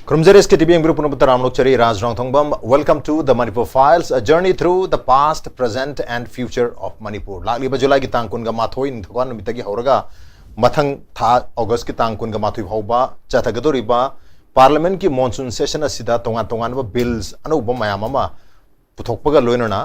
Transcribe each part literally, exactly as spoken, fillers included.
ꯈꯨꯔꯨꯝꯖꯔꯤ, S K T V ꯌꯦꯡꯕꯤꯔꯤꯕ ꯄꯨꯝꯅꯃꯛꯇ ꯔꯥꯝ ꯅꯣꯛꯆꯔꯤ꯫ ꯔꯥꯖ ꯔꯥꯡꯊꯣꯡꯕꯝ, welcome to the Manipur Files, a journey through the past, present and future of Manipur. ꯂꯥꯛꯂꯤꯕ ꯖꯨꯂꯥꯏꯒꯤ ꯇꯥꯡ ꯀꯨꯟꯒ ꯃꯥꯊꯣꯏ ꯅꯤꯡꯊꯧꯀꯥ ꯅꯨꯃꯤꯠꯇꯒꯤ ꯍꯧꯔꯒ ꯃꯊꯪ ꯊꯥ ꯑꯣꯒꯁꯀꯤ ꯇꯥꯡ ꯀꯨꯟꯒ ꯃꯥꯊꯣꯏ ꯐꯥꯎꯕ ꯆꯠꯊꯒꯗꯧꯔꯤꯕ ꯄꯥꯔꯂꯤꯌꯥꯃꯦꯟꯠꯀꯤ ꯃꯣꯟꯁꯨꯟ ꯁꯦꯁꯟ ꯑꯁꯤꯗ ꯇꯣꯉꯥꯟ ꯇꯣꯉꯥꯟꯕ ꯕꯤꯜꯁ ꯑꯅꯧꯕ ꯃꯌꯥꯝ ꯑꯃ ꯄꯨꯊꯣꯛꯄꯒ ꯂꯣꯏꯅꯅ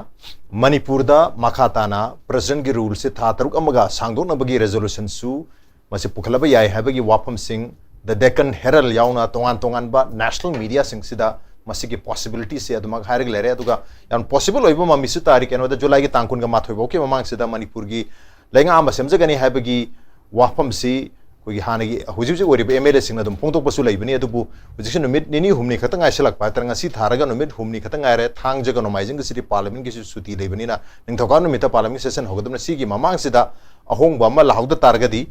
ꯃꯅꯤꯄꯨꯔꯗ ꯃꯈꯥ ꯇꯥꯅ ꯄ꯭ꯔꯦꯁꯤꯗꯦꯟꯠꯀꯤ ꯔꯨꯜꯁꯦ ꯊꯥ ꯇꯔꯨꯛ ꯑꯃꯒ ꯁꯥꯡꯗꯣꯛꯅꯕꯒꯤ ꯔꯦꯖꯣꯂꯨꯁꯟꯁꯨ ꯃꯁꯤ ꯄꯨꯈꯠꯂꯕ ꯌꯥꯏ ꯍꯥꯏꯕꯒꯤ ꯋꯥꯐꯝꯁꯤꯡ, The Deccan Herald ꯌꯥꯎꯅ ꯇꯣꯉꯥꯟ ꯇꯣꯉꯥꯟꯕ ꯅꯦꯁꯅꯦꯜ ꯃꯤꯗꯤꯌꯥꯁꯤꯡꯁꯤꯗ ꯃꯁꯤꯒꯤ ꯄꯣꯁꯤꯕꯤꯂꯤꯇꯤꯁꯦ ꯑꯗꯨꯃꯛ ꯍꯥꯏꯔꯒ ꯂꯩꯔꯦ꯫ ꯑꯗꯨꯒ ꯌꯥꯝ ꯄꯣꯁꯤꯕꯜ ꯑꯣꯏꯕ ꯃꯃꯤꯁꯨ ꯇꯥꯔꯤ, ꯀꯩꯅꯣꯗ ꯖꯨꯂꯥꯏꯒꯤ ꯇꯥꯡ ꯀꯨꯟꯒ ꯃꯥꯊꯣꯏ ꯐꯥꯎꯒꯤ ꯃꯃꯥꯡꯁꯤꯗ ꯃꯅꯤꯄꯨꯔꯒꯤ ꯂꯩꯉꯥꯛ ꯑꯃ ꯁꯦꯝꯖꯒꯅꯤ ꯍꯥꯏꯕꯒꯤ ꯋꯥꯐꯝꯁꯤ ꯑꯩꯈꯣꯏꯒꯤ ꯍꯥꯟꯅꯒꯤ ꯍꯧꯖꯤꯛ ꯍꯧꯖꯤꯛ ꯑꯣꯏꯔꯤꯕ M L A ꯁꯤꯡꯅ ꯑꯗꯨꯝ ꯐꯣꯡꯗꯣꯛꯄꯁꯨ ꯂꯩꯕꯅꯤ꯫ ꯑꯗꯨꯕꯨ ꯍꯧꯖꯤꯛꯁꯦ ꯅꯨꯃꯤꯠ ꯅꯤꯅꯤ ꯍꯨꯝꯅꯤ ꯈꯛꯇ ꯉꯥꯏꯁꯤꯜꯂꯛꯄ ꯍꯥꯏꯇꯥꯔꯦ, ꯉꯁꯤ ꯊꯥꯔꯒ ꯅꯨꯃꯤꯠ ꯍꯨꯝꯅꯤ ꯈꯛꯇ ꯉꯥꯏꯔꯦ꯫ ꯊꯥꯡꯖꯒ ꯅꯣꯡꯃꯥꯏꯖꯤꯡꯒꯁꯤꯗꯤ ꯄꯥꯔꯂꯤꯌꯥꯃꯦꯟꯠꯀꯤꯁꯨ ꯁꯨꯇꯤ ꯂꯩꯕꯅꯤꯅ ꯅꯤꯡꯊꯧꯀꯥꯕ ꯅꯨꯃꯤꯠꯇ ꯄꯥꯔꯂꯤꯌꯥꯃꯦꯟꯠꯀꯤ ꯁꯦꯁꯟ ꯍꯧꯒꯗꯕꯅꯤ꯫ ꯁꯤꯒꯤ ꯃꯃꯥꯡꯁꯤꯗ ꯑꯍꯣꯡꯕ ꯑꯃ ꯂꯥꯛꯍꯧꯗ ꯇꯥꯔꯒꯗꯤ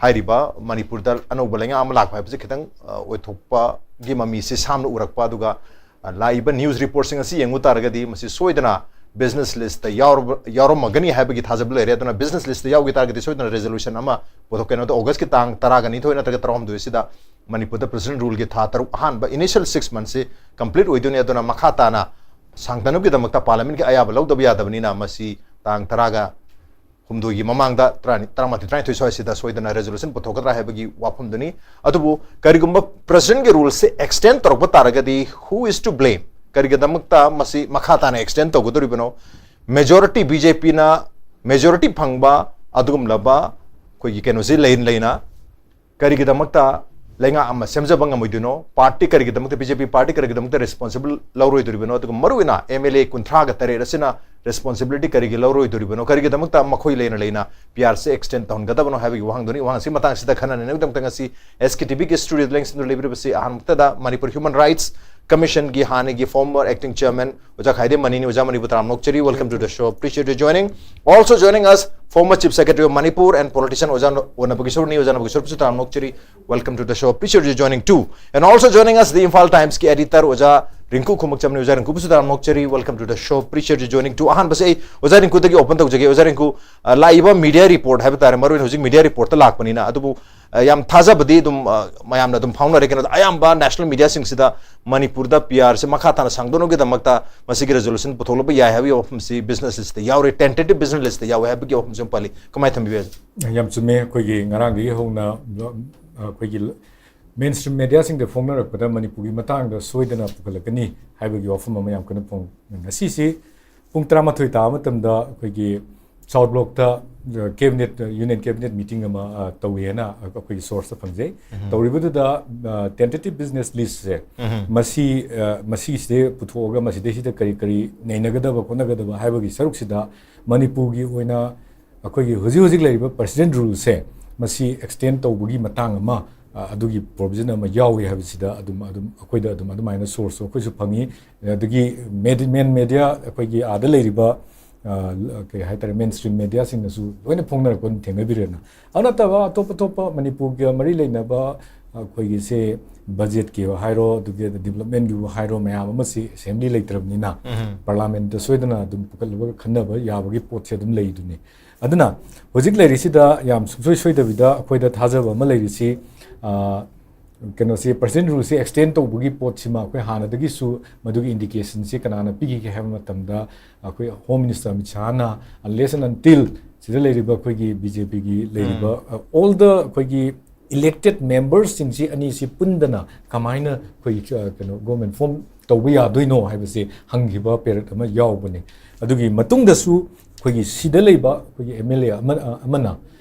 ꯍꯥꯏꯔꯤꯕ ꯃꯅꯤꯄꯨꯔꯗ ꯑꯅꯧꯕ ꯂꯩꯉꯥꯛ ꯑꯃ ꯂꯥꯛꯄ ꯍꯥꯏꯕꯁꯤ ꯈꯤꯇꯪ, ꯑ, ꯑꯣꯏꯊꯣꯛꯄꯒꯤ ꯃꯃꯤꯁꯤ ꯁꯥꯝꯅ ꯎꯔꯛꯄ꯫ ꯑꯗꯨꯒ ꯑ, ꯂꯥꯛꯏꯕ ꯅ꯭ꯌꯨꯁ ꯔꯤꯄꯣꯔꯠꯁꯤꯡ ꯑꯁꯤ ꯌꯦꯡꯉꯨ ꯇꯥꯔꯒꯗꯤ ꯃꯁꯤ ꯁꯣꯏꯗꯅ ꯕꯤꯖꯤꯅꯦꯁ ꯂꯤꯁꯇ ꯌꯥꯎꯔꯕ-, ꯌꯥꯎꯔꯝꯃꯒꯅꯤ ꯍꯥꯏꯕꯒꯤ ꯊꯥꯖꯕ ꯂꯩꯔꯦ꯫ ꯑꯗꯨꯅ ꯕꯤꯖꯤꯅꯦꯁ ꯂꯤꯁꯇ ꯌꯥꯎꯈꯤ ꯇꯥꯔꯒꯗꯤ ꯁꯣꯏꯗꯅ ꯔꯦꯖꯣꯂꯨꯁꯟ ꯑꯃ ꯄꯨꯊꯣꯛꯀꯅꯤ꯫ ꯑꯗꯣ ꯑꯣꯒꯁꯀꯤ ꯇꯥꯡ ꯇꯔꯥꯒ ꯅꯤꯊꯣꯏ ꯅꯠꯇ꯭ꯔꯒ ꯇꯔꯥꯍꯨꯝꯗꯣꯏꯁꯤꯗ ꯃꯅꯤꯄꯨꯔꯗ ꯄ꯭ꯔꯦꯁꯤꯗꯦꯟꯠ ꯔꯨꯜꯒꯤ ꯊꯥ ꯇꯔꯨꯛ, ꯑꯍꯥꯟꯕ ꯏꯅꯤꯁꯤꯌꯦꯜ ꯁꯤꯛꯁ ꯃꯟꯊꯁꯤ ꯀꯝꯄ꯭ꯂꯤꯠ ꯑꯣꯏꯗꯣꯏꯅꯤ꯫ ꯑꯗꯨꯅ ꯃꯈꯥ ꯇꯥꯅ ꯁꯥꯡꯗꯅꯕꯒꯤꯗꯃꯛꯇ ꯄꯥꯔꯂꯤꯌꯥꯃꯦꯟꯠꯀꯤ ꯑꯌꯥꯕ ꯂꯧꯗꯕ ꯌꯥꯗꯕꯅꯤꯅ ꯃꯁꯤ ꯇꯥꯡ ꯇꯔꯥꯒ ꯍꯨꯝꯗꯣꯏꯒꯤ ꯃꯃꯥꯡꯗ ꯇꯔꯥꯅꯤ-, ꯇꯔꯥꯃꯥꯊꯣꯏ, ꯇꯔꯥꯅꯤꯊꯣꯏ ꯁ꯭ꯋꯥꯏꯁꯤꯗ ꯁꯣꯏꯗꯅ ꯔꯦꯖꯣꯂꯨꯁꯟ ꯄꯨꯊꯣꯛꯀꯗ꯭ꯔꯥ ꯍꯥꯏꯕꯒꯤ ꯋꯥꯐꯝꯗꯨꯅꯤ꯫ ꯑꯗꯨꯕꯨ ꯀꯔꯤꯒꯨꯝꯕ ꯄ꯭ꯔꯦꯁꯤꯗꯦꯟꯠꯀꯤ ꯔꯨꯜꯁꯦ ꯑꯦꯛꯁꯇꯦꯟ ꯇꯧꯔꯛꯄ ꯇꯥꯔꯒꯗꯤ, who is to blame? ꯀꯔꯤꯒꯤꯗꯃꯛꯇ ꯃꯁꯤ ꯃꯈꯥ ꯇꯥꯅ ꯑꯦꯛꯁꯇꯦꯟ ꯇꯧꯒꯗꯧꯔꯤꯕꯅꯣ? ꯃꯦꯖꯣꯔꯤꯇꯤ, B J P ꯅ ꯃꯦꯖꯣꯔꯤꯇꯤ ꯐꯪꯕ ꯑꯗꯨꯒꯨꯝꯂꯕ ꯑꯩꯈꯣꯏꯒꯤ ꯀꯩꯅꯣꯁꯤ ꯂꯩ-, ꯂꯩꯅ ꯀꯔꯤꯒꯤꯗꯃꯛꯇ ꯂꯩꯉꯥꯛ ꯑꯃ ꯁꯦꯝꯖꯕ ꯉꯝꯃꯣꯏꯗꯣꯏꯅꯣ? ꯄꯥꯔꯇꯤ ꯀꯔꯤꯒꯤꯗꯃꯛꯇ, B J P ꯄꯥꯔꯇꯤ ꯀꯔꯤꯒꯤꯗꯃꯛꯇ ꯔꯦꯁꯄꯣꯟꯁꯤꯕꯜ ꯂꯧꯔꯣꯏꯗꯣꯔꯤꯕꯅꯣ? ꯑꯗꯨꯒ ꯃꯔꯨꯑꯣꯏꯅ M L A ꯀꯨꯟꯊ꯭ꯔꯥꯒ ꯇꯔꯦꯠ ꯑꯁꯤꯅ ꯔꯦꯁꯄꯣꯟꯁꯤꯕꯤꯂꯤꯇꯤ ꯀꯔꯤꯒꯤ ꯂꯧꯔꯣꯏꯗꯣꯔꯤꯕꯅꯣ? ꯀꯔꯤꯒꯤꯗꯃꯛꯇ ꯃꯈꯣꯏ ꯂꯩꯅ ꯂꯩꯅ P R ꯁꯦ ꯑꯦꯛꯁꯇꯦꯟ ꯇꯧꯍꯟꯒꯗꯕꯅꯣ ꯍꯥꯏꯕꯒꯤ ꯋꯥꯍꯪꯗꯨꯅꯤ꯫ ꯋꯥꯍꯪ ꯑꯁꯤ ꯃꯇꯥꯡꯁꯤꯗ ꯈꯟꯅ ꯅꯩꯅꯕꯒꯤꯗꯃꯛꯇ ꯉꯁꯤ S K T V ꯒꯤ ꯁ꯭ꯇꯨꯗꯤꯑꯣꯗ ꯂꯦꯡꯁꯤꯟꯗꯨꯅ ꯂꯩꯕꯤꯔꯤꯕꯁꯤ ꯑꯍꯥꯟꯕꯗ ꯃꯅꯤꯄꯨꯔ ꯍ꯭ꯌꯨꯃꯦꯟ ꯔꯥꯏꯠꯁ ꯀꯃꯤꯁꯟꯒꯤ ꯍꯥꯟꯅꯒꯤ ꯐꯣꯔꯃꯔ ꯑꯦꯛꯇꯤꯡ ꯆꯤꯌꯔꯃꯦꯟ ꯑꯣꯖꯥ ꯈꯥꯏꯗꯦꯝ ꯃꯅꯤꯅꯤ꯫ ꯑꯣꯖꯥ, ꯃꯅꯤꯕꯨ ꯇꯔꯥꯝꯅ ꯑꯣꯛꯆꯔꯤ, welcome to the show, appreciate you joining. Also joining us, former Chief Secretary of Manipur and politician ꯑꯣꯖꯥ ꯅ-, ꯑꯣ ꯅꯕꯀꯤꯁꯣꯔꯅꯤ꯫ ꯑꯣꯖꯥ ꯅꯕꯀꯤꯁꯣꯔꯕꯨꯁꯨ ꯇꯔꯥꯝꯅ ꯑꯣꯛꯆꯔꯤ, welcome to the show, appreciate you joining too. And also joining us, the Imphal Times ꯀꯤ editor ꯑꯣꯖꯥ ꯔꯤꯡꯀꯨ ꯈꯨꯃꯛꯆꯝꯅꯤ꯫ ꯑꯣꯖꯥ ꯔꯤꯡꯀꯨꯕꯨꯁꯨ ꯇꯔꯥꯝꯅ ꯑꯣꯛꯆꯔꯤ, welcome to the show, appreciate you joining too. ꯑꯍꯥꯟꯕꯁꯦ ꯑꯩ ꯑꯣꯖꯥ ꯔꯤꯡꯀꯨꯗꯒꯤ ꯑꯣꯄꯟ ꯇꯧꯖꯒꯦ꯫ ꯑꯣꯖꯥ ꯔꯤꯡꯀꯨ, ꯑ, ꯂꯥꯛꯏꯕ ꯃꯤꯗꯤꯌꯥ ꯔꯤꯄꯣꯔꯠ ꯍꯥꯏꯕ ꯇꯥꯔꯦ, ꯃꯔꯨꯑꯣꯏꯅ ꯍꯧꯖꯤꯛ ꯃꯤꯗꯤꯌꯥ ꯔꯤꯄꯣꯔꯠꯇ ꯂꯥꯛꯄꯅꯤꯅ, ꯑꯗꯨꯕꯨ ꯑ, ꯌꯥꯝ ꯊꯥꯖꯕꯗꯤ ꯑꯗꯨꯝ, ꯑ, ꯃꯌꯥꯝꯅ ꯑꯗꯨꯝ ꯐꯥꯎꯅꯔꯦ꯫ ꯀꯩꯅꯣꯗ ꯑꯌꯥꯝꯕ ꯅꯦꯁꯅꯦꯜ ꯃꯤꯗꯤꯌꯥꯁꯤꯡꯁꯤꯗ ꯃꯅꯤꯄꯨꯔꯗ ꯄꯤ ꯑꯥꯔꯁꯦ ꯃꯈꯥ ꯇꯥꯅ ꯁꯥꯡꯗꯣꯛꯅꯕꯒꯤꯗꯃꯛꯇ ꯃꯁꯤꯒꯤ ꯔꯤꯖꯣꯂꯨꯁꯟ ꯄꯨꯊꯣꯛꯂꯛꯄ ꯌꯥꯏ ꯍꯥꯏꯕꯒꯤ ꯋꯥꯐꯝꯁꯤ ꯕꯤꯖꯤꯅꯦꯁ ꯂꯤꯁꯇ ꯌꯥꯎꯔꯦ, ꯇꯦꯟꯇꯦꯇꯤꯚ ꯕꯤꯖꯤꯅꯦꯁ ꯂꯤꯁꯇ ꯌꯥꯎꯋꯦ ꯍꯥꯏꯕꯒꯤ ꯋꯥꯐꯝꯁꯤ ꯑꯃ ꯄꯜꯂꯤ꯫ ꯀꯃꯥꯏꯅ ꯊꯝꯕꯤꯕ ꯌꯥꯏ? ꯌꯥꯝ ꯆꯨꯝꯃꯦ꯫ ꯑꯩꯈꯣꯏꯒꯤ ꯉꯔꯥꯡꯗꯒꯤ ꯍꯧꯅ, ꯑ, ꯑꯩꯈꯣꯏꯒꯤ ꯃꯦꯟ ꯁ꯭ꯇ꯭ꯔꯤꯝ ꯃꯦꯗꯤꯌꯥꯁꯤꯡꯗ ꯐꯣꯡꯅꯔꯛꯄꯗ ꯃꯅꯤꯄꯨꯔꯒꯤ ꯃꯇꯥꯡꯗ ꯁꯣꯏꯗꯅ ꯄꯨꯈꯠꯂꯛꯀꯅꯤ ꯍꯥꯏꯕꯒꯤ ꯋꯥꯐꯝ ꯑꯃ ꯌꯥꯝ ꯀꯟꯅ ꯐꯣꯡ-, ꯉꯁꯤꯁꯤ ꯄꯨꯡ ꯇꯔꯥꯃꯥꯊꯣꯏ ꯇꯥꯕ ꯃꯇꯝꯗ ꯑꯩꯈꯣꯏꯒꯤ ꯁꯥꯎꯠ ꯕ꯭ꯂꯣꯛꯇ, ꯑ, ꯀꯦꯕꯤꯅꯦꯠ, ꯑ, ꯌꯨꯅꯤꯌꯟ ꯀꯦꯕꯤꯅꯦꯠ ꯃꯤꯇꯤꯡ ꯑꯃ, ꯑ, ꯇꯧꯋꯦꯅ ꯑꯩꯈꯣꯏꯒꯤ ꯁꯣꯔꯁꯇ ꯐꯪꯖꯩ꯫ ꯎꯝ꯫ ꯇꯧꯔꯤꯕꯗꯨꯗ, ꯑ, ꯇꯦꯟꯇꯦꯇꯤꯚ ꯕꯤꯖꯤꯅꯦꯁ ꯂꯤꯁꯁꯦ ꯎꯝ꯫ ꯃꯁꯤ, ꯑ, ꯃꯁꯤꯁꯦ ꯄꯨꯊꯣꯛꯑꯒ ꯃꯁꯤꯗꯩꯁꯤꯗ ꯀꯔꯤ ꯀꯔꯤ ꯅꯩꯅꯒꯗꯕ ꯈꯣꯠꯅꯒꯗꯕ ꯍꯥꯏꯕꯒꯤ ꯁꯔꯨꯛꯁꯤꯗ ꯃꯅꯤꯄꯨꯔꯒꯤ ꯑꯣꯏꯅ ꯑꯩꯈꯣꯏꯒꯤ ꯍꯧꯖꯤꯛ ꯍꯧꯖꯤꯛ ꯂꯩꯔꯤꯕ ꯄ꯭ꯔꯦꯁꯤꯗꯦꯟꯠ ꯔꯨꯜꯁꯦ ꯃꯁꯤ ꯑꯦꯛꯁꯇꯦꯟ ꯇꯧꯕꯒꯤ ꯃꯇꯥꯡ ꯑꯃ, ꯑ, ꯑꯗꯨꯒꯤ ꯄ꯭ꯔꯣꯕꯤꯖꯟ ꯑꯃ ꯌꯥꯎꯏ ꯍꯥꯏꯕꯁꯤꯗ ꯑꯗꯨꯝ, ꯑꯗꯨꯝ ꯑꯩꯈꯣꯏꯗ ꯑꯗꯨꯝ ꯑꯗꯨꯃꯥꯏꯅ ꯁꯣꯔꯁꯁꯨ ꯑꯩꯈꯣꯏꯁꯨ ꯐꯪꯉꯤ꯫ ꯑꯗꯒꯤ ꯃꯦꯗꯤ-, ꯃꯦꯟ ꯃꯦꯗꯤꯌꯥ ꯑꯩꯈꯣꯏꯒꯤ ꯑꯥꯗ ꯂꯩꯔꯤꯕ, ꯑ, ꯀꯩ ꯍꯥꯏꯇꯥꯔꯦ, ꯃꯦꯟ ꯁ꯭ꯇ꯭ꯔꯤꯝ ꯃꯦꯗꯤꯌꯥꯁꯤꯡꯅꯁꯨ ꯂꯣꯏꯅ ꯐꯣꯡꯅꯔꯛꯄ ꯑꯗꯨꯝ ꯊꯦꯡꯅꯕꯤꯔꯦꯅ꯫ ꯑꯗꯨ ꯅꯠꯇꯕ ꯑꯇꯣꯞ ꯑꯇꯣꯞꯄ ꯃꯅꯤꯄꯨꯔꯒ ꯃꯔꯤ ꯂꯩꯅꯕ ꯑꯩꯈꯣꯏꯒꯤꯁꯦ ꯕꯖꯦꯠꯀꯤ ꯍꯥꯏꯔꯣ, ꯑꯗꯨꯒꯤ ꯗꯤꯕꯂꯞꯃꯦꯟꯒꯤꯕꯨ ꯍꯥꯏꯔꯣ, ꯃꯌꯥꯝ ꯑꯃꯁꯤ ꯑꯦꯁꯦꯝꯕ꯭ꯂꯤ ꯂꯩꯇ꯭ꯔꯕꯅꯤꯅ ꯎꯝ꯫ ꯄꯥꯔꯂꯥꯃꯦꯟꯠꯇ ꯁꯣꯏꯗꯅ ꯑꯗꯨꯝ ꯄꯨꯈꯠꯂꯒ ꯈꯟꯅꯕ ꯌꯥꯕꯒꯤ ꯄꯣꯠꯁꯦ ꯑꯗꯨꯝ ꯂꯩꯗꯨꯅꯤ꯫ ꯑꯗꯨꯅ ꯍꯧꯖꯤꯛ ꯂꯩꯔꯤꯁꯤꯗ ꯌꯥꯝ ꯁꯨꯡꯁꯣꯏ ꯁꯣꯏꯗꯕꯤꯗ ꯑꯩꯈꯣꯏꯗ ꯊꯥꯖꯕ ꯑꯃ ꯂꯩꯔꯤꯁꯤ, ꯑ, ꯀꯩꯅꯣꯁꯤ, ꯄ꯭ꯔꯦꯁꯤꯗꯦꯟꯠ ꯔꯨꯜꯁꯤ ꯑꯦꯛꯁꯇꯦꯟ ꯇꯧꯕꯒꯤ ꯄꯣꯠꯁꯤꯃ ꯑꯩꯈꯣꯏ ꯍꯥꯟꯅꯗꯒꯤꯁꯨ ꯃꯗꯨꯒꯤ ꯏꯟꯗꯤꯀꯦꯁꯟꯁꯤ ꯀꯅꯥꯅ ꯄꯤꯈꯤꯒꯦ ꯍꯥꯏꯕ ꯃꯇꯝꯗ, ꯑꯩꯈꯣꯏ ꯍꯣꯝ ꯃꯤꯅꯤꯁꯇꯔ ꯑꯃꯤꯠ ꯁꯥꯍꯅ, unless and until ꯁꯤꯗ ꯂꯩꯔꯤꯕ ꯑꯩꯈꯣꯏꯒꯤ ꯕꯤ ꯖꯦ ꯄꯤꯒꯤ ꯂꯩꯔꯤꯕ, ꯎꯝ꯫ ꯑ, all the ꯑꯩꯈꯣꯏꯒꯤ ꯏꯂꯦꯛꯇꯦꯠ ꯃꯦꯝꯕꯔꯁꯤꯡꯁꯤ ꯑꯅꯤꯁꯤ ꯄꯨꯟꯗꯅ ꯀꯃꯥꯏꯅ ꯑꯩꯈꯣꯏ, ꯑ, ꯀꯩꯅꯣ, ꯒꯣꯔꯃꯦꯟ ꯐꯣꯝ ꯇꯧꯕ ꯌꯥꯗꯣꯏꯅꯣ ꯍꯥꯏꯕꯁꯤ ꯍꯪꯈꯤꯕ ꯄꯦꯔꯠ ꯑꯃ ꯌꯥꯎꯕꯅꯤ꯫ ꯑꯗꯨꯒꯤ ꯃꯇꯨꯡꯗꯁꯨ ꯑꯩꯈꯣꯏꯒꯤ ꯁꯤꯗ ꯂꯩꯕ ꯑꯩꯈꯣꯏꯒꯤ ꯑꯦꯝ ꯑꯦꯜ ꯑꯦ ꯑꯃ, ꯑ, ꯑꯃꯅ,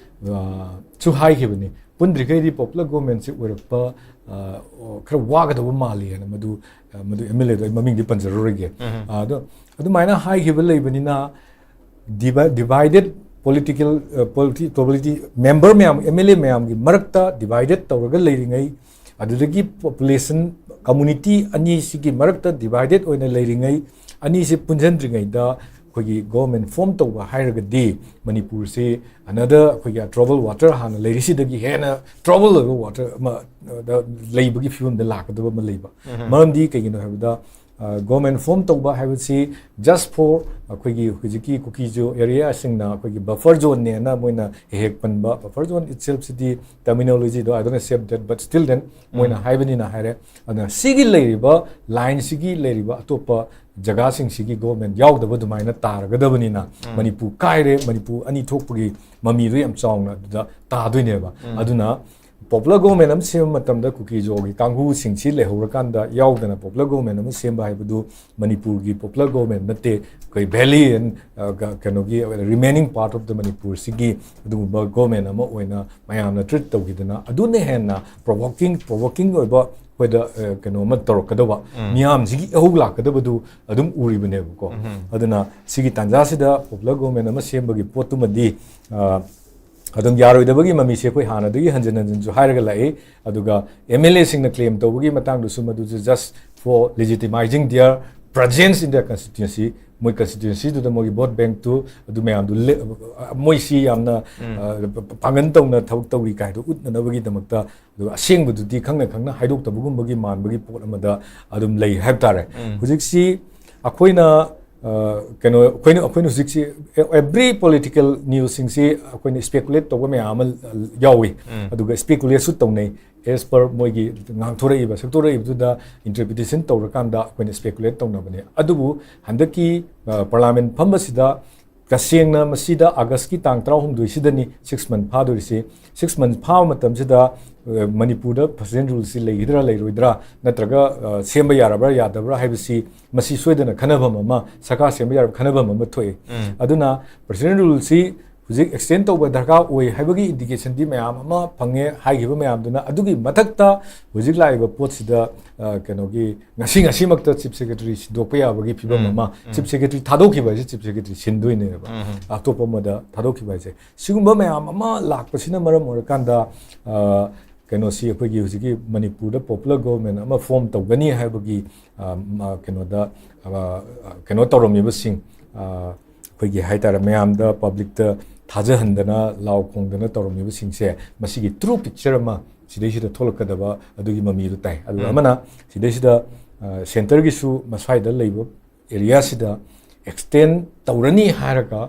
ꯑ, ꯁꯨ ꯍꯥꯏꯈꯤꯕꯅꯤ, ꯄꯨꯟꯗ꯭ꯔꯤꯈꯩꯗꯤ ꯄꯣꯄꯨꯂꯔ ꯒꯣꯔꯃꯦꯟꯁꯤ ꯑꯣꯏꯔꯛꯄ, ꯑ, ꯈꯔ ꯋꯥꯒꯗꯕ ꯃꯥꯜꯂꯤ ꯍꯥꯏꯅ ꯃꯗꯨ, ꯑ, ꯃꯗꯨ ꯑꯦꯝ ꯑꯦꯜ ꯑꯦꯗꯣ ꯑꯩ ꯃꯃꯤꯡꯗꯤ ꯄꯟꯖꯔꯔꯣꯏꯒꯦ꯫ ꯎꯝ꯫ ꯑ, ꯑꯗꯣ ꯑꯗꯨꯃꯥꯏꯅ ꯍꯥꯏꯈꯤꯕ ꯂꯩꯕꯅꯤꯅ, ꯗꯤꯚꯥꯏ-, ꯗꯤꯚꯥꯏꯗꯦꯠ ꯄꯣꯂꯤꯇꯤꯀꯦꯜ, ꯑ, ꯄꯣꯂꯤꯇꯤ-, ꯄꯣꯂꯤꯇꯤ-, ꯃꯦꯝꯕꯔ ꯃꯌꯥꯝ, ꯑꯦꯝ ꯑꯦꯜ ꯑꯦ ꯃꯌꯥꯝꯒꯤ ꯃꯔꯛꯇ ꯗꯤꯚꯥꯏꯗꯦꯠ ꯇꯧꯔꯒ ꯂꯩꯔꯤꯉꯩ, ꯑꯗꯨꯗꯒꯤ ꯄꯣꯄꯨꯂꯦꯁꯟ ꯀꯝꯃꯨꯅꯤꯇꯤ ꯑꯅꯤꯁꯤꯒꯤ ꯃꯔꯛꯇ ꯗꯤꯚꯥꯏꯗꯦꯠ ꯑꯣꯏꯅ ꯂꯩꯔꯤꯉꯩ, ꯑꯅꯤꯁꯤ ꯄꯨꯟꯁꯤꯟꯗ꯭ꯔꯤꯉꯩꯗ ꯑꯩꯈꯣꯏꯒꯤ ꯒꯣꯔꯃꯦꯟ ꯐꯣꯝ ꯇꯧꯕ ꯍꯥꯏꯔꯒꯗꯤ ꯃꯅꯤꯄꯨꯔꯁꯤ ꯑꯅꯗꯔ ꯑꯩꯈꯣꯏꯒꯤ ꯇ꯭ꯔꯕꯜ ꯋꯥꯇꯔ ꯍꯥꯟꯅ ꯂꯩꯔꯤꯁꯤꯗꯒꯤ ꯍꯦꯟꯅ ꯇ꯭ꯔꯕꯜ ꯑꯣꯏꯕ ꯋꯥꯇꯔ ꯑꯃ, ꯑ, ꯗ ꯂꯩꯕꯒꯤ ꯐꯤꯕꯝꯗ ꯂꯥꯛꯀꯗꯕ ꯑꯃ ꯂꯩꯕ꯫ ꯎꯝ꯫ ꯃꯔꯝꯗꯤ ꯀꯩꯒꯤꯅꯣ ꯍꯥꯏꯕꯗ, ꯒꯣꯔꯃꯦꯟ ꯐꯣꯝ ꯇꯧꯕ ꯍꯥꯏꯕꯁꯤ just for ꯑꯩꯈꯣꯏꯒꯤ ꯍꯧꯖꯤꯛꯀꯤ ꯀꯨꯀꯤꯖꯣ ꯑꯦꯔꯤꯌꯥꯁꯤꯡꯅ ꯑꯩꯈꯣꯏꯒꯤ ꯕꯐꯔ ꯖꯣꯟꯅꯦꯅ ꯃꯣꯏꯅ ꯍꯦꯛ ꯍꯦꯛ ꯄꯟꯕ, ꯕꯐꯔ ꯖꯣꯟ ꯏꯠꯁꯦꯜꯐꯁꯤꯗꯤ terminology ꯗꯣ I don't accept that, but still then ꯃꯣꯏꯅ ꯍꯥꯏꯕꯅꯤꯅ ꯍꯥꯏꯔꯦ꯫ ꯑꯗꯨꯅ ꯁꯤꯒꯤ ꯂꯩꯔꯤꯕ ꯂꯥꯏꯟꯁꯤꯒꯤ ꯂꯩꯔꯤꯕ ꯑꯇꯣꯞꯄ ꯖꯒꯥꯁꯤꯡꯁꯤꯒꯤ ꯒꯣꯔꯃꯦꯟ ꯌꯥꯎꯗꯕ ꯑꯗꯨꯃꯥꯏꯅ ꯇꯥꯔꯒꯗꯕꯅꯤꯅ ꯃꯅꯤꯄꯨꯔ ꯀꯥꯏꯔꯦ, ꯃꯅꯤꯄꯨꯔ ꯑꯅꯤ ꯊꯣꯛꯄꯒꯤ ꯃꯃꯤꯗꯣ ꯌꯥꯝ ꯆꯥꯎꯅ ꯑꯗꯨꯗ ꯇꯥꯗꯣꯏꯅꯦꯕ꯫ ꯑꯗꯨꯅ ꯄꯣꯄꯨꯂꯔ ꯒꯣꯔꯃꯦꯟ ꯑꯃ ꯁꯦꯝꯕ ꯃꯇꯝꯗ ꯀꯨꯀꯤꯖꯣꯒꯤ ꯀꯥꯡꯕꯨꯁꯤꯡꯁꯤ ꯂꯩꯍꯧꯔꯀꯥꯟꯗ ꯌꯥꯎꯗꯅ ꯄꯣꯄꯨꯂꯔ ꯒꯣꯔꯃꯦꯟ ꯑꯃ ꯁꯦꯝꯕ ꯍꯥꯏꯕꯗꯨ ꯃꯅꯤꯄꯨꯔꯒꯤ ꯄꯣꯄꯨꯂꯔ ꯒꯣꯔꯃꯦꯟ ꯅꯠꯇꯦ, ꯑꯩꯈꯣꯏ valley and, ꯑ, ꯀ-, ꯀꯩꯅꯣꯒꯤ remaining part of the ꯃꯅꯤꯄꯨꯔꯁꯤꯒꯤ ꯑꯗꯨꯒꯨꯝꯕ ꯒꯣꯔꯃꯦꯟ ꯑꯃ ꯑꯣꯏꯅ ꯃꯌꯥꯝꯅ ꯇ꯭ꯔꯤꯠ ꯇꯧꯈꯤꯗꯅ ꯑꯗꯨꯅ ꯍꯦꯟꯅ ꯄ꯭ꯔꯣꯚꯣꯀꯤꯡ ꯄ꯭ꯔꯣꯚꯣꯀꯤꯡ ꯑꯣꯏꯕ ꯑꯩꯈꯣꯏꯗ, ꯑ, ꯀꯩꯅꯣ ꯑꯃ ꯇꯧꯔꯛꯀꯗꯕ, ꯃꯤꯌꯥꯝꯁꯤꯒꯤ ꯏꯍꯧ ꯂꯥꯛꯀꯗꯕꯗꯨ ꯑꯗꯨꯝ ꯎꯔꯤꯕꯅꯦꯕꯀꯣ꯫ ꯑꯗꯨꯅ ꯁꯤꯒꯤ ꯇꯥꯟꯖꯥꯁꯤꯗ ꯄꯣꯄꯨꯂꯔ ꯒꯣꯔꯃꯦꯟ ꯑꯃ ꯁꯦꯝꯕꯒꯤ ꯄꯣꯠꯇꯨꯃꯗꯤ, ꯑ, ꯑꯗꯨꯝ ꯌꯥꯔꯣꯏꯗꯕꯒꯤ ꯃꯃꯤꯁꯦ ꯑꯩꯈꯣꯏ ꯍꯥꯟꯅꯗꯒꯤ ꯍꯟꯖꯤꯟ ꯍꯟꯖꯤꯟꯁꯨ ꯍꯥꯏꯔꯒ ꯂꯥꯛꯏ꯫ ꯑꯗꯨꯒ ꯑꯦꯝ ꯑꯦꯜ ꯑꯦꯁꯤꯡꯅ ꯀ꯭ꯂꯦꯝ ꯇꯧꯕꯒꯤ ꯃꯇꯥꯡꯗꯨꯁꯨ ꯃꯗꯨꯁꯨ just for legitimating their presence in their constituency, ꯃꯣꯏ ꯀꯟꯁꯇꯤꯇ꯭ꯋꯦꯟꯁꯤꯗꯨꯗ ꯃꯣꯏꯒꯤ ꯚꯣꯠ ꯕꯦꯡꯛꯇꯨ ꯑꯗꯨ ꯃꯌꯥꯝꯗꯨ ꯂꯦ-, ꯃꯣꯏꯁꯤ ꯌꯥꯝꯅ, ꯑ, ꯄꯥꯡꯒꯜ ꯇꯧꯅ ꯊꯕꯛ ꯇꯧꯔꯤ ꯀꯥꯏꯗꯣ ꯎꯠꯅꯅꯕꯒꯤꯗꯃꯛꯇ, ꯑꯗꯨꯒ ꯑꯁꯦꯡꯕꯗꯨꯗꯤ ꯈꯪꯅ ꯈꯪꯅ ꯍꯥꯏꯗꯣꯛꯇꯕꯒꯨꯝꯕꯒꯤ ꯃꯥꯟꯕꯒꯤ ꯄꯣꯠ ꯑꯃꯗ ꯑꯗꯨꯝ ꯂꯩ ꯍꯥꯏꯕ ꯇꯥꯔꯦ꯫ ꯍꯧꯖꯤꯛꯁꯤ ꯑꯩꯈꯣꯏꯅ, ꯑ, ꯀꯩꯅꯣ, ꯑꯩꯈꯣꯏꯅ, ꯑꯩꯈꯣꯏꯅ ꯍꯧꯖꯤꯛꯁꯤ every political newsꯁꯤꯡꯁꯤ ꯑꯩꯈꯣꯏꯅ speculate ꯇꯧꯕ ꯃꯌꯥꯝ ꯑꯃ ꯌꯥꯎꯏ꯫ ꯑꯗꯨꯒ speculate ꯁꯨ ꯇꯧꯅꯩ꯫ As per ꯃꯣꯏꯒꯤ ꯉꯥꯡꯊꯣꯔꯛꯏꯕ, ꯁꯛꯇꯣꯔꯛꯏꯕꯗꯨꯗ interpretation ꯇꯧꯔꯀꯥꯟꯗ ꯑꯩꯈꯣꯏꯅ speculate ꯇꯧꯅꯕꯅꯦ꯫ ꯑꯗꯨꯕꯨ ꯍꯟꯗꯛꯀꯤ, ꯑ, ꯄꯥꯔꯂꯥꯃꯦꯟ ꯐꯝꯕꯁꯤꯗ ꯇꯁꯦꯡꯅ ꯃꯁꯤꯗ ꯑꯥꯒꯁꯀꯤ ꯇꯥꯡ ꯇꯔꯥꯍꯨꯝꯗꯣꯏꯁꯤꯗꯅꯤ six month ꯐꯥꯗꯣꯔꯤꯁꯤ꯫ Six month ꯐꯥꯕ ꯃꯇꯝꯁꯤꯗ, ꯑ, ꯃꯅꯤꯄꯨꯔꯗ president ruleꯁꯤ ꯂꯩꯒꯗ꯭ꯔꯥ ꯂꯩꯔꯣꯏꯗ꯭ꯔꯥ, ꯅꯠꯇ꯭ꯔꯒ, ꯑ, ꯁꯦꯝꯕ ꯌꯥꯔꯕ꯭ꯔꯥ ꯌꯥꯗꯕ꯭ꯔꯥ ꯍꯥꯏꯕꯁꯤ ꯃꯁꯤ ꯁꯣꯏꯗꯅ ꯈꯟꯅꯐꯝ ꯑꯃ, ꯁꯔꯀꯥꯔ ꯁꯦꯝꯕ ꯌꯥꯔꯕ ꯈꯟꯅꯐꯝ ꯑꯃ ꯊꯣꯛꯏ꯫ ꯑꯗꯨꯅ president ruleꯁꯤ ꯍꯧꯖꯤꯛ extend ꯇꯧꯕ ꯗꯔꯀꯥꯔ ꯑꯣꯏ ꯍꯥꯏꯕꯒꯤ indicationꯗꯤ ꯃꯌꯥꯝ ꯑꯃ ꯐꯪꯉꯦ ꯍꯥꯏꯈꯤꯕ ꯃꯌꯥꯝꯗꯨꯅ꯫ ꯑꯗꯨꯒꯤ ꯃꯊꯛꯇ ꯍꯧꯖꯤꯛ ꯂꯥꯛꯏꯕ ꯄꯣꯠꯁꯤꯗ, ꯑ, ꯀꯩꯅꯣꯒꯤ ꯉꯁꯤ ꯉꯁꯤꯃꯛꯇ chief secretary ꯁꯤꯟꯗꯣꯛꯄ ꯌꯥꯕꯒꯤ ꯐꯤꯕꯝ ꯑꯃ, chief secretary ꯊꯥꯗꯣꯛꯈꯤꯕ ꯍꯥꯏꯁꯦ chief secretary ꯁꯤꯟꯗꯣꯏꯅꯦꯕ, ꯑꯇꯣꯞꯄ ꯑꯃꯗ ꯊꯥꯗꯣꯛꯈꯤꯕ ꯍꯥꯏꯁꯦ꯫ ꯁꯤꯒꯨꯝꯕ ꯃꯌꯥꯝ ꯑꯃ ꯂꯥꯛꯄꯁꯤꯅ ꯃꯔꯝ ꯑꯣꯏꯔꯀꯥꯟꯗ, ꯑ, ꯀꯩꯅꯣꯁꯤ ꯑꯩꯈꯣꯏꯒꯤ ꯍꯧꯖꯤꯛꯀꯤ ꯃꯅꯤꯄꯨꯔꯗ ꯄꯣꯄꯨꯂꯔ ꯒꯣꯚꯔꯟꯃꯦꯟ ꯑꯃ ꯐꯣꯔꯝ ꯇꯧꯒꯅꯤ ꯍꯥꯏꯕꯒꯤ, ꯑ, ꯃ-, ꯀꯩꯅꯣꯗ, ꯑ, ꯀꯩꯅꯣ ꯇꯧꯔꯝꯃꯤꯕꯁꯤꯡ, ꯑ, ꯑꯩꯈꯣꯏꯒꯤ ꯍꯥꯏꯇꯥꯔꯦ, ꯃꯌꯥꯝꯗ, ꯄꯕ꯭ꯂꯤꯛꯇ ꯊꯥꯖꯍꯟꯗꯅ ꯂꯥꯎ ꯈꯣꯡꯗꯅ ꯇꯧꯔꯝꯃꯤꯕꯁꯤꯡꯁꯦ ꯃꯁꯤꯒꯤ true picture ꯑꯃ ꯁꯤꯗꯩꯁꯤꯗ ꯊꯣꯛꯂꯛꯀꯗꯕ ꯑꯗꯨꯒꯤ ꯃꯃꯤꯗꯨ ꯇꯥꯏ꯫ ꯑꯗꯨꯒ ꯑꯃꯅ ꯁꯤꯗꯩꯁꯤꯗ ꯁꯦꯟꯇꯔꯒꯤꯁꯨ ꯃꯁ꯭ꯋꯥꯏꯗ ꯂꯩꯕ ꯑꯦꯔꯤꯌꯥꯁꯤꯗ ꯑꯦꯛꯁꯇꯦꯟ ꯇꯧꯔꯅꯤ ꯍꯥꯏꯔꯒ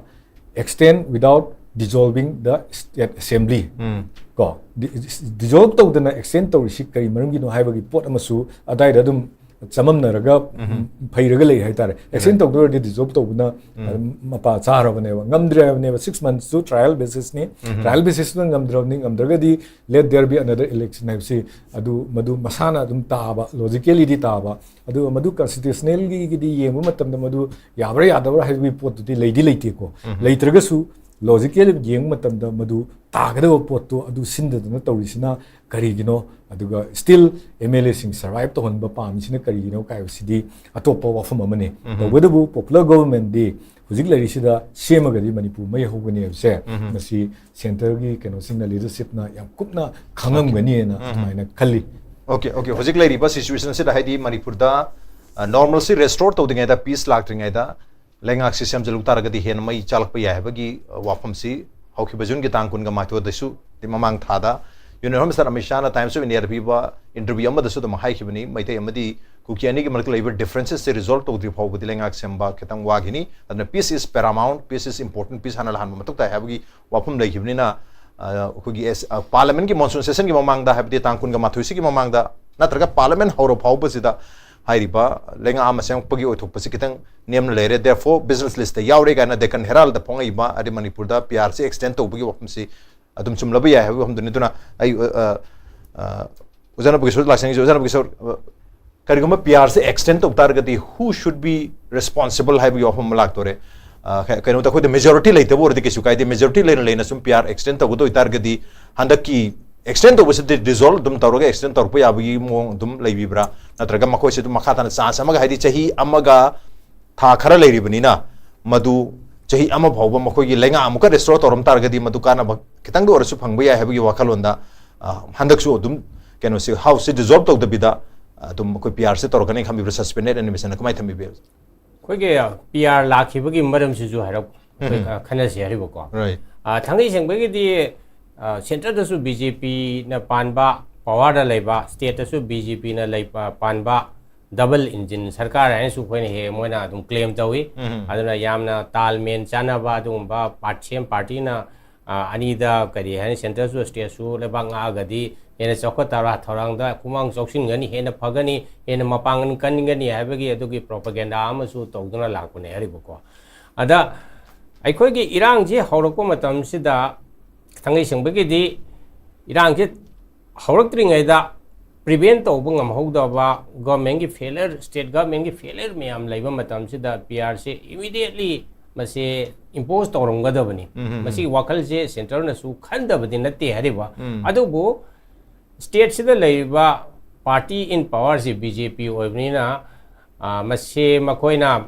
extend without dissolving the state assembly ꯀꯣ, ꯗꯤꯖꯣꯜꯕ ꯇꯧꯗꯅ ꯑꯦꯛꯁꯇꯦꯟ ꯇꯧꯔꯤꯁꯤ ꯀꯔꯤ ꯃꯔꯝꯒꯤꯅꯣ ꯍꯥꯏꯕꯒꯤ ꯄꯣꯠ ꯑꯃꯁꯨ ꯑꯗꯥꯏꯗ ꯑꯗꯨꯝ ꯆꯃꯝꯅꯔꯒ ꯐꯩꯔꯒ ꯂꯩ ꯍꯥꯏꯇꯥꯔꯦ꯫ ꯑꯦꯛꯁꯇꯦꯟ ꯇꯧꯗꯣꯏꯔꯗꯤ ꯗꯤꯖꯣꯜꯕ ꯇꯧꯕꯅ ꯃꯄꯥ ꯆꯥꯔꯕꯅꯦꯕ, ꯉꯝꯗ꯭ꯔꯦ ꯍꯥꯏꯕꯅꯦꯕ꯫ ꯁꯤꯛꯁ ꯃꯟꯁꯇꯨ ꯇ꯭ꯔꯥꯏꯌꯦꯜ ꯕꯦꯁꯤꯁꯅꯤ꯫ ꯇ꯭ꯔꯥꯏꯌꯦꯜ ꯕꯦꯁꯤꯁꯇꯨꯅ ꯉꯝꯗ꯭ꯔꯕꯅꯤ, ꯉꯝꯗ꯭ꯔꯒꯗꯤ let there be another election ꯍꯥꯏꯕꯁꯤ ꯑꯗꯨ ꯃꯗꯨ ꯃꯁꯥꯅ ꯑꯗꯨꯝ ꯇꯥꯕ, ꯂꯣꯖꯤꯀꯦꯂꯤꯗꯤ ꯇꯥꯕ꯫ ꯑꯗꯨꯒ ꯃꯗꯨ ꯀꯟꯁꯇꯤꯇ꯭ꯌꯨꯁꯅꯦꯜꯒꯤꯗꯤ ꯌꯦꯡꯕ ꯃꯇꯝꯗ ꯃꯗꯨ ꯌꯥꯕ꯭ꯔꯥ ꯌꯥꯗꯕ꯭ꯔꯥ ꯍꯥꯏꯕꯒꯤ ꯄꯣꯠꯇꯨꯗꯤ ꯂꯩꯗꯤ ꯂꯩꯇꯦꯀꯣ꯫ ꯂꯩꯇ꯭ꯔꯒꯁꯨ ꯂꯣꯖꯤꯀꯦꯜ ꯌꯦꯡꯕ ꯃꯇꯝꯗ ꯃꯗꯨ ꯇꯥꯒꯗꯕ ꯄꯣꯠꯇꯣ ꯑꯗꯨ ꯁꯤꯟꯗꯗꯅ ꯇꯧꯔꯤꯁꯤꯅ ꯀꯔꯤꯒꯤꯅꯣ? ꯑꯗꯨꯒ ꯁ꯭ꯇꯤꯜ ꯑꯦꯝ ꯑꯦꯜ ꯑꯦꯁꯤꯡ ꯁꯔꯚꯥꯏꯚ ꯇꯧꯍꯟꯕ ꯄꯥꯝꯃꯤꯁꯤꯅ ꯀꯔꯤꯒꯤꯅꯣ ꯍꯥꯏꯕꯁꯤꯗꯤ ꯑꯇꯣꯞꯄ ꯋꯥꯐꯝ ꯑꯃꯅꯤ꯫ ꯇꯧꯕꯇꯕꯨ ꯄꯣꯄꯨꯂꯔ ꯒꯣꯚꯔꯟꯃꯦꯟꯠꯗꯤ ꯍꯧꯖꯤꯛ ꯂꯩꯔꯤꯁꯤꯗ ꯁꯦꯝꯃꯒꯗꯤ ꯃꯅꯤꯄꯨꯔ ꯃꯩ ꯍꯧꯒꯅꯤ ꯍꯥꯏꯕꯁꯦ ꯃꯁꯤ ꯁꯦꯟꯇꯔꯒꯤ ꯀꯩꯅꯣꯁꯤꯡꯅ, ꯂꯤꯗꯔꯁꯤꯞꯅ ꯌꯥꯝ ꯀꯨꯞꯅ ꯈꯪꯉꯝꯒꯅꯤꯅ ꯑꯗꯨꯃꯥꯏꯅ ꯈꯜꯂꯤ꯫ Okay, okay. ꯍꯧꯖꯤꯛ ꯂꯩꯔꯤꯕ ꯁꯤꯆꯨꯋꯦꯁꯟꯁꯤꯗ, ꯍꯥꯏꯗꯤ ꯃꯅꯤꯄꯨꯔꯗ ꯅꯣꯔꯃꯦꯜꯁꯤ ꯔꯦꯁꯇꯣꯔ ꯇꯧꯗ꯭ꯔꯤꯉꯩꯗ, ꯄꯤꯁ ꯂꯥꯛꯇ꯭ꯔꯤꯉꯩꯗ ꯂꯩꯉꯥꯛꯁꯤ ꯁꯦꯝꯖꯤꯜꯂꯨ ꯇꯥꯔꯒꯗꯤ ꯍꯦꯟꯅ ꯃꯩ ꯆꯥꯜꯂꯛꯄ ꯌꯥꯏ ꯍꯥꯏꯕꯒꯤ ꯋꯥꯐꯝꯁꯤ ꯍꯧꯈꯤꯕ ꯖꯨꯟꯒꯤ ꯇꯥꯡ ꯀꯨꯟꯒ ꯃꯥꯊꯣꯏꯗꯁꯨ, ꯃꯃꯥꯡ ꯊꯥꯗ ꯌꯨꯅꯤꯌꯟ ꯍꯣꯝ ꯃꯤꯅꯤꯁꯇꯔ ꯑꯃꯤꯠ ꯁꯥꯍꯅ ꯇꯥꯏꯝꯁ ꯑꯣꯐ ꯏꯟꯗꯤꯌꯥꯗ ꯄꯤꯕ ꯏꯟꯇꯔꯚ꯭ꯌꯨ ꯑꯃꯗꯁꯨ ꯑꯗꯨꯝ ꯍꯥꯏꯈꯤꯕꯅꯤ, ꯃꯩꯇꯩ ꯑꯃꯗꯤ ꯀꯨꯀꯤ ꯑꯅꯤꯒꯤ ꯃꯔꯛꯇ ꯂꯩꯕ ꯗꯤꯐꯔꯦꯟꯁꯦꯁꯁꯦ ꯔꯤꯖꯣꯜꯕ ꯇꯧꯗ꯭ꯔꯤ ꯐꯥꯎꯕꯗꯤ ꯂꯩꯉꯥꯛ ꯁꯦꯝꯕ ꯈꯤꯇꯪ ꯋꯥꯈꯤꯅꯤ꯫ ꯑꯗꯨꯅ peace is paramount, peace is important, peace ꯍꯥꯟꯅ ꯂꯥꯛꯍꯟꯕ ꯃꯊꯧ ꯇꯥꯏ ꯍꯥꯏꯕꯒꯤ ꯋꯥꯐꯝ ꯂꯩꯈꯤꯕꯅꯤꯅ, ꯑꯩꯈꯣꯏꯒꯤ ꯄꯥꯔꯂꯤꯌꯥꯃꯦꯟꯠꯀꯤ ꯃꯣꯟꯁꯨꯟ ꯁꯦꯁꯟꯒꯤ ꯃꯃꯥꯡꯗ, ꯍꯥꯏꯕꯗꯤ ꯇꯥꯡ ꯀꯨꯟꯒ ꯃꯥꯊꯣꯏꯁꯤꯒꯤ ꯃꯃꯥꯡꯗ ꯅꯠꯇ꯭ꯔꯒ ꯄꯥꯔꯂꯤꯌꯥꯃꯦꯟꯠ ꯍꯧꯔ ꯐꯥꯎꯕꯁꯤꯗ ꯍꯥꯏꯔꯤꯕ ꯂꯩꯉꯥꯛ ꯑꯃ ꯁꯦꯝꯃꯛꯄꯒꯤ ꯑꯣꯏꯊꯣꯛꯄꯁꯤ ꯈꯤꯇꯪ ꯅꯦꯝꯅ ꯂꯩꯔꯦ꯫ Therefore business list ꯌꯥꯎꯔꯦ ꯀꯥꯏꯅ ꯗꯦꯀꯟ ꯍꯦꯔꯥꯜꯗ ꯐꯣꯡꯉꯛꯏꯕ, ꯍꯥꯏꯗꯤ ꯃꯅꯤꯄꯨꯔꯗ ꯄꯤ ꯑꯥꯔꯁꯤ ꯑꯦꯛꯁꯇꯦꯟ ꯇꯧꯕꯒꯤ ꯋꯥꯐꯝꯁꯤ ꯑꯗꯨꯝ ꯆꯨꯝꯂꯕ ꯌꯥꯏ ꯍꯥꯏꯕꯒꯤ ꯋꯥꯐꯝꯗꯨꯅꯤ꯫ ꯑꯗꯨꯅ ꯑꯩ ꯑꯣꯖꯥ ꯅꯕꯒꯦꯁꯣꯔ ꯂꯥꯛꯆꯅꯤꯡꯉꯤꯁꯦ, ꯑꯣꯖꯥ ꯅꯕꯒꯦꯁꯣꯔ, ꯀꯔꯤꯒꯨꯝꯕ ꯄꯤ ꯑꯥꯔꯁꯤ ꯑꯦꯛꯁꯇꯦꯟ ꯇꯧ ꯇꯥꯔꯒꯗꯤ who should be responsible ꯍꯥꯏꯕꯒꯤ ꯋꯥꯐꯝ ꯑꯃ ꯂꯥꯛꯇꯣꯔꯦ꯫ ꯀꯩꯅꯣꯗ ꯑꯩꯈꯣꯏꯗ ꯃꯦꯖꯣꯔꯤꯇꯤ ꯂꯩꯇꯕ ꯑꯣꯏꯔꯗꯤ ꯀꯩꯁꯨ ꯀꯥꯏꯗꯦ꯫ ꯃꯦꯖꯣꯔꯤꯇꯤ ꯂꯩꯅ ꯂꯩꯅ ꯁꯨꯝ ꯄꯤ ꯑꯥꯔ ꯑꯦꯛꯁꯇꯦꯟ ꯇꯧꯒꯗꯣꯏ ꯇꯥꯔꯒꯗꯤ ꯍꯟꯗꯛꯀꯤ ꯑꯦꯛꯁꯇꯦꯟ ꯇꯧꯕꯁꯤꯗꯤ ꯗꯤꯖꯣꯜꯕ ꯑꯗꯨꯝ ꯇꯧꯔꯒ ꯑꯦꯛꯁꯇꯦꯟ ꯇꯧꯔꯛꯄ ꯌꯥꯕꯒꯤ ꯃꯑꯣꯡ ꯑꯗꯨꯝ ꯂꯩꯕꯤꯕ꯭ꯔꯥ? ꯅꯠꯇ꯭ꯔꯒ ꯃꯈꯣꯏꯁꯤ ꯑꯗꯨꯝ ꯃꯈꯥ ꯇꯥꯅ ꯆꯥꯟꯁ ꯑꯃꯒ, ꯍꯥꯏꯗꯤ ꯆꯍꯤ ꯑꯃꯒ ꯊꯥ ꯈꯔ ꯂꯩꯔꯤꯕꯅꯤꯅ ꯃꯗꯨ ꯆꯍꯤ ꯑꯃ ꯐꯥꯎꯕ ꯃꯈꯣꯏꯒꯤ ꯂꯩꯉꯥꯛ ꯑꯃꯨꯛꯀ ꯔꯦꯁꯇꯣꯔ ꯇꯧꯔꯝ ꯇꯥꯔꯒꯗꯤ ꯃꯗꯨ ꯀꯥꯟꯅꯕ ꯈꯤꯇꯪꯗ ꯑꯣꯏꯔꯁꯨ ꯐꯪꯕ ꯌꯥꯏ ꯍꯥꯏꯕꯒꯤ ꯋꯥꯈꯜꯂꯣꯟꯗ ꯍꯟꯗꯛꯁꯨ ꯑꯗꯨꯝ ꯀꯩꯅꯣꯁꯤ, ꯍꯥꯎꯁꯁꯤ ꯗꯤꯖꯣꯜꯕ ꯇꯧꯗꯕꯤꯗ ꯑꯗꯨꯝ ꯑꯩꯈꯣꯏ ꯄꯤ ꯑꯥꯔꯁꯤ ꯇꯧꯔꯛꯀꯅꯤ ꯈꯟꯕꯤꯕ꯭ꯔꯥ? ꯁꯁꯄꯦꯟꯗꯦꯗ ꯑꯦꯅꯤꯃꯦꯁꯟꯅ ꯀꯃꯥꯏꯅ ꯊꯝꯕꯤꯕ? ꯑꯩꯈꯣꯏꯒꯤ ꯄꯤ ꯑꯥꯔ ꯂꯥꯛꯈꯤꯕꯒꯤ ꯃꯔꯝꯁꯤꯁꯨ ꯍꯥꯏꯔꯞ ꯑꯩꯈꯣꯏ ꯈꯟꯅꯁꯤ ꯍꯥꯏꯔꯤꯕꯀꯣ꯫ ꯊꯥꯡꯒꯩ ꯁꯦꯡꯕꯒꯤꯗꯤ ꯁꯦꯟꯇꯔꯗꯁꯨ ꯕꯤ ꯖꯦ ꯄꯤꯅ ꯄꯥꯟꯕ, ꯄꯋꯥꯔꯗ ꯂꯩꯕ, ꯁ꯭ꯇꯦꯠꯇꯁꯨ ꯕꯤ ꯖꯦ ꯄꯤꯅ ꯂꯩꯕ, ꯄꯥꯟꯕ, ꯗꯕꯜ ꯏꯟꯖꯤꯟ ꯁꯔꯀꯥꯔ ꯍꯥꯏꯅꯁꯨ ꯑꯩꯈꯣꯏꯅ ꯍꯦꯛ ꯃꯣꯏꯅ ꯑꯗꯨꯝ ꯀ꯭ꯂꯦꯝ ꯇꯧꯏ꯫ ꯑꯗꯨꯅ ꯌꯥꯝꯅ ꯇꯥꯜ ꯃꯦꯟ ꯆꯥꯟꯅꯕ ꯑꯗꯨꯒꯨꯝꯕ ꯄꯥꯔꯠ ꯁꯦꯝ ꯄꯥꯔꯇꯤꯅ, ꯑ, ꯑꯅꯤꯗ ꯀꯔꯤ ꯍꯥꯏꯅꯤ, ꯁꯦꯟꯇꯔꯁꯨ ꯁ꯭ꯇꯦꯠꯁꯨ ꯂꯩꯕꯥꯛ ꯉꯥꯛꯑꯒꯗꯤ ꯍꯦꯟꯅ ꯆꯥꯎꯈꯠ ꯊꯧꯔꯥ-, ꯊꯧꯔꯥꯡꯗ ꯈꯨꯃꯥꯡ ꯆꯥꯎꯁꯤꯟꯒꯅꯤ, ꯍꯦꯟꯅ ꯐꯒꯅꯤ, ꯍꯦꯟꯅ ꯃꯄꯥꯡꯒꯜ ꯀꯟꯒꯅꯤ ꯍꯥꯏꯕꯒꯤ ꯑꯗꯨꯒꯤ ꯄ꯭ꯔꯣꯄꯒꯦꯟꯗꯥ ꯑꯃꯁꯨ ꯇꯧꯗꯨꯅ ꯂꯥꯛꯄꯅꯦ ꯍꯥꯏꯔꯤꯕꯀꯣ꯫ ꯑꯗ ꯑꯩꯈꯣꯏꯒꯤ ꯏꯔꯥꯡꯁꯤ ꯍꯧꯔꯛꯄ ꯃꯇꯝꯁꯤꯗ ꯊꯥꯡꯒꯩ ꯁꯦꯡꯕꯒꯤꯗꯤ ꯏꯔꯥꯡꯁꯤ ꯍꯧꯔꯛꯇ꯭ꯔꯤꯉꯩꯗ ꯄ꯭ꯔꯤꯚꯦꯟ ꯇꯧꯕ ꯉꯝꯍꯧꯗꯕ ꯒꯚꯔꯟꯃꯦꯟꯒꯤ ꯐꯦꯂꯔ, ꯁ꯭ꯇꯦꯠ ꯒꯚꯔꯟꯃꯦꯟꯒꯤ ꯐꯦꯂꯔ ꯃꯌꯥꯝ ꯂꯩꯕ ꯃꯇꯝꯁꯤꯗ ꯄꯤ ꯑꯥꯔꯁꯦ ꯏꯃꯤꯗꯤꯌꯦꯠꯂꯤ ꯃꯁꯦ ꯏꯝꯄꯣꯁ ꯇꯧꯔꯝꯒꯗꯕꯅꯤ꯫ ꯃꯁꯤꯒꯤ ꯋꯥꯈꯜꯁꯦ ꯁꯦꯟꯇꯔꯅꯁꯨ ꯈꯟꯗꯕꯗꯤ ꯅꯠꯇꯦ ꯍꯥꯏꯔꯤꯕ꯫ ꯑꯗꯨꯕꯨ ꯁ꯭ꯇꯦꯠꯁꯤꯗ ꯂꯩꯔꯤꯕ ꯄꯥꯔꯇꯤ ꯏꯟ ꯄꯋꯥꯔꯁꯤ ꯕꯤ ꯖꯦ ꯄꯤ ꯑꯣꯏꯕꯅꯤꯅ, ꯑ, ꯃꯁꯤ ꯃꯈꯣꯏꯅ,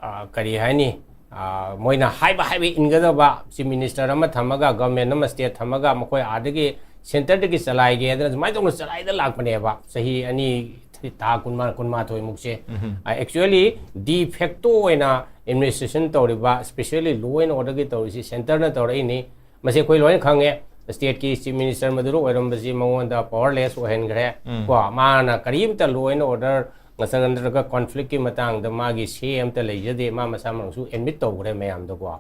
ꯑ, ꯀꯔꯤ ꯍꯥꯏꯅꯤ, ꯑ, ꯃꯣꯏꯅ ꯍꯥꯏꯕ ꯍꯥꯏꯕ ꯏꯟꯒꯗꯕ, ꯆꯤꯐ ꯃꯤꯅꯤꯁꯇꯔ ꯑꯃ ꯊꯝꯃꯒ, ꯒꯚꯔꯟꯃꯦꯟ ꯑꯃ ꯁ꯭ꯇꯦꯠ ꯊꯝꯃꯒ, ꯃꯈꯣꯏ ꯑꯥꯗꯒꯤ ꯁꯦꯟꯇꯔꯗꯒꯤ ꯆꯂꯥꯏꯒꯦ ꯍꯥꯏꯗꯅ ꯁꯨꯃꯥꯏꯅ ꯇꯧꯅ ꯆꯂꯥꯏꯗ ꯂꯥꯛꯄꯅꯦꯕ꯫ ꯆꯍꯤ ꯑꯅꯤ, ꯊꯥ ꯀꯨꯟꯃꯥ-, ꯀꯨꯟꯃꯥꯊꯣꯏ ꯃꯨꯛꯁꯦ꯫ ꯑ, actually, de facto ꯑꯣꯏꯅ ꯑꯦꯗꯃꯤꯅꯤꯁꯇ꯭ꯔꯦꯁꯟ ꯇꯧꯔꯤꯕ, especially law and orderꯒꯤ ꯇꯧꯔꯤꯁꯤ ꯁꯦꯟꯇꯔꯅ ꯇꯧꯔꯛꯏꯅꯤ꯫ ꯃꯁꯤ ꯑꯩꯈꯣꯏ ꯂꯣꯏꯅ ꯈꯪꯉꯦ꯫ ꯁ꯭ꯇꯦꯠꯀꯤ ꯆꯤꯐ ꯃꯤꯅꯤꯁꯇꯔ ꯃꯗꯨꯔ ꯑꯣꯏꯔꯝꯕꯁꯤ ꯃꯉꯣꯟꯗ ꯄꯋꯔꯂꯦꯁ ꯑꯣꯏꯍꯟꯈ꯭ꯔꯦ꯫ ꯀꯣ, ꯃꯥꯅ ꯀꯔꯤꯝꯇ law and order ꯅꯠꯇ꯭ꯔꯒ, ꯅꯠꯇ꯭ꯔꯒ conflictꯀꯤ ꯃꯇꯥꯡꯗ ꯃꯥꯒꯤ say ꯑꯝꯇ ꯂꯩꯖꯗꯦ꯫ ꯃꯥ ꯃꯁꯥꯃꯛꯁꯨ admit ꯇꯧꯈ꯭ꯔꯦ ꯃꯌꯥꯝꯗꯀꯣ꯫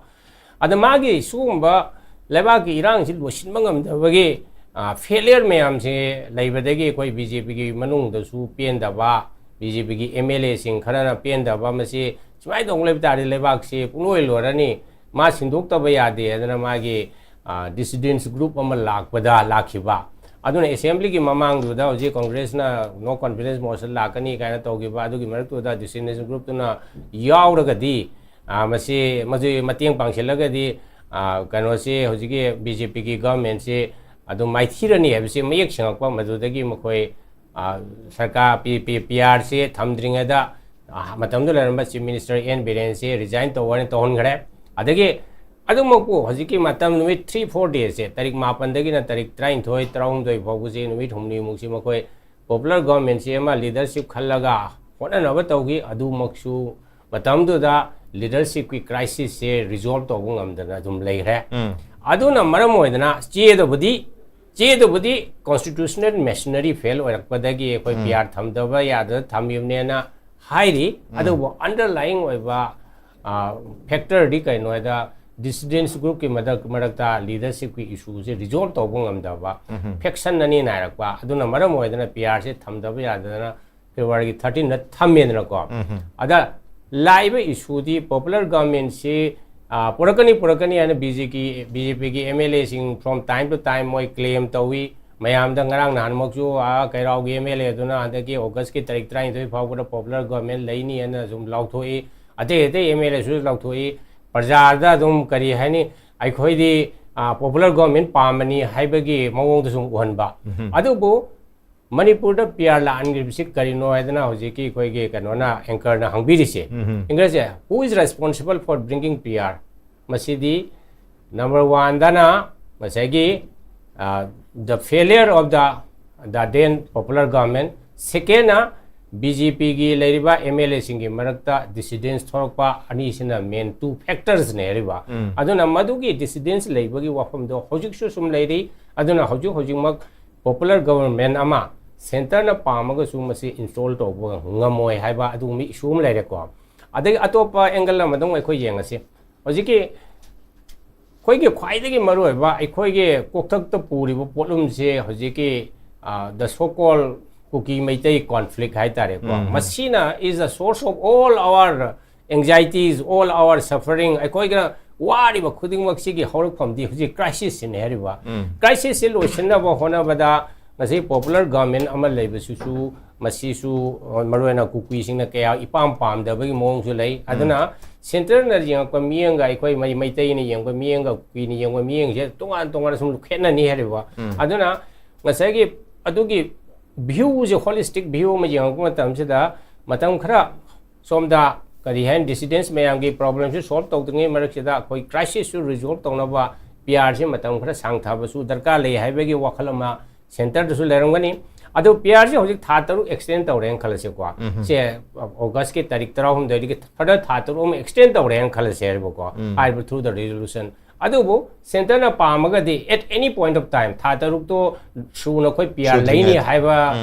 ꯑꯗ ꯃꯥꯒꯤ ꯁꯤꯒꯨꯝꯕ ꯂꯩꯕꯥꯛꯀꯤ ꯏꯔꯥꯡꯁꯤ ꯂꯣꯏꯁꯤꯟꯕ ꯉꯝꯗꯕꯒꯤ, ꯑ, ꯐꯦꯂꯤꯌꯔ ꯃꯌꯥꯝꯁꯦ ꯂꯩꯕꯗꯒꯤ ꯑꯩꯈꯣꯏ ꯕꯤ ꯖꯦ ꯄꯤꯒꯤ ꯃꯅꯨꯡꯗꯁꯨ ꯄꯦꯟꯗꯕ, ꯕꯤ ꯖꯦ ꯄꯤꯒꯤ ꯑꯦꯝ ꯑꯦꯜ ꯑꯦꯁꯤꯡ ꯈꯔꯅ ꯄꯦꯟꯗꯕ, ꯃꯁꯤ ꯁꯨꯃꯥꯏꯅ ꯇꯧꯅ ꯂꯩꯕ ꯇꯥꯔꯗꯤ ꯂꯩꯕꯥꯛꯁꯤ ꯄꯨꯡꯂꯣꯏ ꯂꯣꯏꯔꯅꯤ, ꯃꯥ ꯁꯤꯟꯗꯣꯛꯇꯕ ꯌꯥꯗꯦ ꯍꯥꯏꯗꯅ ꯃꯥꯒꯤ, ꯑ, dissidents group ꯑꯃ ꯂꯥꯛꯄꯗ ꯂꯥꯛꯈꯤꯕ꯫ ꯑꯗꯨꯅ ꯑꯦꯁꯦꯝꯕ꯭ꯂꯤꯒꯤ ꯃꯃꯥꯡꯗꯨꯗ ꯍꯧꯖꯤꯛ ꯀꯣꯡꯒ꯭ꯔꯦꯁꯅ no confidence motion ꯂꯥꯛꯀꯅꯤ ꯀꯥꯏꯅ ꯇꯧꯈꯤꯕ, ꯑꯗꯨꯒꯤ ꯃꯔꯛꯇꯨꯗ dissidents groupꯇꯨꯅ ꯌꯥꯎꯔꯒꯗꯤ, ꯑ, ꯃꯁꯤ, ꯃꯗꯨ ꯃꯇꯦꯡ ꯄꯥꯡꯁꯤꯜꯂꯒꯗꯤ, ꯑ, ꯀꯩꯅꯣꯁꯤ, ꯍꯧꯖꯤꯛꯀꯤ ꯕꯤ ꯖꯦ ꯄꯤꯒꯤ ꯒꯚꯔꯟꯃꯦꯟꯁꯤ ꯑꯗꯨꯝ ꯃꯥꯏꯊꯤꯔꯅꯤ ꯍꯥꯏꯕꯁꯤ ꯃꯌꯦꯛ ꯁꯦꯡꯉꯛꯄ꯫ ꯃꯗꯨꯗꯒꯤ ꯃꯈꯣꯏ, ꯑ, ꯁꯔꯀꯥꯔ ꯄꯤ-, ꯄꯤ-, ꯄꯤ ꯑꯥꯔꯁꯤ ꯊꯝꯗ꯭ꯔꯤꯉꯩꯗ, ꯑ, ꯃꯇꯝꯗꯨꯗ ꯂꯩꯔꯝꯕ ꯆꯤꯐ ꯃꯤꯅꯤꯁꯇꯔ ꯑꯦꯟ ꯕꯤꯔꯦꯟꯁꯤ ꯔꯤꯖꯥꯏꯟ ꯇꯧ ꯍꯥꯏꯅ ꯇꯧꯍꯟꯈ꯭ꯔꯦ꯫ ꯑꯗꯒꯤ ꯑꯗꯨꯃꯛꯄꯨ ꯍꯧꯖꯤꯛꯀꯤ ꯃꯇꯝ ꯅꯨꯃꯤꯠ three four daysꯁꯦ, ꯇꯥꯔꯤꯛ ꯃꯥꯄꯟꯗꯒꯤꯅ ꯇꯥꯔꯤꯛ ꯇꯔꯥꯅꯤꯊꯣꯏ, ꯇꯔꯥꯍꯨꯝꯗꯣꯏ ꯐꯥꯎꯕꯁꯤ, ꯅꯨꯃꯤꯠ ꯍꯨꯝꯅꯤꯃꯨꯛꯁꯤ ꯃꯈꯣꯏ popular governmentꯁꯤ ꯑꯃ leadership ꯈꯜꯂꯒ ꯍꯣꯠꯅꯅꯕ ꯇꯧꯈꯤ꯫ ꯑꯗꯨꯃꯛꯁꯨ ꯃꯇꯝꯗꯨꯗ leadershipꯀꯤ crisisꯁꯦ resolve ꯇꯧꯕ ꯉꯝꯗꯅ ꯑꯗꯨꯝ ꯂꯩꯈ꯭ꯔꯦ꯫ ꯑꯗꯨꯅ ꯃꯔꯝ ꯑꯣꯏꯗꯅ ꯆꯦꯗꯕꯨꯗꯤ ꯆꯦꯗꯨꯕꯨꯗꯤ constitutional machinery fail ꯑꯣꯏꯔꯛꯄꯗꯒꯤ ꯑꯩꯈꯣꯏ ꯎꯝ꯫ ꯄꯤ ꯑꯥꯔ ꯊꯝꯗꯕ ꯌꯥꯗꯅ ꯊꯝꯃꯤꯕꯅꯦꯅ ꯍꯥꯏꯔꯤ꯫ ꯎꯝ꯫ ꯑꯗꯨꯕꯨ underlying ꯑꯣꯏꯕ, ꯑ, factorꯗꯤ ꯀꯩꯅꯣ ꯍꯥꯏꯗ, dissidents groupꯀꯤ ꯃꯊꯛ-, ꯃꯔꯛꯇ leadershipꯀꯤ issueꯁꯦ resolve ꯇꯧꯕ ꯉꯝꯗꯕ, ꯎꯝ꯫ Faction ꯑꯅꯤ ꯅꯥꯏꯔꯛꯄ, ꯑꯗꯨꯅ ꯃꯔꯝ ꯑꯣꯏꯗꯅ ꯄꯤ ꯑꯥꯔꯁꯦ ꯊꯝꯗꯕ ꯌꯥꯗꯗꯅ Februaryꯒꯤ thirteenꯗ ꯊꯝꯃꯦꯗꯅꯀꯣ꯫ ꯎꯝ꯫ ꯑꯗ ꯂꯥꯛꯏꯕ issueꯗꯤ popular governmentꯁꯤ, ꯑ, ꯄꯨꯔꯛꯀꯅꯤ, ꯄꯨꯔꯛꯀꯅꯤ ꯍꯥꯏꯅ BJP, BJPꯒꯤ MLAꯁꯤꯡ from time to time ꯃꯣꯏ claim ꯇꯧꯏ꯫ ꯃꯌꯥꯝꯗ ꯉꯔꯥꯡ ꯅꯍꯥꯟꯃꯛꯁꯨ, ꯑ, ꯀꯩꯔꯥꯎꯒꯤ MLA ꯑꯗꯨꯅ ꯍꯟꯗꯛꯀꯤ Augustꯀꯤ ꯇꯥꯔꯤꯛ ꯇꯔꯥꯅꯤꯊꯣꯏ ꯐꯥꯎꯕꯗ popular government ꯂꯩꯅꯤ ꯍꯥꯏꯅ ꯁꯨꯝ ꯂꯥꯎꯊꯣꯛꯏ꯫ ꯑꯇꯩ ꯑꯇꯩ MLAꯁꯨ ꯂꯥꯎꯊꯣꯛꯏ꯫ ꯄ꯭ꯔꯖꯥꯗ ꯑꯗꯨꯝ ꯀꯔꯤ ꯍꯥꯏꯅꯤ, ꯑꯩꯈꯣꯏꯗꯤ, ꯑ, popular government ꯄꯥꯝꯕꯅꯤ ꯍꯥꯏꯕꯒꯤ ꯃꯑꯣꯡꯗ ꯁꯨꯝ ꯎꯍꯟꯕ꯫ ꯎꯝ꯫ ꯑꯗꯨꯕꯨ ꯃꯅꯤꯄꯨꯔꯗ ꯄꯤ ꯑꯥꯔ ꯂꯥꯛꯍꯟꯈ꯭ꯔꯤꯕꯁꯤ ꯀꯔꯤꯅꯣ ꯍꯥꯏꯗꯅ ꯍꯧꯖꯤꯛꯀꯤ ꯑꯩꯈꯣꯏꯒꯤ ꯀꯩꯅꯣꯅ, anchorꯅ ꯍꯪꯕꯤꯔꯤꯁꯦ꯫ ꯎꯝ꯫ Anchorꯁꯦ, "Who is responsible for bringing P R?" ꯃꯁꯤꯗꯤ number oneꯗꯅ ꯉꯁꯥꯏꯒꯤ, ꯑ, the failure of the, the then popular government, secondꯅ BJPꯒꯤ ꯂꯩꯔꯤꯕ MLAꯁꯤꯡꯒꯤ ꯃꯔꯛꯇ dissidence ꯊꯣꯛꯂꯛꯄ, ꯑꯅꯤꯁꯤꯅ main two factorsꯅꯦ ꯍꯥꯏꯔꯤꯕ꯫ ꯎꯝ꯫ ꯑꯗꯨꯅ ꯃꯗꯨꯒꯤ dissidence ꯂꯩꯕꯒꯤ ꯋꯥꯐꯝꯗꯣ ꯍꯧꯖꯤꯛꯁꯨ ꯁꯨꯝ ꯂꯩꯔꯤ꯫ ꯑꯗꯨꯅ ꯍꯧꯖꯤꯛ ꯍꯧꯖꯤꯛꯃꯛ popular government ꯑꯃ centreꯅ ꯄꯥꯝꯃꯒꯁꯨ ꯃꯁꯤ install ꯇꯧꯕ ꯉꯝꯃꯣꯏ ꯍꯥꯏꯕ ꯑꯗꯨꯒꯨꯝꯕ issue ꯑꯃ ꯂꯩꯔꯦꯀꯣ꯫ ꯑꯗꯒꯤ ꯑꯇꯣꯞꯄ angle ꯑꯃꯗ ꯑꯃꯨꯛ ꯑꯩꯈꯣꯏ ꯌꯦꯡꯉꯁꯤ꯫ ꯍꯧꯖꯤꯛꯀꯤ ꯑꯩꯈꯣꯏꯒꯤ ꯈ꯭ꯋꯥꯏꯗꯒꯤ ꯃꯔꯨꯑꯣꯏꯕ ꯑꯩꯈꯣꯏꯒꯤ ꯀꯣꯛꯊꯛꯇ ꯄꯨꯔꯤꯕ ꯄꯣꯠꯂꯨꯝꯁꯦ ꯍꯧꯖꯤꯛꯀꯤ, ꯑ, the so called Kuki Meitei conflict ꯍꯥꯏꯇꯥꯔꯦꯀꯣ꯫ ꯎꯝ꯫ ꯃꯁꯤꯅ is the source of all our anxieties, all our suffering, ꯑꯩꯈꯣꯏꯒ ꯋꯥꯔꯤꯕ ꯈꯨꯗꯤꯡꯃꯛꯁꯤꯒꯤ ꯍꯧꯔꯛꯐꯝꯗꯤ ꯍꯧꯖꯤꯛ crisisꯁꯤꯅꯤ ꯍꯥꯏꯔꯤꯕ꯫ ꯎꯝ꯫ Crisisꯁꯤ ꯂꯣꯏꯁꯤꯟꯅꯕ ꯍꯣꯠꯅꯕꯗ ꯉꯁꯤ popular government ꯑꯃ ꯂꯩꯕꯁꯤꯁꯨ, ꯃꯁꯤꯁꯨ, ꯑ, ꯃꯔꯨꯑꯣꯏꯅ ꯀꯨꯀꯤꯁꯤꯡꯅ ꯀꯌꯥ ꯏꯄꯥꯝ ꯄꯥꯝꯗꯕꯒꯤ ꯃꯑꯣꯡꯁꯨ ꯂꯩ꯫ ꯎꯝ꯫ ꯑꯗꯨꯅ centreꯅ ꯌꯦꯡꯉꯛꯄ ꯃꯤꯠꯌꯦꯡꯒ ꯑꯩꯈꯣꯏ ꯃꯩ-, ꯃꯩꯇꯩꯅ ꯌꯦꯡꯕ ꯃꯤꯠꯌꯦꯡꯒ ꯀꯨꯀꯤꯅ ꯌꯦꯡꯕ ꯃꯤꯠꯌꯦꯡꯁꯦ ꯇꯣꯉꯥꯟ ꯇꯣꯉꯥꯟꯅ ꯁꯨꯝ ꯈꯦꯠꯅꯅꯤ ꯍꯥꯏꯔꯤꯕ꯫ ꯎꯝ꯫ ꯑꯗꯨꯅ ꯉꯁꯥꯏꯒꯤ ꯑꯗꯨꯒꯤ viewꯁꯦ, holistic view ꯑꯃ ꯌꯦꯡꯉꯛꯄ ꯃꯇꯝꯁꯤꯗ ꯃꯇꯝ ꯈꯔ ꯁꯣꯝꯗ ꯀꯔꯤ ꯍꯥꯏꯅꯤ, dissidents ꯃꯌꯥꯝꯒꯤ problemꯁꯨ solve ꯇꯧꯗ꯭ꯔꯤꯉꯩ ꯃꯔꯛꯁꯤꯗ ꯑꯩꯈꯣꯏ crisisꯁꯨ resolve ꯇꯧꯅꯕ P Rꯁꯤ ꯃꯇꯝ ꯈꯔ ꯁꯥꯡꯊꯕꯁꯨ ꯗꯔꯀꯥꯔ ꯂꯩ ꯍꯥꯏꯕꯒꯤ ꯋꯥꯈꯜ ꯑꯃ centreꯗꯁꯨ ꯂꯩꯔꯝꯒꯅꯤ꯫ ꯑꯗꯨ P Rꯁꯤ ꯍꯧꯖꯤꯛ ꯊꯥ ꯇꯔꯨꯛ extend ꯇꯧꯔꯦꯅ ꯈꯜꯂꯁꯤꯀꯣ꯫ ꯎꯝ꯫ ꯁꯦ, Augustꯀꯤ ꯇꯥꯔꯤꯛ ꯇꯔꯥꯍꯨꯝꯗꯣꯏꯗꯒꯤ further ꯊꯥ ꯇꯔꯨꯛ ꯑꯃ extend ꯇꯧꯔꯦꯅ ꯈꯜꯂꯁꯦ ꯍꯥꯏꯔꯤꯕꯀꯣ꯫ ꯎꯝ꯫ ꯍꯥꯏꯔꯤꯕ through the resolution꯫ ꯑꯗꯨꯕꯨ centreꯅ ꯄꯥꯝꯃꯒꯗꯤ at any point of time, ꯊꯥ ꯇꯔꯨꯛꯇꯣ ꯁꯨꯅ ꯑꯩꯈꯣꯏ PR ꯂꯩꯅꯤ ꯍꯥꯏꯕ,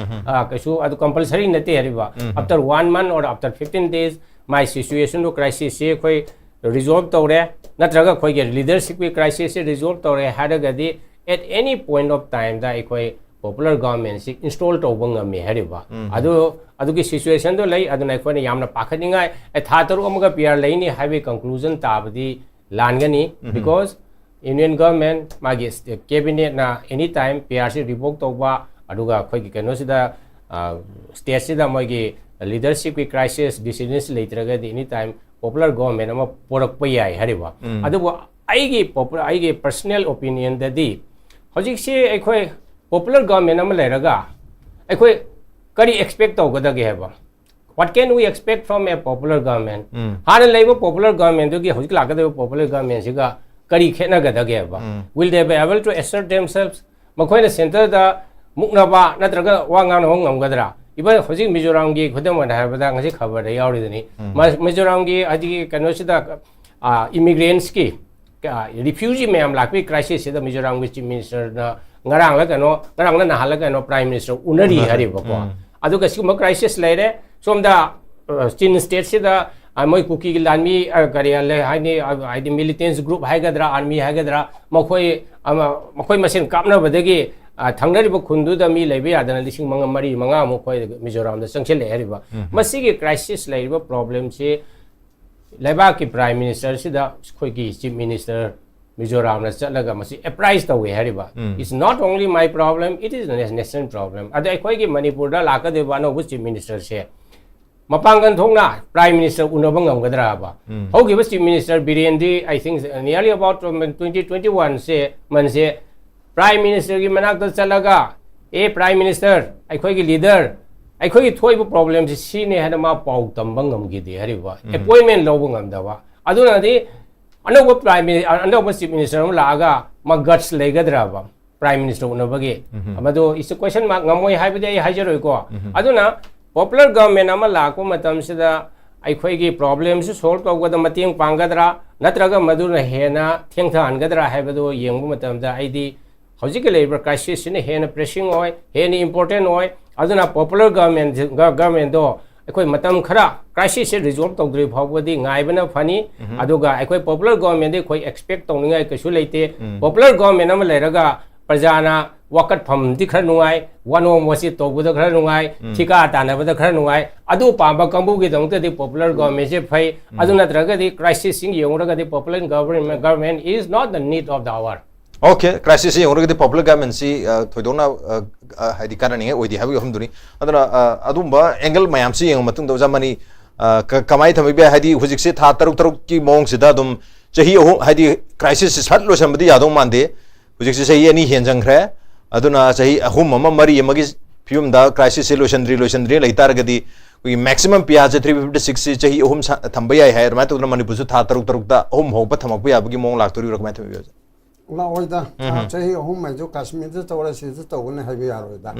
ꯑ, ꯀꯩꯁꯨ ꯑꯗꯨ compulsory ꯅꯠꯇꯦ ꯍꯥꯏꯔꯤꯕ꯫ After one month or after fifteen days, my situationꯗꯣ, crisisꯁꯦ ꯑꯩꯈꯣꯏ resolve ꯇꯧꯔꯦ, ꯅꯠꯇ꯭ꯔꯒ ꯑꯩꯈꯣꯏꯒꯤ leadershipꯀꯤ crisisꯁꯦ resolve ꯇꯧꯔꯦ ꯍꯥꯏꯔꯒꯗꯤ, at any point of timeꯗ ꯑꯩꯈꯣꯏ popular governmentꯁꯤ install ꯇꯧꯕ ꯉꯝꯃꯤ ꯍꯥꯏꯔꯤꯕ꯫ ꯑꯗꯨ, ꯑꯗꯨꯒꯤ situationꯗꯣ ꯂꯩ꯫ ꯑꯗꯨꯅ ꯑꯩꯈꯣꯏꯅ ꯌꯥꯝꯅ ꯄꯥꯈꯠꯅꯤꯡꯉꯥꯏ, ꯑꯦ, ꯊꯥ ꯇꯔꯨꯛ ꯑꯃꯒ PR ꯂꯩꯅꯤ ꯍꯥꯏꯕꯒꯤ conclusion ꯇꯥꯕꯗꯤ ꯂꯥꯟꯒꯅꯤ꯫ Because union government, ꯃꯥꯒꯤ st-, cabinetꯅ any time PRꯁꯤ revoke ꯇꯧꯕ, ꯑꯗꯨꯒ ꯑꯩꯈꯣꯏꯒꯤ ꯀꯩꯅꯣꯁꯤꯗ, ꯑ, stateꯁꯤꯗ ꯃꯣꯏꯒꯤ leadershipꯀꯤ crisis, decision ꯂꯩꯇ꯭ꯔꯒꯗꯤ any time popular government ꯑꯃ ꯄꯣꯔꯛꯄ ꯌꯥꯏ ꯍꯥꯏꯔꯤꯕ꯫ ꯑꯗꯨꯕꯨ ꯑꯩꯒꯤ popular, ꯑꯩꯒꯤ personal opinionꯗꯗꯤ ꯍꯧꯖꯤꯛꯁꯤ ꯑꯩꯈꯣꯏ popular government ꯑꯃ ꯂꯩꯔꯒ ꯑꯩꯈꯣꯏ ꯀꯔꯤ expect ꯇꯧꯒꯗꯒꯦ ꯍꯥꯏꯕ? What can we expect from a popular government? ꯍꯥꯟꯅ ꯂꯩꯕ popular governmentꯗꯨꯒꯤ ꯍꯧꯖꯤꯛ ꯂꯥꯛꯀꯗꯧꯔꯤꯕ popular governmentꯁꯤꯒ ꯀꯔꯤ ꯈꯦꯠꯅꯒꯗꯒꯦꯕ? Will they be able to assert themselves? ꯃꯈꯣꯏꯅ centreꯗ ꯃꯨꯛꯅꯕ ꯅꯠꯇ꯭ꯔꯒ ꯋꯥ ꯉꯥꯡꯅꯕ ꯉꯝꯒꯗ꯭ꯔꯥ? Even ꯍꯧꯖꯤꯛ ꯃꯤꯖꯣꯔꯥꯝꯒꯤ ꯈꯨꯗꯝ ꯑꯣꯏꯅ ꯍꯥꯏꯔꯕꯗ ꯉꯁꯤ ꯈꯕꯔꯗ ꯌꯥꯎꯔꯤꯗꯨꯅꯤ꯫ ꯃ-, ꯃꯤꯖꯣꯔꯥꯝꯒꯤ ꯍꯧꯖꯤꯛꯀꯤ ꯀꯩꯅꯣꯁꯤꯗ, ꯑ, immigrantꯁꯀꯤ, ꯑ, refugee ꯃꯌꯥꯝ ꯂꯥꯛꯄꯒꯤ crisisꯁꯤꯗ ꯃꯤꯖꯣꯔꯥꯝꯒꯤ Chief Ministerꯅ ꯉꯔꯥꯡꯂ ꯀꯩꯅꯣ, ꯉꯔꯥꯡꯂ ꯅꯍꯥꯟꯂ ꯀꯩꯅꯣ Prime Minister ꯎꯅꯔꯤ ꯎꯅꯔꯦ꯫ ꯍꯥꯏꯔꯤꯕꯀꯣ꯫ ꯑꯗꯨꯒ ꯁꯤꯒꯨꯝꯕ crisis ꯂꯩꯔꯦ꯫ ꯁꯣꯝꯗ, ꯑ, Chin stateꯁꯤꯗ, ꯑ, ꯃꯣꯏ ꯀꯨꯀꯤꯒꯤ ꯂꯥꯟꯃꯤ, ꯑ, ꯀꯔꯤ ꯍꯥꯏ-, ꯍꯥꯏꯅꯤ, ꯑ, ꯍꯥꯏꯗꯤ militants group ꯍꯥꯏꯒꯗ꯭ꯔꯥ, army ꯍꯥꯏꯒꯗ꯭ꯔꯥ, ꯃꯈꯣꯏ, ꯑꯃ, ꯃꯈꯣꯏ ꯃꯁꯦꯟ ꯀꯥꯞꯅꯕꯗꯒꯤ, ꯑ, ꯊꯪꯅꯔꯤꯕ ꯈꯨꯟꯗꯨꯗ ꯃꯤ ꯂꯩꯕ ꯌꯥꯗꯅ ꯂꯤꯁꯤꯡ ꯃꯉꯥ, ꯃꯔꯤ, ꯃꯉꯥꯃꯨꯛ ꯑꯩꯈꯣꯏ ꯃꯤꯖꯣꯔꯥꯝꯗ ꯆꯪꯁꯤꯜꯂꯛꯑꯦ ꯍꯥꯏꯔꯤꯕ꯫ ꯃꯁꯤꯒꯤ crisisꯁꯤ ꯂꯩꯔꯤꯕ problemꯁꯤ ꯂꯩꯕꯥꯛꯀꯤ Prime Ministerꯁꯤꯗ ꯑꯩꯈꯣꯏꯒꯤ Chief Minister ꯃꯤꯖꯣꯔꯥꯝꯅ ꯆꯠꯂꯒ ꯃꯁꯤ apprise ꯇꯧꯋꯦ ꯍꯥꯏꯔꯤꯕ꯫ It's not only my problem, it is a national problem. ꯑꯗ ꯑꯩꯈꯣꯏꯒꯤ ꯃꯅꯤꯄꯨꯔꯗ ꯂꯥꯛꯀꯗꯧꯔꯤꯕ ꯑꯅꯧꯕ Chief Ministerꯁꯦ ꯃꯄꯥꯡꯒꯜ ꯊꯣꯛꯅ Prime Minister ꯎꯅꯕ ꯉꯝꯒꯗ꯭ꯔꯥꯕ? ꯍꯧꯈꯤꯕ Chief Minister ꯕꯤꯔꯦꯟꯗꯤ, I think, nearly about twenty twenty-oneꯁꯦ, ꯃꯟꯁꯦ Prime Ministerꯒꯤ ꯃꯅꯥꯛꯇ ꯆꯠꯂꯒ, "ꯑꯦ, Prime Minister, ꯑꯩꯈꯣꯏꯒꯤ leader, ꯑꯩꯈꯣꯏꯒꯤ ꯊꯣꯛꯏꯕ problemꯁꯤ ꯁꯤꯅꯤ" ꯍꯥꯏꯅ ꯃꯥ ꯄꯥꯎ ꯇꯝꯕ ꯉꯝꯈꯤꯗꯦ ꯍꯥꯏꯔꯤꯕ꯫ Appointment ꯂꯧꯕ ꯉꯝꯗꯕ꯫ ꯑꯗꯨꯅꯗꯤ ꯑꯅꯧꯕ Prime Minister, ꯑꯅꯧꯕ Chief Minister ꯑꯃ ꯂꯥꯛꯑꯒ ꯃꯥ guts ꯂꯩꯒꯗ꯭ꯔꯕ Prime Minister ꯎꯅꯕꯒꯤ? ꯃꯗꯨ is a question mark, ꯉꯝꯃꯣꯏ ꯍꯥꯏꯕꯗꯤ ꯑꯩ ꯍꯥꯏꯖꯔꯣꯏꯀꯣ꯫ ꯑꯗꯨꯅ popular government ꯑꯃ ꯂꯥꯛꯄ ꯃꯇꯝꯁꯤꯗ ꯑꯩꯈꯣꯏꯒꯤ problemꯁꯨ solve ꯇꯧꯕꯗ ꯃꯇꯦꯡ ꯄꯥꯡꯒꯗ꯭ꯔꯥ? ꯅꯠꯇ꯭ꯔꯒ ꯃꯗꯨꯅ ꯍꯦꯟꯅ ꯊꯦꯡꯊꯍꯟꯒꯗ꯭ꯔꯥ ꯍꯥꯏꯕꯗꯨ ꯌꯦꯡꯕ ꯃꯇꯝꯗ, ꯑꯩꯗꯤ ꯍꯧꯖꯤꯛꯀꯤ ꯂꯩꯔꯤꯕ crisis ꯁꯤꯅ ꯍꯦꯟꯅ pressing ꯑꯣꯏ, ꯍꯦꯟꯅ important ꯑꯣꯏ꯫ ꯑꯗꯨꯅ popular government, government ꯗꯣ ꯑꯩꯈꯣꯏ ꯃꯇꯝ ꯈꯔ crisis ꯁꯦ resolve ꯇꯧꯗ꯭ꯔꯤ ꯐꯥꯎꯕꯗꯤ ꯉꯥꯏꯕꯅ ꯐꯅꯤ꯫ ꯑꯗꯨꯒ ꯑꯩꯈꯣꯏ popular government ꯗꯤ ꯑꯩꯈꯣꯏ expect ꯇꯧꯅꯤꯡꯉꯥꯏ ꯀꯩꯁꯨ ꯂꯩꯇꯦ꯫ Popular government ꯑꯃ ꯂꯩꯔꯒ ꯄ꯭ꯔꯖꯥꯅ ꯋꯥꯀꯠꯐꯝꯗꯤ ꯈꯔ ꯅꯨꯡꯉꯥꯏ, ꯋꯥꯅꯣꯝ ꯋꯥꯆꯦꯠ ꯇꯧꯕꯗ ꯈꯔ ꯅꯨꯡꯉꯥꯏ, ꯊꯤꯀꯥ ꯇꯥꯟꯅꯕꯗ ꯈꯔ ꯅꯨꯡꯉꯥꯏ, ꯑꯗꯨ ꯄꯥꯝꯕ ꯀꯥꯡꯕꯨꯒꯤꯗꯃꯛꯇꯗꯤ popular government ꯁꯦ ꯐꯩ꯫ ꯑꯗꯨ ꯅꯠꯇ꯭ꯔꯒꯗꯤ crisis ꯁꯤꯡ ꯌꯦꯡꯂꯨꯔꯒꯗꯤ popular government, government is not the need of the hour꯫ Okay, crisis ꯁꯤ ꯌꯦꯡꯂꯨꯔꯒꯗꯤ popular government ꯁꯤ, ꯑ, ꯊꯣꯏꯗꯣꯛꯅ, ꯑ, ꯑ, ꯍꯥꯏꯗꯤ ꯀꯥꯟꯅꯅꯤꯡꯉꯥꯏ ꯑꯣꯏꯗꯦ ꯍꯥꯏꯕꯒꯤ ꯋꯥꯐꯝꯗꯨꯅꯤ꯫ ꯑꯗꯨꯅ, ꯑ, ꯑꯗꯨꯝꯕ angle ꯃꯌꯥꯝꯁꯤ ꯌꯦꯡꯉ ꯃꯇꯨꯡꯗ ꯑꯣꯖꯥ ꯃꯅꯤ, ꯑ, ꯀ-, ꯀꯃꯥꯏꯅ ꯊꯝꯕꯤꯕ ꯌꯥꯏ? ꯍꯥꯏꯗꯤ ꯍꯧꯖꯤꯛꯁꯦ ꯊꯥ ꯇꯔꯨꯛ ꯇꯔꯨꯛꯀꯤ ꯃꯑꯣꯡꯁꯤꯗ ꯑꯗꯨꯝ ꯆꯍꯤ ꯑꯍꯨꯝ, ꯍꯥꯏꯗꯤ crisis ꯁꯤ ꯁꯠ ꯂꯣꯏꯁꯟꯕꯗꯤ ꯌꯥꯗꯧ ꯃꯥꯟꯗꯦ꯫ ꯍꯧꯖꯤꯛꯁꯦ ꯆꯍꯤ ꯑꯅꯤ ꯍꯦꯟꯖꯟꯈ꯭ꯔꯦ꯫ ꯑꯗꯨꯅ ꯆꯍꯤ ꯑꯍꯨꯝ ꯑꯃ, ꯃꯔꯤ ꯑꯃꯒꯤ ꯐꯤꯕꯝꯗ crisis ꯁꯤ ꯂꯣꯏꯁꯟꯗ꯭ꯔꯤ, ꯂꯣꯏꯁꯟꯗ꯭ꯔꯤ ꯂꯩꯇꯥꯔꯒꯗꯤ, ꯑꯩꯈꯣꯏꯒꯤ maximum ꯄꯤꯌꯥꯁꯦ three fifty six ꯁꯤ ꯆꯍꯤ ꯑꯍꯨꯝ ꯁꯥ-, ꯊꯝꯕ ꯌꯥꯏ ꯍꯥꯏ꯫ ꯑꯗꯨꯃꯥꯏꯅ ꯇꯧꯗꯅ ꯃꯅꯤꯄꯨꯔꯁꯨ ꯊꯥ ꯇꯔꯨꯛ ꯇꯔꯨꯛꯇ ꯑꯍꯨꯝ ꯍꯧꯕ ꯊꯝꯃꯛꯄ ꯌꯥꯕꯒꯤ ꯃꯑꯣꯡ ꯂꯥꯛꯇꯣꯔꯤꯕ꯭ꯔꯥ? ꯀꯃꯥꯏꯅ ꯊꯝꯕꯤꯕ? ꯂꯥꯛꯑꯣꯏꯗ꯫ ꯊꯥ ꯆꯍꯤ ꯑꯍꯨꯝ ꯍꯥꯏꯗꯣ ꯀꯥꯁꯃꯤꯔꯗ ꯇꯧꯔꯦ, ꯁꯤꯗ ꯇꯧꯒꯅꯤ ꯍꯥꯏꯕ ꯌꯥꯔꯣꯏꯗ꯫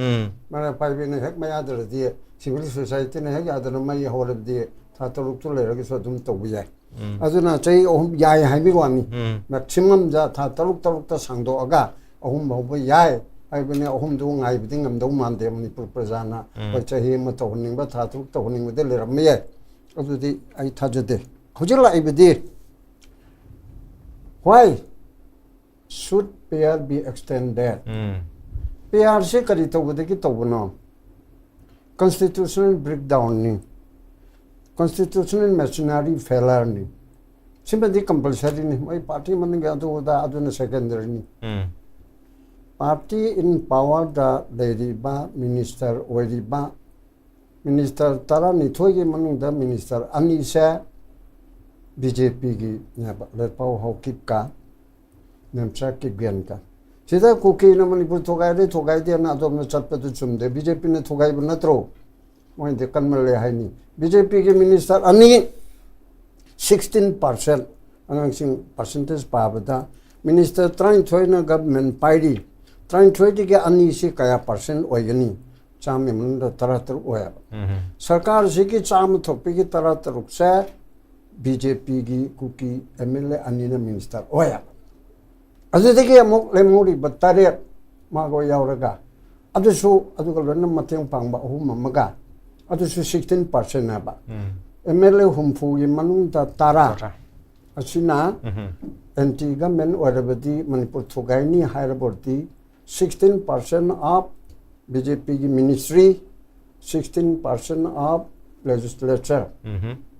ꯃꯔꯛ ꯄꯥꯏꯕꯤꯅ ꯍꯦꯛ ꯃꯌꯥꯗꯨꯗꯗꯤ civil society ꯅ ꯍꯦꯛ ꯌꯥꯗꯅ ꯃꯩ ꯍꯧꯔꯕꯗꯤ ꯊꯥ ꯇꯔꯨꯛꯇꯨ ꯂꯩꯔꯒꯁꯨ ꯑꯗꯨꯝ ꯇꯧꯕ ꯌꯥꯏ꯫ ꯑꯗꯨꯅ ꯆꯍꯤ ꯑꯍꯨꯝ ꯌꯥꯏ ꯍꯥꯏꯕꯒꯤ ꯋꯥꯅꯤ꯫ Maximum ꯗ ꯊꯥ ꯇꯔꯨꯛ ꯇꯔꯨꯛꯇ ꯁꯥꯡꯗꯣꯛꯑꯒ ꯑꯍꯨꯝ ꯍꯧꯕ ꯌꯥꯏ ꯍꯥꯏꯕꯅꯤ꯫ ꯑꯍꯨꯝꯗꯨ ꯉꯥꯏꯕꯗꯤ ꯉꯝꯗꯧ ꯃꯥꯟꯗꯦ ꯃꯅꯤꯄꯨꯔ ꯄ꯭ꯔꯖꯥꯅ꯫ ꯍꯣꯏ, ꯆꯍꯤ ꯑꯃ ꯇꯧꯍꯟꯅꯤꯡꯕ, ꯊꯥ ꯇꯔꯨꯛ ꯇꯧꯍꯟꯅꯤꯡꯕꯗ ꯂꯩꯔꯝꯕ ꯌꯥꯏ꯫ ꯑꯗꯨꯗꯤ ꯑꯩ ꯊꯥꯖꯗꯦ꯫ ꯍꯧꯖꯤꯛ ꯂꯥꯛꯏꯕꯗꯤ, why should P R be extended? P R ꯁꯤ ꯀꯔꯤ ꯇꯧꯕꯗꯒꯤ ꯇꯧꯕꯅꯣ? Constitutional breakdown ꯅꯤ, constitutional machinery failure ꯅꯤ꯫ ꯁꯤꯃꯗꯤ compulsory ꯅꯤ꯫ ꯃꯣꯏ party ꯃꯅꯨꯡꯒꯤ ꯑꯗꯨ ꯑꯗꯥ, ꯑꯗꯨꯅ secondary ꯅꯤ꯫ Party in power ꯗ ꯂꯩꯔꯤꯕ minister ꯑꯣꯏꯔꯤꯕ minister ꯇꯔꯥꯅꯤꯊꯣꯏꯒꯤ ꯃꯅꯨꯡꯗ minister ꯑꯅꯤꯁꯦ B J P ꯒꯤꯅꯦꯕ, ꯂꯩꯄꯥꯎ ꯍꯥꯎꯀꯤꯞꯀ ꯃꯦꯝꯆꯥꯛ ꯀꯤꯞꯒꯦꯟꯒ꯫ ꯁꯤꯗ ꯀꯨꯀꯤꯅ ꯃꯅꯤꯄꯨꯔ ꯊꯨꯒꯥꯏꯔꯦ, ꯊꯨꯒꯥꯏꯗꯦꯅ ꯑꯗꯣꯝꯅ ꯆꯠꯄꯗꯨ ꯆꯨꯝꯗꯦ꯫ B J P ꯅ ꯊꯨꯒꯥꯏꯕ ꯅꯠꯇ꯭ꯔꯣ? ꯃꯣꯏꯗꯤ ꯀꯟꯃꯜꯂꯦ ꯍꯥꯏꯅꯤ꯫ B J P ꯒꯤ minister ꯑꯅꯤ, sixteen percent, ꯑꯉꯥꯡꯁꯤꯡ percentage ꯄꯥꯕꯗ minister ꯇꯔꯥꯅꯤꯊꯣꯏꯅ government ꯄꯥꯏꯔꯤ꯫ ꯇꯔꯥꯅꯤꯊꯣꯏꯗꯒꯤ ꯑꯅꯤꯁꯤ ꯀꯌꯥ percent ꯑꯣꯏꯒꯅꯤ? ꯆꯥꯝꯃꯒꯤ ꯃꯅꯨꯡꯗ ꯇꯔꯥꯇꯔꯨꯛ ꯑꯣꯏꯌꯦꯕ꯫ ꯁꯔꯀꯥꯔꯁꯤꯒꯤ ꯆꯥꯝꯃ ꯊꯣꯛꯄꯒꯤ ꯇꯔꯥꯇꯔꯨꯛꯁꯦ ꯕꯤ ꯖꯦ ꯄꯤꯒꯤ ꯀꯨꯀꯤ ꯑꯦꯝ ꯑꯦꯜ ꯑꯦ ꯑꯅꯤꯅ ꯃꯤꯅꯤꯁꯇꯔ ꯑꯣꯏ꯫ ꯑꯗꯨꯗꯒꯤ ꯑꯃꯨꯛ ꯂꯦꯝꯍꯧꯔꯤꯕ ꯇꯔꯦꯠ ꯃꯥꯒ ꯌꯥꯎꯔꯒ, ꯑꯗꯨꯁꯨ ꯑꯗꯨꯒ ꯂꯣꯏꯅ ꯃꯇꯦꯡ ꯄꯥꯡꯕ ꯑꯍꯨꯝ ꯑꯃꯒ, ꯑꯗꯨꯁꯨ ꯁꯤꯛꯁꯇꯤꯟ ꯄꯥꯔꯁꯦꯟ ꯍꯥꯏꯕ꯫ ꯑꯦꯝ ꯑꯦꯜ ꯑꯦ ꯍꯨꯝꯐꯨꯒꯤ ꯃꯅꯨꯡꯗ ꯇꯔꯥ ꯑꯁꯤꯅ ꯑꯦꯟꯇꯤ ꯒꯃꯦꯟ ꯑꯣꯏꯔꯕꯗꯤ ꯃꯅꯤꯄꯨꯔ ꯊꯨꯒꯥꯏꯅꯤ ꯍꯥꯏꯔꯕꯗꯤ, sixteen percent of B J P ꯒꯤ ministry, sixteen percent of legislature,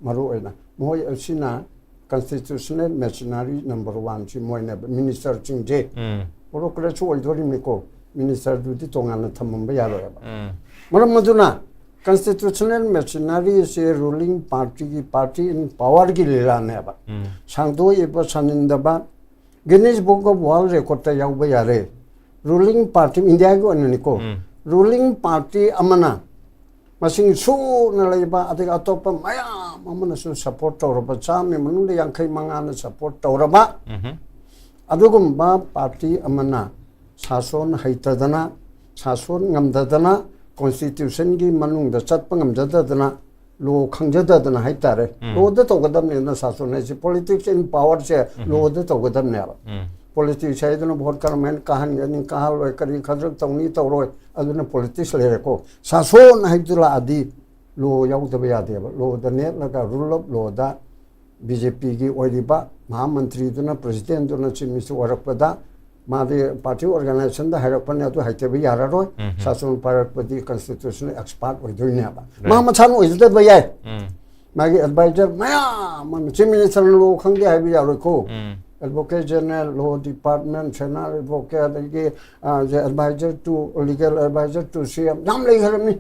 ꯃꯔꯨ ꯑꯣꯏꯅ ꯃꯣꯏ ꯑꯁꯤꯅ constitutional machinery number one ꯁꯤ ꯃꯣꯏꯅꯦꯕ, ꯃꯤꯅꯤꯁꯇꯔꯁꯤꯡꯁꯦ꯫ ꯕ꯭ꯌꯨꯔꯣꯀ꯭ꯔꯦꯠꯁꯨ ꯑꯣꯏꯗꯣꯔꯤꯕꯅꯤꯀꯣ, ꯃꯤꯅꯤꯁꯇꯔꯗꯨꯗꯤ ꯇꯣꯉꯥꯟꯅ ꯊꯝꯃꯝꯕ ꯌꯥꯔꯣꯏꯕ꯫ ꯃꯔꯝ ꯑꯗꯨꯅ constitutional machinery ꯑꯁꯤ ruling party ꯒꯤ, party in power ꯒꯤ ꯂꯤꯂꯥꯅꯦꯕ꯫ ꯁꯥꯡꯗꯣꯛꯏꯕ, ꯁꯥꯡꯅꯤꯡꯗꯕ, Guinness Book of World Record ꯇ ꯌꯥꯎꯕ ꯌꯥꯔꯦ꯫ Ruling party, ꯏꯟꯗꯤꯌꯥꯒꯤ ꯑꯣꯏꯅꯅꯤꯀꯣ, ruling party ꯑꯃꯅ ꯃꯁꯤꯡ ꯁꯨꯅ ꯂꯩꯕ, ꯑꯗꯒꯤ ꯑꯇꯣꯞꯄ ꯃꯌꯥꯝ ꯑꯃꯅꯁꯨ support ꯇꯧꯔꯕ, ꯆꯥꯝꯃꯒꯤ ꯃꯅꯨꯡꯗ ꯌꯥꯡꯈꯩ ꯃꯉꯥꯅ support ꯇꯧꯔꯕ ꯑꯗꯨꯒꯨꯝꯕ party ꯑꯃꯅ ꯁꯥꯁꯣꯟ ꯍꯩꯇꯗꯅ, ꯁꯥꯁꯣꯟ ꯉꯝꯗꯗꯅ, constitution ꯒꯤ ꯃꯅꯨꯡꯗ ꯆꯠꯄ ꯉꯝꯖꯗꯗꯅ, law ꯈꯪꯖꯗꯗꯅ ꯍꯥꯏꯇꯥꯔꯦ꯫ Law ꯗ ꯇꯧꯒꯗꯕꯅꯦꯅ ꯁꯥꯁꯣꯟ ꯍꯥꯏꯁꯦ, politics in power say law the ꯇꯧꯒꯗꯕꯅꯦꯕ꯫ Politics ꯍꯥꯏꯗꯨꯅ vote ꯀꯔꯝꯍꯥꯏꯅ ꯀꯥꯍꯟꯒꯅꯤ, ꯀꯥꯍꯜꯂꯣꯏ, ꯀꯔꯤ ꯈꯗ꯭ꯔꯛ ꯇꯧꯅꯤ, ꯇꯧꯔꯣꯏ, ꯑꯗꯨꯅ politics ꯂꯩꯔꯦꯀꯣ꯫ ꯁꯥꯁꯣꯟ ꯍꯥꯏꯕꯗꯨ ꯂꯥꯛꯑꯗꯤ law ꯌꯥꯎꯗꯕ ꯌꯥꯗꯦꯕ꯫ Law ꯗ ꯅꯦꯠꯂꯒ, rule of law ꯗ ꯕꯤ ꯖꯦ ꯄꯤꯒꯤ ꯑꯣꯏꯔꯤꯕ ꯃꯍꯥꯃꯟꯇ꯭ꯔꯤꯗꯨꯅ, president ꯗꯨꯅ chief minister ꯑꯣꯏꯔꯛꯄꯗ, ꯃꯥꯗꯤ party organization ꯗ ꯍꯥꯏꯔꯛꯄꯅꯦ, ꯑꯗꯨ ꯍꯥꯏꯇꯕ ꯌꯥꯔꯔꯣꯏ꯫ ꯁꯥꯁꯣꯟ ꯄꯥꯏꯔꯛꯄꯗꯤ constitutional expert ꯑꯣꯏꯗꯣꯏꯅꯦꯕ꯫ ꯃꯥ ꯃꯁꯥꯅ ꯑꯣꯏꯖꯗꯕ ꯌꯥꯏ꯫ ꯃꯥꯒꯤ advisor ꯃꯌꯥꯝ ꯑꯃ, chief minister ꯅ law ꯈꯪꯗꯦ ꯍꯥꯏꯕ ꯌꯥꯔꯣꯏꯀꯣ꯫ Advocate General, law department, senior advocate, ꯑꯗꯒꯤ ꯑ, the advisor to, legal advisor to C M, ꯌꯥꯝ ꯂꯩꯈ꯭ꯔꯕꯅꯤ꯫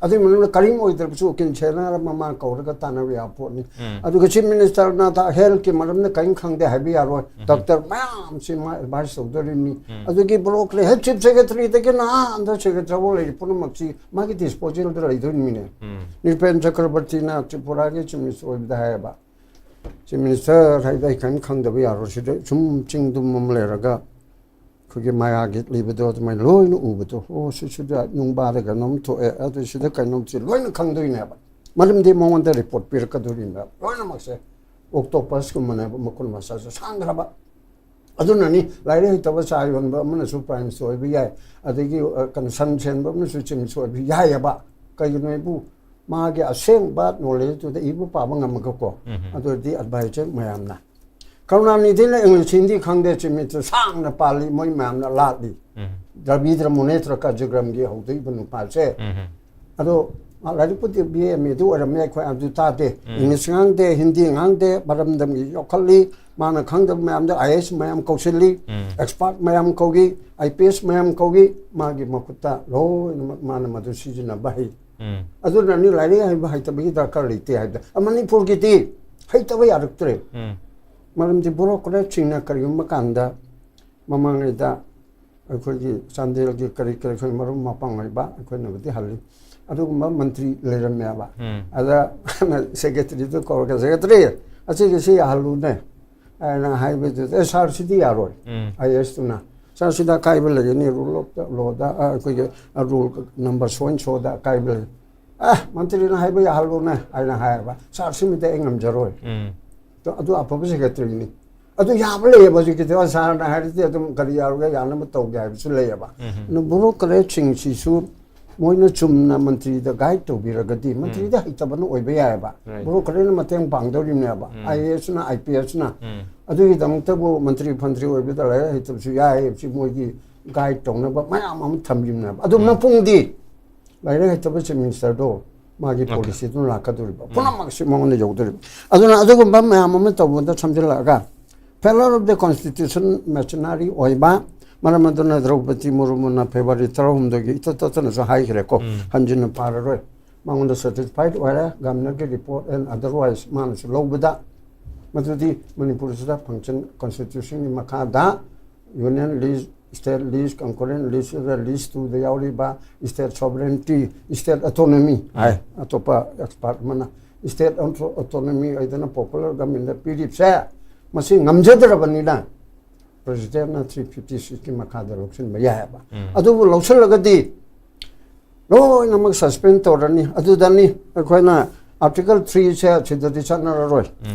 ꯑꯗꯨꯒꯤ ꯃꯅꯨꯡꯗ ꯀꯔꯤꯝ ꯑꯣꯏꯗ꯭ꯔꯕꯁꯨ ꯎꯀꯤꯜ ꯁꯦꯅꯥꯔ ꯃꯃꯥ ꯀꯧꯔꯒ ꯇꯥꯟꯅꯕ ꯌꯥꯕ ꯄꯣꯠꯅꯤ꯫ ꯑꯗꯨꯒ chief minister ꯅ health ꯀꯤ ꯃꯔꯝꯗ ꯀꯔꯤꯝ ꯈꯪꯗꯦ ꯍꯥꯏꯕ ꯌꯥꯔꯣꯏ꯫ Doctor ꯃꯌꯥꯝꯁꯤ ꯃꯥ advice ꯇꯧꯗꯣꯔꯤꯕꯅꯤ꯫ ꯑꯗꯨꯒꯤ ꯕ꯭ꯂꯣꯛ ꯂꯩ, head chief secretary ꯗꯒꯤꯅ ꯑꯥ under secretary ꯐꯥꯎ ꯂꯩꯔꯤ ꯄꯨꯝꯅꯃꯛꯁꯤ ꯃꯥꯒꯤ disposal ꯗ ꯂꯩꯗꯣꯔꯤꯕꯅꯤꯅꯦ꯫ ꯅ꯭ꯔꯤꯄꯦꯟ ꯆꯀ꯭ꯔꯕꯔꯇꯤꯅ ꯇ꯭ꯔꯤꯄꯨꯔꯥꯒꯤ chief minister ꯑꯣꯏꯕꯗ ꯍꯥꯏꯌꯦꯕ, chief minister ꯍꯥꯏꯗꯤ ꯑꯩ ꯀꯔꯤꯝ ꯈꯪꯗꯕ ꯌꯥꯔꯣꯏ, ꯁꯤꯗ ꯁꯨꯝ ꯆꯤꯡꯗꯨꯝ ꯑꯃ ꯂꯩꯔꯒ ꯑꯩꯈꯣꯏꯒꯤ ꯃꯌꯥꯒꯤ ꯂꯩꯕꯗꯣ ꯑꯗꯨꯃꯥꯏꯅ ꯂꯣꯏꯅ ꯎꯕꯗꯣ, ꯑꯣ, ꯁꯤꯁꯤꯗ ꯅꯨꯡꯕꯥꯗ ꯀꯩꯅꯣꯝ ꯊꯣꯛꯑꯦ, ꯑꯗꯨ ꯁꯤꯗ ꯀꯩꯅꯣꯝꯁꯤ ꯂꯣꯏꯅ ꯈꯪꯗꯣꯏꯅꯦꯕ꯫ ꯃꯔꯝꯗꯤ ꯃꯉꯣꯟꯗ report ꯄꯤꯔꯛꯀꯗꯣꯔꯤꯅꯦꯕ ꯂꯣꯏꯅꯃꯛꯁꯦ꯫ ꯑꯣꯛꯇꯣꯄꯁꯀꯨꯝꯕꯅꯦꯕ, ꯃꯈꯨꯟ ꯃꯁꯥꯁꯨ ꯁꯥꯡꯈ꯭ꯔꯕ꯫ ꯑꯗꯨꯅꯅꯤ ꯂꯥꯏꯔꯤꯛ ꯍꯩꯇꯕ ꯆꯥ ꯌꯣꯟꯕ ꯑꯃꯅꯁꯨ ꯄ꯭ꯔꯥꯏꯝ ꯃꯤꯅꯤꯁꯇꯔ ꯑꯣꯏꯕ ꯌꯥꯏ, ꯑꯗꯒꯤ, ꯑ, ꯀꯩꯅꯣ, ꯁꯟ ꯁꯦꯟꯕ ꯑꯃꯅꯁꯨ ꯆꯤꯐ ꯃꯤꯅꯤꯁꯇꯔ ꯑꯣꯏꯕ ꯌꯥꯏꯑꯕ꯫ ꯀꯩꯒꯤꯅꯣ ꯍꯥꯏꯕꯨ ꯃꯥꯒꯤ ꯑꯁꯦꯡꯕ ꯅꯣꯂꯦꯖꯇꯨꯗ ꯏꯕ ꯄꯥꯕ ꯉꯝꯃꯒꯀꯣ꯫ ꯎꯝ꯫ ꯑꯗꯨꯗꯤ ꯑꯦꯗꯚꯥꯏꯖꯔ ꯃꯌꯥꯝꯅ, ꯀꯔꯨꯅꯥꯅꯤꯙꯤꯅ ꯏꯪꯂꯤꯁ ꯍꯤꯟꯗꯤ ꯈꯪꯗꯦ, ꯆꯤꯐ ꯃꯤꯅꯤꯁꯇꯔ ꯁꯥꯡꯅ ꯄꯥꯜꯂꯤ, ꯃꯣꯏ ꯃꯌꯥꯝꯅ ꯂꯥꯠꯂꯤ꯫ ꯎꯝ꯫ ꯗ꯭ꯔꯕꯤꯗ꯭ꯔ ꯃꯨꯅꯦꯇ꯭ꯔ ꯀꯥꯖꯒ꯭ꯔꯝꯒꯤ ꯍꯧꯗꯣꯛꯏꯕ ꯅꯨꯄꯥꯁꯦ꯫ ꯎꯝ꯫ ꯑꯗꯣ ꯃꯥ ꯂꯥꯏꯔꯤꯛꯄꯨꯗꯤ ꯕꯤ ꯑꯦ ꯑꯦꯝ ꯑꯦꯗꯨ ꯑꯣꯏꯔꯝꯃꯦ, ꯑꯩꯈꯣꯏ ꯑꯗꯨ ꯇꯥꯗꯦ꯫ ꯎꯝ꯫ ꯏꯪꯂꯤꯁ ꯉꯥꯡꯗꯦ, ꯍꯤꯟꯗꯤ ꯉꯥꯡꯗꯦ, ꯃꯔꯝꯗꯝꯒꯤ ꯌꯣꯛꯈꯠꯂꯤ꯫ ꯃꯥꯅ ꯈꯪꯗꯕ ꯃꯌꯥꯝꯗ ꯑꯥꯏ ꯑꯦꯁ ꯃꯌꯥꯝ ꯀꯧꯁꯤꯜꯂꯤ, ꯎꯝ꯫ ꯑꯦꯛꯁꯄꯥꯔꯠ ꯃꯌꯥꯝ ꯀꯧꯏ, ꯑꯥꯏ ꯄꯤ ꯑꯦꯁ ꯃꯌꯥꯝ ꯀꯧꯏ꯫ ꯃꯥꯒꯤ ꯃꯈꯨꯠꯇ ꯂꯣꯏꯅꯃꯛ ꯃꯥꯅ ꯃꯗꯨ ꯁꯤꯖꯤꯟꯅꯕ ꯍꯩ꯫ ꯎꯝ꯫ ꯑꯗꯨꯅꯅꯤ ꯂꯥꯏꯔꯤꯛ ꯍꯩꯕ ꯍꯩꯇꯕꯒꯤ ꯗꯔꯀꯥꯔ ꯂꯩꯇꯦ ꯍꯥꯏꯕꯗ꯫ ꯑ, ꯃꯅꯤꯄꯨꯔꯒꯤꯗꯤ ꯍꯩꯇꯕ ꯌꯥꯔꯛꯇ꯭ꯔꯦ꯫ ꯎꯝ꯫ ꯃꯔꯝꯗꯤ ꯕ꯭ꯌꯨꯔꯣꯀ꯭ꯔꯦꯠꯁꯤꯡꯅ ꯀꯔꯤꯒꯨꯝꯕ ꯀꯥꯟꯗ ꯃꯃꯥꯡꯉꯩꯗ ꯑꯩꯈꯣꯏꯒꯤ ꯆꯥꯟꯗꯦꯜꯒꯤ ꯀꯔꯤ ꯀꯔꯤ ꯑꯩꯈꯣꯏ ꯃꯔꯨꯞ ꯃꯄꯥꯡ ꯑꯣꯏꯕ ꯑꯩꯈꯣꯏꯅꯕꯨꯗꯤ ꯍꯜꯂꯤ꯫ ꯑꯗꯨꯒꯨꯝꯕ ꯃꯟꯇ꯭ꯔꯤ ꯂꯩꯔꯝꯃꯦꯕ꯫ ꯎꯝ꯫ ꯑꯗ ꯁꯦꯀ꯭ꯔꯦꯇꯔꯤꯗꯨ ꯀꯧꯔꯒ, "ꯁꯦꯀ꯭ꯔꯦꯇꯔꯤ, ꯑꯁꯤꯒꯤꯁꯤ ꯌꯥꯍꯜꯂꯨꯅꯦ" ꯍꯥꯏꯅ ꯍꯥꯏꯕꯗꯨꯗ, "ꯑꯦ, ꯁꯥꯔ, ꯁꯤꯗꯤ ꯌꯥꯔꯣꯏ"꯫ ꯎꯝ꯫ ꯑꯥꯏ ꯑꯦꯁꯇꯨꯅ, "ꯁꯥꯔ, ꯁꯤꯗ ꯑꯀꯥꯏꯕ ꯂꯩꯒꯅꯤ, ꯔꯨꯜ ꯑꯣꯐ ꯗ ꯂꯣꯗ, ꯑ, ꯑꯩꯈꯣꯏꯒꯤ, ꯑ, ꯔꯨꯜ ꯅꯝꯕꯔ ꯁꯣ ꯑꯦꯟ ꯁꯣꯗ ꯑꯀꯥꯏꯕ ꯂꯩ"꯫ "ꯑꯦ, ꯃꯟꯇ꯭ꯔꯤꯅ ꯍꯥꯏꯕ ꯌꯥꯍꯜꯂꯨꯅꯦ" ꯍꯥꯏꯅ ꯍꯥꯏꯌꯦꯕ꯫ "ꯁꯥꯔ, ꯁꯤꯃꯗꯤ ꯑꯩ ꯉꯝꯖꯔꯣꯏ"꯫ ꯎꯝ꯫ ꯑꯗꯣ ꯑꯗꯨ ꯑꯐꯕ ꯁꯦꯀ꯭ꯔꯦꯇꯔꯤꯅꯤ꯫ ꯑꯗꯨ ꯌꯥꯕ ꯂꯩꯌꯦꯕ ꯍꯧꯖꯤꯛꯀꯤꯗꯤ, "ꯑꯣ, ꯁꯥꯔꯅ ꯍꯥꯏꯔꯗꯤ ꯑꯗꯨꯝ ꯀꯔꯤ ꯌꯥꯎꯔꯒꯦ, ꯌꯥꯅꯕ ꯇꯧꯒꯦ" ꯍꯥꯏꯕꯁꯨ ꯂꯩꯌꯦꯕ꯫ ꯎꯝ꯫ ꯑꯗꯨ ꯕ꯭ꯌꯨꯔꯣꯀ꯭ꯔꯦꯠꯁꯤꯡꯁꯤꯁꯨ ꯃꯣꯏꯅ ꯆꯨꯝꯅ ꯃꯟꯇ꯭ꯔꯤꯗ ꯒꯥꯏꯗ ꯇꯧꯕꯤꯔꯒꯗꯤ, ꯃꯟꯇ꯭ꯔꯤꯗ ꯍꯩꯇꯕꯅ ꯑꯣꯏꯕ ꯌꯥꯏꯑꯕ, ꯔꯥꯏꯠ꯫ ꯕ꯭ꯌꯨꯔꯣꯀ꯭ꯔꯦꯠꯅ ꯃꯇꯦꯡ ꯄꯥꯡꯗꯧꯔꯤꯕꯅꯦꯕ, ꯎꯝ꯫ I A ꯑꯦꯁꯅ, I P ꯑꯦꯁꯅ꯫ ꯎꯝ꯫ ꯑꯗꯨꯒꯤꯗꯃꯛꯇꯕꯨ ꯃꯟꯇ꯭ꯔꯤ ꯐꯟꯇ꯭ꯔꯤ ꯑꯣꯏꯕꯗ ꯂꯥꯏꯔꯤꯛ ꯍꯩꯇꯕꯁꯨ ꯌꯥꯏ, ꯁꯤ ꯃꯣꯏꯒꯤ ꯒꯥꯏꯗ ꯇꯧꯅꯕ ꯃꯌꯥꯝ ꯑꯃ ꯊꯝꯂꯤꯕꯅꯦꯕ꯫ ꯑꯗꯨ ꯎꯝ꯫ ꯃꯄꯨꯡꯗꯤ ꯂꯥꯏꯔꯤꯛ ꯍꯩꯇꯕ ꯆꯤꯐ ꯃꯤꯅꯤꯁꯇꯔꯗꯣ ꯃꯥꯒꯤ ꯂꯥꯛꯀ- ꯄꯣꯂꯤꯁꯤꯗꯨꯅ ꯂꯥꯛꯀꯗꯧꯔꯤꯕ, ꯎꯝ꯫ ꯄꯨꯝꯅꯃꯛꯁꯤ ꯃꯉꯣꯟꯗ ꯌꯧꯗꯧꯔꯤꯕ꯫ ꯑꯗꯨꯅ ꯑꯗꯨꯒꯨꯝꯕ ꯃꯌꯥꯝ ꯑꯃ ꯇꯧꯕꯗ ꯁꯝꯖꯤꯜꯂꯛꯑꯒ, failure of the constitution machinery ꯑꯣꯏꯕ, ꯃꯔꯝ ꯑꯗꯨꯅ ꯗ꯭ꯔꯧꯄꯗꯤ ꯃꯨꯔꯃꯨꯅ ꯐꯦꯕ꯭ꯔꯨꯋꯥꯔꯤ ꯇꯔꯥꯍꯨꯝꯗꯣꯏꯒꯤ ꯏꯇꯠ ꯇꯠꯇꯅꯁꯨ ꯍꯥꯏꯈ꯭ꯔꯦꯀꯣ, ꯎꯝ꯫ ꯍꯟꯖꯤꯟꯅ ꯄꯥꯔꯔꯣꯏ꯫ ꯃꯉꯣꯟꯗ ꯁꯦꯇꯤꯁꯐꯥꯏꯠ ꯑꯣꯏꯔꯦ, ꯒꯚꯔꯅꯔꯒꯤ ꯔꯤꯄꯣꯔꯠ and otherwise ꯃꯥꯅꯁꯨ ꯂꯧꯕꯗ, ꯃꯗꯨꯗꯤ ꯃꯅꯤꯄꯨꯔꯁꯤꯗ ꯐꯪꯁꯟ, ꯀꯣꯟꯁꯇꯤꯇ꯭ꯌꯨꯁꯟꯒꯤ ꯃꯈꯥꯗ ꯌꯨꯅꯤꯌꯟ ꯂꯤꯁ, ꯁ꯭ꯇꯦꯠ ꯂꯤꯁ, ꯀꯟꯀꯔꯦꯟ ꯂꯤꯁ, ꯂꯤꯁ ꯇꯨꯗ ꯌꯥꯎꯔꯤꯕ ꯁ꯭ꯇꯦꯠ ꯁꯣꯚꯔꯦꯟꯇꯤ, ꯁ꯭ꯇꯦꯠ ꯑꯣꯇꯣꯅꯣꯃꯤ ꯍꯥꯏ, ꯎꯝ꯫ ꯑꯇꯣꯞꯄ ꯑꯦꯛꯁꯄꯥꯔꯠ ꯑꯃꯅ ꯁ꯭ꯇꯦꯠ ꯑꯣꯇꯣꯅꯣꯃꯤ ꯑꯣꯏꯗꯅ ꯄꯣꯄꯨꯂꯔ ꯒꯚꯔꯟꯃꯦꯟꯗ ꯄꯤꯔꯤꯕꯁꯦ, ꯃꯁꯤ ꯉꯝꯖꯗ꯭ꯔꯕꯅꯤꯅ ꯄ꯭ꯔꯦꯁꯤꯗꯦꯟꯠꯅ ꯊ꯭ꯔꯤ ꯐꯤꯐꯇꯤ ꯁꯤꯛꯁꯀꯤ ꯃꯈꯥꯗ ꯂꯧꯁꯤꯟꯕ ꯌꯥꯏꯑꯕ꯫ ꯎꯝ꯫ ꯑꯗꯨꯕꯨ ꯂꯧꯁꯤꯜꯂꯒꯗꯤ ꯂꯣꯏꯅꯃꯛ ꯁꯁꯄꯦꯟ ꯇꯧꯔꯅꯤ꯫ ꯑꯗꯨꯗꯅꯤ ꯑꯩꯈꯣꯏꯅ ꯑꯥꯔꯇꯤꯀꯜ ꯊ꯭ꯔꯤꯁꯦ ꯁꯤꯗꯗꯤ ꯆꯠꯅꯔꯔꯣꯏ꯫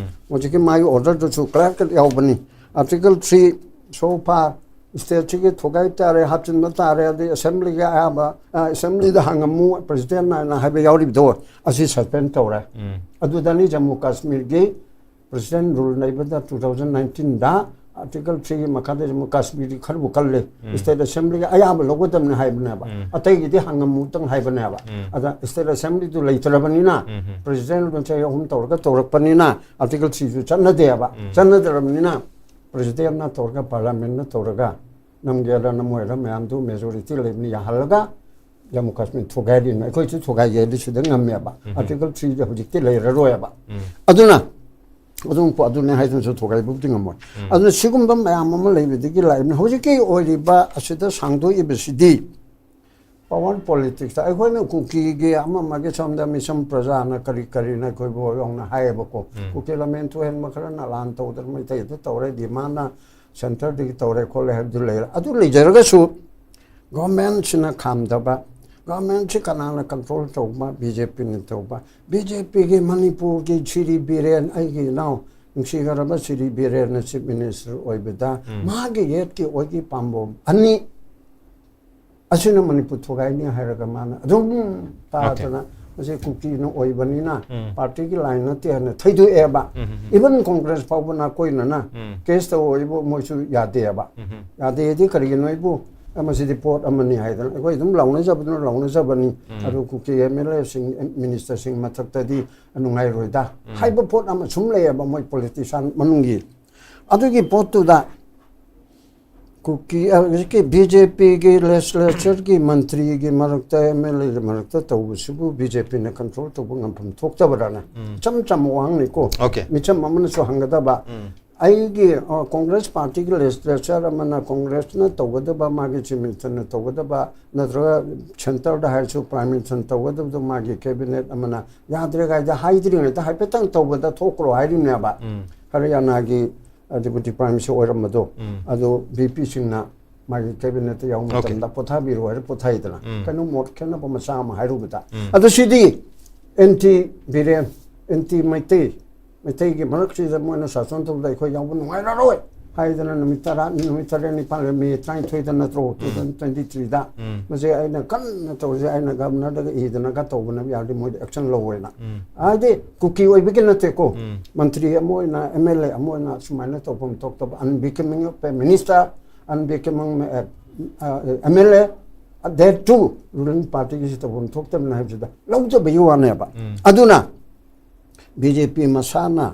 ꯍꯧꯖꯤꯛꯀꯤ ꯃꯥꯒꯤ ꯑꯣꯔꯗꯔꯗꯨꯁꯨ ꯀ꯭ꯂꯤꯌꯥꯔ ꯀꯠ ꯌꯥꯎꯕꯅꯤ꯫ ꯑꯥꯔꯇꯤꯀꯜ ꯊ꯭ꯔꯤ, so far, ꯁ꯭ꯇꯦꯠꯁꯤꯒꯤ ꯊꯨꯒꯥꯏ ꯇꯥꯔꯦ, ꯍꯥꯞꯆꯤꯟꯕ ꯇꯥꯔꯦ, ꯑꯗꯩ ꯑꯦꯁꯦꯝꯕ꯭ꯂꯤꯒꯤ ꯑꯌꯥꯕ, ꯑ, ꯑꯦꯁꯦꯝꯕ꯭ꯂꯤꯗ ꯍꯪꯉꯝꯃꯨ, ꯄ꯭ꯔꯁꯤꯗꯦꯟ ꯍꯥꯏꯅ ꯍꯥꯏꯕ ꯌꯥꯎꯔꯤꯕꯗꯣ, ꯑꯁꯤ ꯁꯁꯄꯦꯟ ꯇꯧꯔꯦ꯫ ꯑꯗꯨꯗꯅꯤ ꯖꯝꯃꯨ ꯀꯥꯁꯃꯤꯔꯒꯤ ꯄ꯭ꯔꯁꯤꯗꯦꯟ ꯔꯨꯜ ꯂꯩꯕꯗ two thousand nineteenꯗ ꯑꯥꯔꯇꯤꯀꯜ ꯊ꯭ꯔꯤꯒꯤ ꯃꯈꯥꯗ ꯖꯝꯃꯨ ꯀꯥꯁꯃꯤꯔꯗꯤ ꯈꯔꯕꯨ ꯀꯜꯂꯤ꯫ ꯁ꯭ꯇꯦꯠ ꯑꯦꯁꯦꯝꯕ꯭ꯂꯤꯒꯤ ꯑꯌꯥꯕ ꯂꯧꯒꯗꯕꯅꯤ ꯍꯥꯏꯕꯅꯦꯕ꯫ ꯑꯇꯩꯒꯤꯗꯤ ꯍꯪꯉꯝꯃꯨꯛꯇꯪ ꯍꯥꯏꯕꯅꯦꯕ꯫ ꯑꯗ ꯁ꯭ꯇꯦꯠ ꯑꯦꯁꯦꯝꯕ꯭ꯂꯤꯗꯨ ꯂꯩꯇ꯭ꯔꯕꯅꯤꯅ ꯄ꯭ꯔꯁꯤꯗꯦꯟ ꯆꯍꯤ ꯑꯍꯨꯝ ꯇꯧꯔꯒ ꯇꯧꯔꯛꯄꯅꯤꯅ ꯑꯥꯔꯇꯤꯀꯜ ꯊ꯭ꯔꯤꯁꯨ ꯆꯠꯅꯗꯦꯕ꯫ ꯆꯠꯅꯗ꯭ꯔꯕꯅꯤꯅ ꯄ꯭ꯔꯁꯤꯗꯦꯟꯅ ꯇꯧꯔꯒ ꯄꯥꯔꯂꯥꯃꯦꯟꯅ ꯇꯧꯔꯒ ꯅꯝꯒꯦꯔꯥ ꯅꯝꯃꯣꯏꯔꯥ ꯃꯌꯥꯝꯗꯨ ꯃꯦꯖꯣꯔꯤꯇꯤ ꯂꯩꯕꯅꯤ ꯌꯥꯍꯜꯂꯒ ꯖꯝꯃꯨ ꯀꯥꯁꯃꯤꯔ ꯊꯨꯒꯥꯏꯔꯤꯅ ꯑꯩꯈꯣꯏꯁꯨ ꯊꯨꯒꯥꯏꯒꯦꯗꯤ ꯁꯤꯗ ꯉꯝꯃꯦꯕ꯫ ꯑꯥꯔꯇꯤꯀꯜ ꯊ꯭ꯔꯤꯁꯦ ꯍꯧꯖꯤꯛꯇꯤ ꯂꯩꯔꯔꯣꯏꯕ꯫ ꯑꯗꯨꯅ ꯑꯗꯨꯝ ꯑꯗꯨꯅꯦ ꯍꯥꯏꯗꯨꯅꯁꯨ ꯊꯨꯒꯥꯏꯕꯕꯨꯗꯤ ꯉꯝꯃꯣꯏ꯫ ꯑꯗꯨꯅ ꯁꯤꯒꯨꯝꯕ ꯃꯌꯥꯝ ꯑꯃ ꯂꯩꯕꯗꯒꯤ ꯂꯥꯛꯏꯕꯅꯤ꯫ ꯍꯧꯖꯤꯛꯀꯤ ꯑꯣꯏꯔꯤꯕ ꯑꯁꯤꯗ ꯁꯥꯡꯗꯣꯛꯏꯕꯁꯤꯗꯤ ꯄꯥꯋꯔ ꯄꯣꯂꯤꯇꯤꯛꯁꯇ ꯑꯩꯈꯣꯏꯅ ꯀꯨꯀꯤꯒꯤ ꯑꯃ ꯑꯃꯒꯤ ꯁꯣꯝꯗ ꯃꯤꯁꯝ ꯄ꯭ꯔꯖꯥꯅ ꯀꯔꯤ ꯀꯔꯤꯅ ꯑꯩꯈꯣꯏꯕꯨ ꯌꯧꯅ ꯍꯥꯏꯌꯦꯕꯀꯣ꯫ ꯀꯨꯀꯤ ꯂꯝꯍꯦꯟ ꯇꯨꯍꯦꯟꯕ ꯈꯔꯅ ꯂꯥꯟ ꯇꯧꯗꯅ ꯃꯩꯇꯩꯗ ꯇꯧꯔꯦ, ꯗꯤꯃꯥꯟꯅ ꯁꯦꯟꯇꯔꯗꯒꯤ ꯇꯧꯔꯦ ꯈꯣꯠꯂꯦ ꯍꯥꯏꯕꯗꯨ ꯂꯩꯔꯦ꯫ ꯑꯗꯨ ꯂꯩꯖꯔꯒꯁꯨ ꯒꯣꯔꯃꯦꯟꯁꯤꯅ ꯈꯥꯝꯗꯕ, ꯒꯣꯔꯃꯦꯟꯁꯤ ꯀꯅꯥꯅ ꯀꯟꯇ꯭ꯔꯣꯜ ꯇꯧꯕ? ꯕꯤ ꯖꯦ ꯄꯤꯅ ꯇꯧꯕ꯫ ꯕꯤ ꯖꯦ ꯄꯤꯒꯤ ꯃꯅꯤꯄꯨꯔꯒꯤ ꯁꯤꯔꯤ ꯕꯤꯔꯦꯟ, ꯑꯩꯒꯤ ꯏꯅꯥꯎ ꯅꯨꯡꯁꯤꯈ꯭ꯔꯕ ꯁꯤꯔꯤ ꯕꯤꯔꯦꯟꯅ ꯆꯤꯐ ꯃꯤꯅꯤꯁꯇꯔ ꯑꯣꯏꯕꯗ ꯃꯥꯒꯤ ꯌꯦꯠꯀꯤ ꯑꯣꯏꯒꯤ ꯄꯥꯝꯕꯣꯝ ꯑꯅꯤ ꯑꯁꯤꯅ ꯃꯅꯤꯄꯨꯔ ꯊꯨꯒꯥꯏꯅꯤ ꯍꯥꯏꯔꯒ ꯃꯥꯅ ꯑꯗꯨꯝ ꯇꯥꯗꯅ ꯃꯁꯤ ꯀꯨꯀꯤꯅ ꯑꯣꯏꯕꯅꯤꯅ ꯄꯥꯔꯇꯤꯒꯤ ꯂꯥꯏꯟ ꯅꯠꯇꯦ ꯍꯥꯏꯅ ꯊꯩꯗꯣꯛꯑꯦꯕ꯫ ꯏꯚꯟ ꯀꯣꯡꯒ꯭ꯔꯦꯁ ꯐꯥꯎꯕ ꯅꯥꯀꯣꯏꯅꯅ ꯀꯦꯁ ꯇꯧ ꯑꯣꯏꯕꯨ ꯃꯣꯏꯁꯨ ꯌꯥꯗꯦꯕ꯫ ꯌꯥꯗꯦꯗꯤ ꯀꯔꯤꯒꯤꯅꯣ ꯑꯩꯕꯨ ꯃꯁꯤꯗꯤ ꯄꯣꯠ ꯑꯃꯅꯤ ꯍꯥꯏꯗꯅ ꯑꯩꯈꯣꯏ ꯑꯗꯨꯝ ꯂꯥꯎꯅꯖꯕꯗꯨꯅ ꯂꯥꯎꯅꯖꯕꯅꯤ꯫ ꯑꯗꯨ ꯀꯨꯀꯤ ꯑꯦꯝ ꯑꯦꯜ ꯑꯦꯁꯤꯡ, ꯃꯤꯅꯤꯁꯇꯔꯁꯤꯡ ꯃꯊꯛꯇꯗꯤ ꯅꯨꯡꯉꯥꯏꯔꯣꯏꯗ ꯍꯥꯏꯕ ꯄꯣꯠ ꯑꯃ ꯁꯨꯝ ꯂꯩꯌꯦꯕ ꯃꯣꯏ ꯄꯣꯂꯤꯇꯤꯁꯤꯌꯥꯟ ꯃꯅꯨꯡꯒꯤ꯫ ꯑꯗꯨꯒꯤ ꯄꯣꯠꯇꯨꯗ ꯀꯨꯀꯤ, ꯑ, ꯍꯧꯖꯤꯛꯀꯤ ꯕꯤ ꯖꯦ ꯄꯤꯒꯤ ꯂꯦꯖꯤꯁꯂꯦꯆꯔꯒꯤ ꯃꯟꯇ꯭ꯔꯤꯒꯤ ꯃꯔꯛꯇ, ꯑꯦꯝ ꯑꯦꯜ ꯑꯦꯒꯤ ꯃꯔꯛꯇ ꯇꯧꯕꯁꯤꯕꯨ ꯕꯤ ꯖꯦ ꯄꯤꯅ ꯀꯟꯇ꯭ꯔꯣꯜ ꯇꯧꯕ ꯉꯝꯐꯝ ꯊꯣꯛꯇꯕ꯭ꯔꯥꯅ? ꯏꯆꯝ ꯆꯝꯕ ꯋꯥꯍꯪꯅꯤꯀꯣ꯫ ꯑꯣꯀꯦ꯫ ꯃꯤꯆꯝ ꯑꯃꯅꯁꯨ ꯍꯪꯒꯗꯕ꯫ ꯑꯩꯒꯤ, ꯑ, ꯀꯣꯡꯒ꯭ꯔꯦꯁ ꯄꯥꯔꯇꯤꯒꯤ ꯂꯦꯖꯤꯁꯂꯦꯆꯔ ꯑꯃꯅ ꯀꯣꯡꯒ꯭ꯔꯦꯁꯅ ꯇꯧꯒꯗꯕ, ꯃꯥꯒꯤ ꯆꯤꯐ ꯃꯤꯅꯤꯁꯇꯔꯅ ꯇꯧꯒꯗꯕ, ꯅꯠꯇ꯭ꯔꯒ ꯁꯦꯟꯇꯔꯗ ꯍꯥꯏꯔꯁꯨ ꯄ꯭ꯔꯥꯏꯝ ꯃꯤꯅꯤꯁꯇꯔꯅ ꯇꯧꯒꯗꯕꯗꯣ ꯃꯥꯒꯤ ꯀꯦꯕꯤꯅꯦꯠ ꯑꯃꯅ ꯌꯥꯗ꯭ꯔꯦ ꯀꯥꯏꯗ ꯍꯥꯏꯗ꯭ꯔꯤꯉꯩꯗ ꯍꯥꯏꯐꯦꯠꯇꯪ ꯇꯧꯕꯗ ꯊꯣꯛꯈ꯭ꯔꯣ ꯍꯥꯏꯔꯤꯅꯦꯕ꯫ ꯍꯔꯤꯌꯥꯅꯥꯒꯤ, ꯑ, ꯗꯤꯄꯨꯇꯤ ꯄ꯭ꯔꯥꯏꯝ ꯃꯤꯅꯤꯁꯇꯔ ꯑꯣꯏꯔꯝꯕꯗꯣ, ꯑꯗꯨ ꯚꯤ ꯄꯤꯁꯤꯡꯅ ꯃꯥꯒꯤ ꯀꯦꯕꯤꯅꯦꯠꯇ ꯌꯥꯎꯕ ꯑꯣꯀꯦ꯫ ꯃꯇꯝꯗ ꯄꯣꯊꯥꯕꯤꯔꯣ ꯍꯥꯏꯔ ꯄꯣꯊꯥꯏꯗꯅ꯫ ꯀꯩꯅꯣ ꯃꯣꯠ ꯈꯦꯠꯅꯕ ꯃꯆꯥ ꯑꯃ ꯍꯥꯏꯔꯨꯕꯗ꯫ ꯑꯗꯣ ꯁꯤꯗꯤ ꯑꯦꯟꯇꯤ ꯕꯤꯔꯦꯟ, ꯑꯦꯟꯇꯤ ꯃꯩꯇꯩ, ꯃꯩꯇꯩꯒꯤ ꯃꯔꯛꯁꯤꯗ ꯃꯣꯏꯅ ꯁꯥꯁꯟ ꯇꯧꯕꯗ ꯑꯩꯈꯣꯏ ꯌꯥꯎꯕ ꯅꯨꯡꯉꯥꯏꯔꯔꯣꯏ ꯍꯥꯏꯗꯅ ꯅꯨꯃꯤꯠ ꯇꯔꯥ, ꯅꯨꯃꯤꯠ ꯇꯔꯦꯠ ꯅꯤꯄꯥꯜ, ꯃꯦ ꯇꯔꯥꯅꯤꯊꯣꯏꯗ ꯅꯠꯇ꯭ꯔꯣ, ꯇꯨ ꯊꯥꯎꯖꯟ ꯇ꯭ꯋꯦꯟꯇꯤ ꯊ꯭ꯔꯤꯗ꯫ ꯃꯁꯤ ꯑꯩꯅ ꯀꯟꯅ ꯇꯧꯔꯤꯁꯦ, ꯑꯩꯅ ꯒꯕꯔꯅꯔꯗꯒ ꯏꯗꯅꯒ ꯇꯧꯕꯅ ꯌꯥꯔꯗꯤ ꯃꯣꯏꯗ ꯑꯦꯛꯁꯟ ꯂꯧꯋꯦꯅ꯫ ꯍꯥꯏꯗꯤ ꯀꯨꯀꯤ ꯑꯣꯏꯕꯒꯤ ꯅꯠꯇꯦꯀꯣ, ꯃꯟꯇ꯭ꯔꯤ ꯑꯃ ꯑꯣꯏꯅ, ꯑꯦꯝ ꯑꯦꯜ ꯑꯦ ꯑꯃ ꯑꯣꯏꯅ ꯁꯨꯃꯥꯏꯅ ꯇꯧꯐꯝ ꯊꯣꯛꯇꯕ, unbecoming of a minister, unbecoming, M L A, that too ruling partyꯒꯤꯁꯤ ꯇꯧꯐꯝ ꯊꯣꯛꯇꯕꯅ ꯍꯥꯏꯕꯁꯤꯗ ꯂꯧꯖꯕꯒꯤ ꯋꯥꯅꯦꯕ꯫ ꯑꯗꯨꯅ ꯕꯤ ꯖꯦ ꯄꯤ ꯃꯁꯥꯅ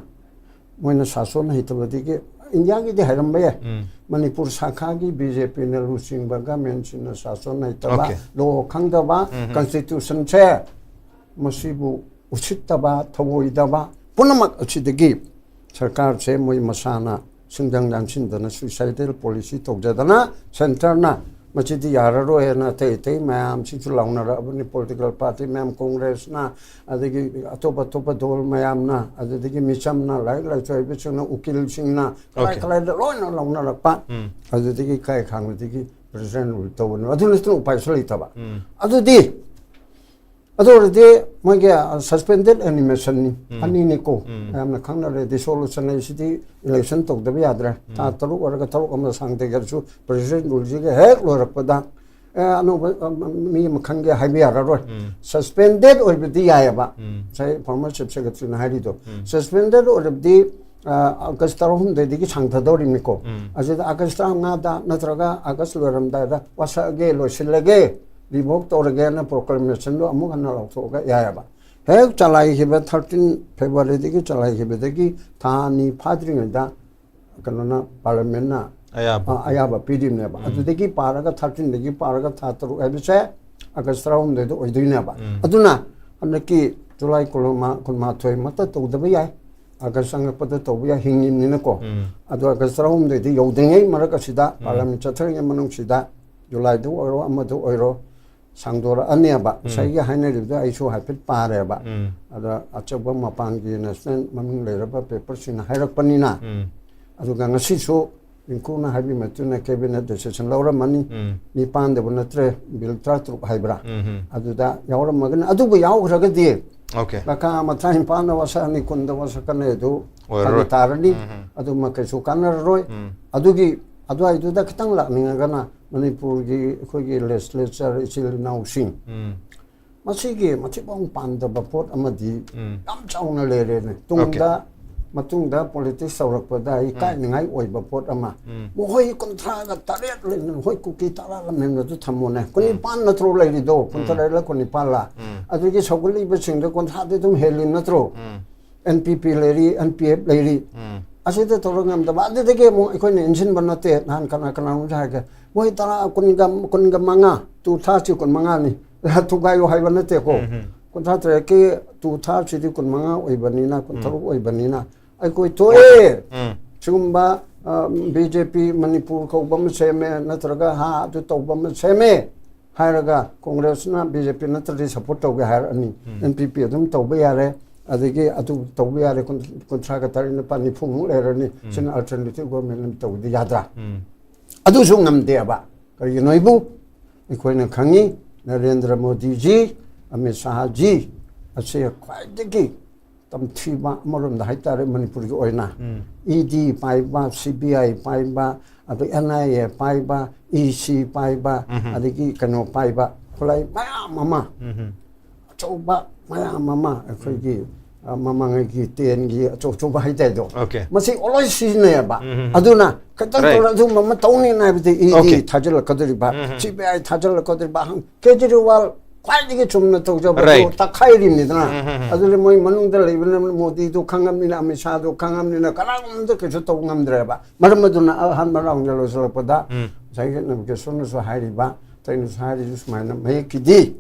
ꯃꯣꯏꯅ ꯁꯥꯁꯣꯟ ꯍꯩꯇꯕꯗꯒꯤ, ꯏꯟꯗꯤꯌꯥꯒꯤꯗꯤ ꯍꯩꯔꯝꯕ ꯌꯥꯏ, ꯃꯅꯤꯄꯨꯔ ꯁꯥꯈꯥꯒꯤ ꯕꯤ ꯖꯦ ꯄꯤꯅ ꯂꯨꯆꯤꯡꯕ ꯒꯃꯦꯟꯁꯤꯡꯅ ꯁꯥꯁꯣꯟ ꯍꯩꯇꯕ, ꯑꯣꯀꯦ꯫ ꯂꯣ ꯈꯪꯗꯕ, ꯀꯟꯁꯇꯤꯇ꯭ꯌꯨꯁꯟꯁꯦ ꯃꯁꯤꯕꯨ ꯎꯁꯤꯠꯇꯕ, ꯊꯧꯑꯣꯏꯗꯕ ꯄꯨꯝꯅꯃꯛ ꯑꯁꯤꯗꯒꯤ ꯁꯔꯀꯥꯔꯁꯦ ꯃꯣꯏ ꯃꯁꯥꯅ ꯁꯤꯡꯗꯪ ꯌꯥꯟꯁꯤꯟꯗꯅ suicidal policy ꯇꯧꯖꯗꯅ ꯁꯦꯟꯇꯔꯅ ꯃꯁꯤꯗꯤ ꯌꯥꯔꯔꯣꯏ ꯍꯥꯏꯅ ꯑꯇꯩ ꯑꯇꯩ ꯃꯌꯥꯝꯁꯤꯁꯨ ꯂꯥꯎꯅꯔꯛꯑꯕꯅꯤ, ꯄꯣꯂꯤꯇꯤꯀꯦꯜ ꯄꯥꯔꯇꯤ ꯃꯌꯥꯝ, ꯀꯣꯡꯒ꯭ꯔꯦꯁꯅ, ꯑꯗꯒꯤ ꯑꯇꯣꯞ ꯑꯇꯣꯞꯄ ꯗꯣꯜ ꯃꯌꯥꯝꯅ, ꯑꯗꯨꯗꯒꯤ ꯃꯤꯆꯝꯅ, ꯂꯥꯏꯔꯤꯛ ꯂꯥꯏꯁꯨ ꯍꯩꯕꯁꯤꯡꯅ, ꯎꯀꯤꯜꯁꯤꯡꯅ, ꯀꯗꯥꯏ ꯑꯣꯀꯦ꯫ ꯀꯗꯥꯏꯗ ꯂꯣꯏꯅ ꯂꯧꯅꯔꯛꯄ꯫ ꯑꯗꯨꯗꯒꯤ ꯏꯀꯥꯏ ꯈꯥꯡꯕꯗꯒꯤ ꯄ꯭ꯔꯦꯁꯤꯗꯦꯟ ꯔꯨꯜ ꯇꯧꯕꯅꯦꯕ꯫ ꯑꯗꯨ ꯅꯠꯇꯅ ꯎꯄꯥꯏꯁꯨ ꯂꯩꯇꯕ꯫ ꯑꯗꯨꯗꯤ ꯑꯗꯨ ꯑꯣꯏꯔꯗꯤ ꯃꯣꯏꯒꯤ suspended animationꯅꯤ, ꯑꯅꯤꯅꯤꯀꯣ꯫ ꯃꯌꯥꯝꯅ ꯈꯪꯅꯔꯦ, dissolution ꯍꯥꯏꯁꯤꯗꯤ election ꯇꯧꯗꯕ ꯌꯥꯗ꯭ꯔꯦ꯫ ꯊꯥ ꯇꯔꯨꯛ ꯑꯣꯏꯔꯒ ꯇꯔꯨꯛ ꯑꯃ ꯁꯥꯡꯊꯩꯒ꯭ꯔꯁꯨ, ꯄ꯭ꯔꯦꯁꯤꯗꯦꯟ ꯔꯨꯜꯁꯤꯒ ꯍꯦꯛ ꯂꯣꯏꯔꯛꯄꯗ, ꯑꯦ, ꯑꯅꯧꯕ, ꯑ, ꯃꯤ ꯑꯃ ꯈꯟꯒꯦ ꯍꯥꯏꯕ ꯌꯥꯔꯔꯣꯏ꯫ Suspended ꯑꯣꯏꯕꯗꯤ ꯌꯥꯏꯑꯕ, ꯉꯁꯥꯏ former chief secretaryꯅ ꯍꯥꯏꯔꯤꯗꯣ꯫ Suspended ꯑꯣꯏꯔꯕꯗꯤ, ꯑ, ꯑꯥꯒꯁ ꯇꯔꯥꯍꯨꯝꯗꯣꯏꯗꯒꯤ ꯁꯥꯡꯊꯗꯧꯔꯤꯕꯅꯤꯀꯣ꯫ ꯑꯁꯤꯗ ꯑꯥꯒꯁ ꯇꯔꯥꯃꯉꯥꯗ ꯅꯠꯇ꯭ꯔꯒ ꯑꯥꯒꯁ ꯂꯣꯏꯔꯝꯗꯥꯏꯗ ꯋꯥꯁꯛꯑꯒꯦ, ꯂꯣꯏꯁꯤꯜꯂꯒꯦ, revoke ꯇꯧꯔꯒꯦꯅ proclamationꯗꯣ ꯑꯃꯨꯛ ꯍꯟꯅ ꯂꯥꯎꯊꯣꯛꯑꯒ ꯌꯥꯏꯑꯕ꯫ ꯍꯦꯛ ꯆꯂꯥꯏꯈꯤꯕ, thirteen Februaryꯗꯒꯤ ꯆꯂꯥꯏꯈꯤꯕꯗꯒꯤ ꯊꯥ ꯑꯅꯤ ꯐꯥꯗ꯭ꯔꯤꯉꯩꯗ ꯀꯩꯅꯣꯅ, parliamentꯅ, ꯑꯌꯥꯕ꯫ ꯑ, ꯑꯌꯥꯕ ꯄꯤꯔꯤꯕꯅꯦꯕ꯫ ꯑꯗꯨꯗꯒꯤ ꯄꯥꯔꯒ, thirteenꯗꯒꯤ ꯄꯥꯔꯒ ꯊꯥ ꯇꯔꯨꯛ ꯍꯥꯏꯕꯁꯦ ꯑꯥꯒꯁ ꯇꯔꯥꯍꯨꯝꯗꯣꯏꯗ ꯑꯣꯏꯗꯣꯏꯅꯦꯕ꯫ ꯑꯗꯨꯅ ꯍꯟꯗꯛꯀꯤ ꯖꯨꯂꯥꯏ ꯀꯨꯟꯃꯉꯥ, ꯀꯨꯟꯃꯥꯊꯣꯏ ꯃꯛꯇ ꯇꯧꯗꯕ ꯌꯥꯏ, ꯑꯥꯒꯁ ꯆꯪꯉꯛꯄꯗ ꯇꯧꯕ ꯌꯥꯏ, ꯍꯤꯡꯉꯤꯕꯅꯤꯅꯀꯣ꯫ ꯑꯗꯣ ꯑꯥꯒꯁ ꯇꯔꯥꯍꯨꯝꯗꯣꯏꯗꯤ ꯌꯧꯗ꯭ꯔꯤꯉꯩ ꯃꯔꯛ ꯑꯁꯤꯗ, parliament ꯆꯠꯊꯔꯤꯉꯩ ꯃꯅꯨꯡꯁꯤꯗ, ꯖꯨꯂꯥꯏꯗ ꯑꯣꯏꯔꯣ, ꯑꯃꯗ ꯑꯣꯏꯔꯣ, ꯁꯥꯡꯗꯣꯔꯛꯑꯅꯦꯕ꯫ ꯉꯁꯥꯏꯒꯤ ꯍꯥꯏꯅꯔꯤꯕꯗꯣ ꯑꯩꯁꯨ ꯍꯥꯏꯐꯦꯠ ꯄꯥꯔꯦꯕ꯫ ꯑꯗ ꯑꯆꯧꯕ ꯃꯄꯥꯟꯒꯤ national ꯃꯃꯤꯡ ꯂꯩꯔꯕ paperꯁꯤꯡꯅ ꯍꯥꯏꯔꯛꯄꯅꯤꯅ, ꯑꯗꯨꯒ ꯉꯁꯤꯁꯨ ꯔꯤꯡꯀꯨꯅ ꯍꯥꯏꯕꯤ ꯃꯇꯨꯡ ꯏꯟꯅ cabinet decision ꯂꯧꯔꯝꯃꯅꯤ꯫ ꯅꯤꯄꯥꯟꯗꯕꯨ ꯅꯠꯇ꯭ꯔꯦ, bill ꯇꯔꯥꯇꯔꯨꯛ ꯍꯥꯏꯕ꯭ꯔꯥ? ꯑꯗꯨꯗ ꯌꯥꯎꯔꯝꯃꯒꯅꯤ꯫ ꯑꯗꯨꯕꯨ ꯌꯥꯎꯈ꯭ꯔꯒꯗꯤ Okay. ꯂꯈꯥ ꯑꯃ ꯇꯔꯥꯅꯤꯄꯥꯟꯗ ꯋꯥꯁꯛꯑꯅꯤ, ꯀꯨꯟꯗ ꯋꯥꯁꯛꯀꯅꯤ, ꯑꯗꯨ ꯑꯣꯏꯔꯔꯣꯏ꯫ ꯍꯥꯏꯕ ꯇꯥꯔꯅꯤ꯫ ꯎꯝ, ꯎꯝ꯫ ꯑꯗꯨꯃ ꯀꯩꯁꯨ ꯀꯥꯟꯅꯔꯔꯣꯏ꯫ ꯎꯝ꯫ ꯑꯗꯨꯒꯤ ꯑꯗꯨꯋꯥꯏꯗꯨꯗ ꯈꯤꯇꯪ ꯂꯥꯛꯅꯤꯡꯉꯒꯅ ꯃꯅꯤꯄꯨꯔꯒꯤ ꯑꯩꯈꯣꯏꯒꯤ ꯂꯦꯖꯤꯁꯂꯦꯆꯔ ꯏꯆꯤꯜ ꯏꯅꯥꯎꯁꯤꯡ, ꯎꯝ꯫ ꯃꯁꯤꯒꯤ ꯃꯊꯤꯕꯣꯡ ꯄꯥꯟꯗꯕ ꯄꯣꯠ ꯑꯃꯗꯤ ꯎꯝ꯫ ꯌꯥꯝ ꯆꯥꯎꯅ ꯂꯩꯔꯦꯅꯦ꯫ ꯇꯨꯡꯗ ꯃꯇꯨꯡꯗ ꯄꯣꯂꯤꯇꯤꯛꯁ ꯇꯧꯔꯛꯄꯗ ꯏꯀꯥꯏꯅꯤꯡꯉꯥꯏ ꯑꯣꯏꯕ ꯄꯣꯠ ꯑꯃ꯫ ꯎꯝ꯫ ꯃꯈꯣꯏ ꯀꯨꯟꯊ꯭ꯔꯥꯒ ꯇꯔꯦꯠ ꯂꯩꯅ ꯃꯈꯣꯏ ꯀꯨꯀꯤ ꯇꯔꯥ ꯂꯝꯍꯦꯟꯕꯗꯨ ꯊꯝꯃꯣꯅꯦ꯫ ꯀꯨꯟꯅꯤꯄꯥꯟ ꯅꯠꯇ꯭ꯔꯣ ꯂꯩꯔꯤꯗꯣ? ꯀꯨꯟꯇꯔꯦꯠꯂ ꯀꯨꯟꯅꯤꯄꯥꯜꯂ? ꯎꯝ꯫ ꯑꯗꯨꯒꯤ ꯁꯧꯒꯠꯂꯛꯏꯕꯁꯤꯡꯗ ꯀꯨꯟꯊ꯭ꯔꯥꯗꯤ ꯑꯗꯨꯝ ꯍꯦꯜꯂꯤ ꯅꯠꯇ꯭ꯔꯣ? ꯎꯝ꯫ ꯑꯦꯟ ꯄꯤ ꯄꯤ ꯂꯩꯔꯤ, ꯑꯦꯟ ꯄꯤ ꯑꯦꯐ ꯂꯩꯔꯤ꯫ ꯎꯝ꯫ ꯑꯁꯤꯗ ꯇꯧꯔ ꯉꯝꯗꯕ꯫ ꯑꯗꯨꯗꯒꯤ ꯑꯃꯨꯛ ꯑꯩꯈꯣꯏꯅ ꯏꯟꯁꯤꯟꯕ ꯅꯠꯇꯦ꯫ ꯅꯍꯥꯟ ꯀꯅꯥ ꯀꯅꯥꯅꯣꯝꯁꯨ ꯍꯥꯏꯒꯦ, ꯃꯣꯏ ꯇꯔꯥ, ꯀꯨꯟꯒ, ꯀꯨꯟꯒ ꯃꯉꯥ, ꯇꯨ ꯊꯥꯔꯠꯁꯤ ꯀꯨꯟ ꯃꯉꯥꯅꯤ꯫ ꯊꯨꯒꯥꯏꯌꯣ ꯍꯥꯏꯕ ꯅꯠꯇꯦꯀꯣ꯫ ꯎꯝ, ꯎꯝ꯫ ꯀꯨꯟꯊ꯭ꯔꯥ ꯇꯔꯦꯠꯀꯤ ꯇꯨ ꯊꯥꯔꯠꯁꯤꯗꯤ ꯀꯨꯟ ꯃꯉꯥ ꯑꯣꯏꯕꯅꯤꯅ, ꯀꯨꯟ ꯇꯔꯨꯛ ꯑꯣꯏꯕꯅꯤꯅ ꯑꯩꯈꯣꯏ ꯊꯣꯛꯑꯦ꯫ ꯎꯝ꯫ ꯁꯤꯒꯨꯝꯕ ꯕꯤ ꯖꯦ ꯄꯤ ꯃꯅꯤꯄꯨꯔ ꯀꯧꯕ ꯑꯃ ꯁꯦꯝꯃꯦ, ꯅꯠꯇ꯭ꯔꯒ ꯍꯥ ꯑꯗꯨ ꯇꯧꯕ ꯑꯃ ꯁꯦꯝꯃꯦ ꯍꯥꯏꯔꯒ ꯀꯣꯡꯒ꯭ꯔꯦꯁꯅ ꯕꯤ ꯖꯦ ꯄꯤ ꯅꯠꯇ꯭ꯔꯗꯤ ꯁꯞꯄꯣꯔꯠ ꯇꯧꯒꯦ ꯍꯥꯏꯔꯛꯑꯅꯤ꯫ ꯑꯦꯟ ꯄꯤ ꯄꯤ ꯑꯗꯨꯝ ꯇꯧꯕ ꯌꯥꯔꯦ, ꯑꯗꯒꯤ ꯑꯗꯨ ꯇꯧꯕ ꯌꯥꯔꯦ, ꯀꯨꯟ-, ꯀꯨꯟꯊ꯭ꯔꯥꯒ ꯇꯔꯦꯠ ꯅꯤꯄꯥꯜ ꯅꯤꯐꯨꯃꯨꯛ ꯂꯩꯔꯅꯤ꯫ ꯁꯤꯅ ꯑꯜꯇꯔꯅꯦꯇꯤꯚ ꯒꯣꯔꯃꯦꯟ ꯑꯃ ꯇꯧꯕꯗꯤ ꯌꯥꯗ꯭ꯔꯥ? ꯎꯝ꯫ ꯑꯗꯨꯁꯨ ꯉꯝꯗꯦꯕ꯫ ꯀꯔꯤꯒꯤꯅꯣ ꯍꯥꯏꯕꯨ ꯑꯩꯈꯣꯏꯅ ꯈꯪꯉꯤ, ꯅꯔꯦꯟꯗ꯭ꯔ ꯃꯣꯗꯤꯖꯤ, ꯑꯃꯤꯠ ꯁꯥꯍꯖꯤ ꯑꯁꯤ ꯈ꯭ꯋꯥꯏꯗꯒꯤ ꯇꯝꯊꯤꯕ ꯑꯃꯔꯣꯝꯗ ꯍꯥꯏꯇꯥꯔꯦ ꯃꯅꯤꯄꯨꯔꯒꯤ ꯑꯣꯏꯅ꯫ ꯎꯝ꯫ ꯏ ꯗꯤ ꯄꯥꯏꯕ, ꯁꯤ ꯕꯤ ꯑꯥꯏ ꯄꯥꯏꯕ, ꯑꯗꯨ ꯑꯦꯟ ꯑꯥꯏ ꯑꯦ ꯄꯥꯏꯕ, ꯏ ꯁꯤ ꯄꯥꯏꯕ, ꯎꯝ꯫ ꯑꯗꯒꯤ ꯀꯩꯅꯣ ꯄꯥꯏꯕ, ꯈꯨꯠꯂꯥꯏ ꯃꯌꯥꯝ ꯑꯃ, ꯎꯝ꯫ ꯑꯆꯧꯕ ꯃꯌꯥꯝ ꯑꯃ ꯑꯩꯈꯣꯏꯒꯤ, ꯑ, ꯃꯃꯥꯡꯉꯩꯒꯤ ꯇꯦꯟꯒꯤ ꯑꯆꯧ ꯑꯆꯧꯕ ꯍꯥꯏꯇꯥꯔꯦꯗꯣ꯫ Okay. ꯃꯁꯤ ꯑꯣꯂꯣꯏ ꯁꯤꯖꯤꯟꯅꯩꯌꯦꯕ꯫ ꯎꯝ, ꯎꯝ, ꯎꯝ꯫ ꯑꯗꯨꯅ ꯈꯤꯇꯪ Right. ꯇꯧꯔ ꯑꯗꯨꯒꯨꯝꯕ ꯑꯃ ꯇꯧꯅꯤꯅ ꯍꯥꯏꯕꯗꯤ ꯏ ꯗꯤ Okay. ꯊꯥꯖꯤꯜꯂꯛꯀꯗꯧꯔꯤꯕ, ꯎꯝ, ꯎꯝ꯫ ꯁꯤ ꯕꯤ ꯑꯥꯏ ꯊꯥꯖꯤꯜꯂꯛꯀꯗꯧꯔꯤꯕ, ꯍꯪ-, ꯀꯦꯖꯔꯤꯋꯥꯜ ꯈ꯭ꯋꯥꯏꯗꯒꯤ ꯆꯨꯝꯅ ꯇꯧꯖꯕꯗꯣ Right. ꯇꯛꯈꯥꯏꯔꯤꯕꯅꯤꯗꯅ꯫ ꯎꯝ, ꯎꯝ, ꯎꯝ꯫ ꯑꯗꯨꯗꯤ ꯃꯣꯏ ꯃꯅꯨꯡꯗ ꯂꯩꯕꯅ ꯃꯣꯗꯤꯗꯣ ꯈꯪꯉꯕꯅꯤꯅ, ꯑꯃꯤꯠ ꯁꯥꯍꯗꯣ ꯈꯪꯉꯕꯅꯤꯅ ꯀꯅꯥꯒꯨꯝꯕꯗ ꯀꯩꯁꯨ ꯇꯧꯕ ꯉꯝꯗ꯭ꯔꯦꯕ꯫ ꯃꯔꯝ ꯑꯗꯨꯅ ꯑꯍꯥꯟꯕ ꯔꯥꯎꯟꯗ ꯂꯣꯏꯁꯤꯜꯂꯛꯄꯗ ꯎꯝ꯫ ꯉꯁꯥꯏꯒꯤ ꯅꯕꯀꯤꯁꯣꯔꯅꯁꯨ ꯍꯥꯏꯔꯤꯕ, ꯑꯇꯩꯅꯁꯨ ꯍꯥꯏꯔꯤꯁꯨ ꯁꯨꯃꯥꯏꯅ ꯃꯌꯦꯛꯀꯤꯗꯤ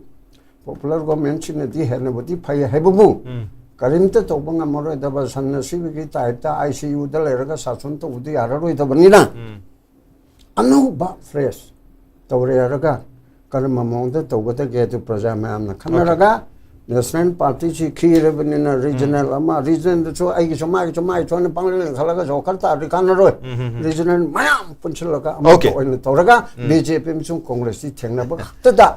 ꯄꯣꯄꯨꯂꯔ ꯒꯣꯔꯃꯦꯟꯁꯤꯅꯗꯤ ꯍꯦꯟꯅꯕꯨꯗꯤ ꯐꯩ ꯍꯥꯏꯕꯕꯨ ꯎꯝ꯫ ꯀꯔꯤꯝꯇ ꯇꯧꯕ ꯉꯝꯃꯔꯣꯏꯗꯕ ꯁꯟ ꯑꯁꯤꯕꯒꯤ ꯇꯥꯏꯞꯇ ꯑꯥꯏ ꯁꯤ ꯌꯨꯗ ꯂꯩꯔꯒ ꯁꯥꯁꯟ ꯇꯧꯕꯗꯤ ꯌꯥꯔꯔꯣꯏꯗꯕꯅꯤꯅ ꯎꯝ꯫ ꯑꯅꯧꯕ ꯐ꯭ꯔꯦꯁ ꯇꯧꯔꯦ ꯍꯥꯏꯔꯒ ꯀꯔꯝꯕ ꯃꯑꯣꯡꯗ ꯇꯧꯒꯗꯒꯦ ꯑꯗꯨ ꯄ꯭ꯔꯖꯥ ꯃꯌꯥꯝꯅ ꯈꯟꯅꯔꯒ ꯅꯦꯁꯅꯦꯜ ꯄꯥꯔꯇꯤꯁꯤ ꯈꯤꯔꯕꯅꯤꯅ ꯔꯤꯖꯅꯦꯜ ꯑꯃ, ꯔꯤꯖꯅꯦꯜꯗꯁꯨ ꯑꯩꯒꯤꯁꯨ ꯃꯥꯒꯤꯁꯨ ꯃꯥꯒꯤꯁꯨ ꯍꯥꯏꯅ ꯄꯪꯂꯩ ꯂꯩꯈꯠꯂꯒ ꯖꯣꯀꯔ ꯇꯥꯔꯗꯤ ꯀꯥꯟꯅꯔꯣꯏ꯫ ꯎꯝ, ꯎꯝ, ꯎꯝ꯫ ꯔꯤꯖꯅꯦꯜ ꯃꯌꯥꯝ ꯄꯨꯟꯁꯤꯜꯂꯒ ꯑꯃꯠꯇ Okay. ꯑꯣꯏꯅ ꯇꯧꯔꯒ ꯕꯤ ꯖꯦ ꯄꯤ ꯑꯃꯁꯨꯡ ꯀꯣꯡꯒ꯭ꯔꯦꯁꯁꯤ ꯊꯦꯡꯅꯕ ꯈꯛꯇꯗ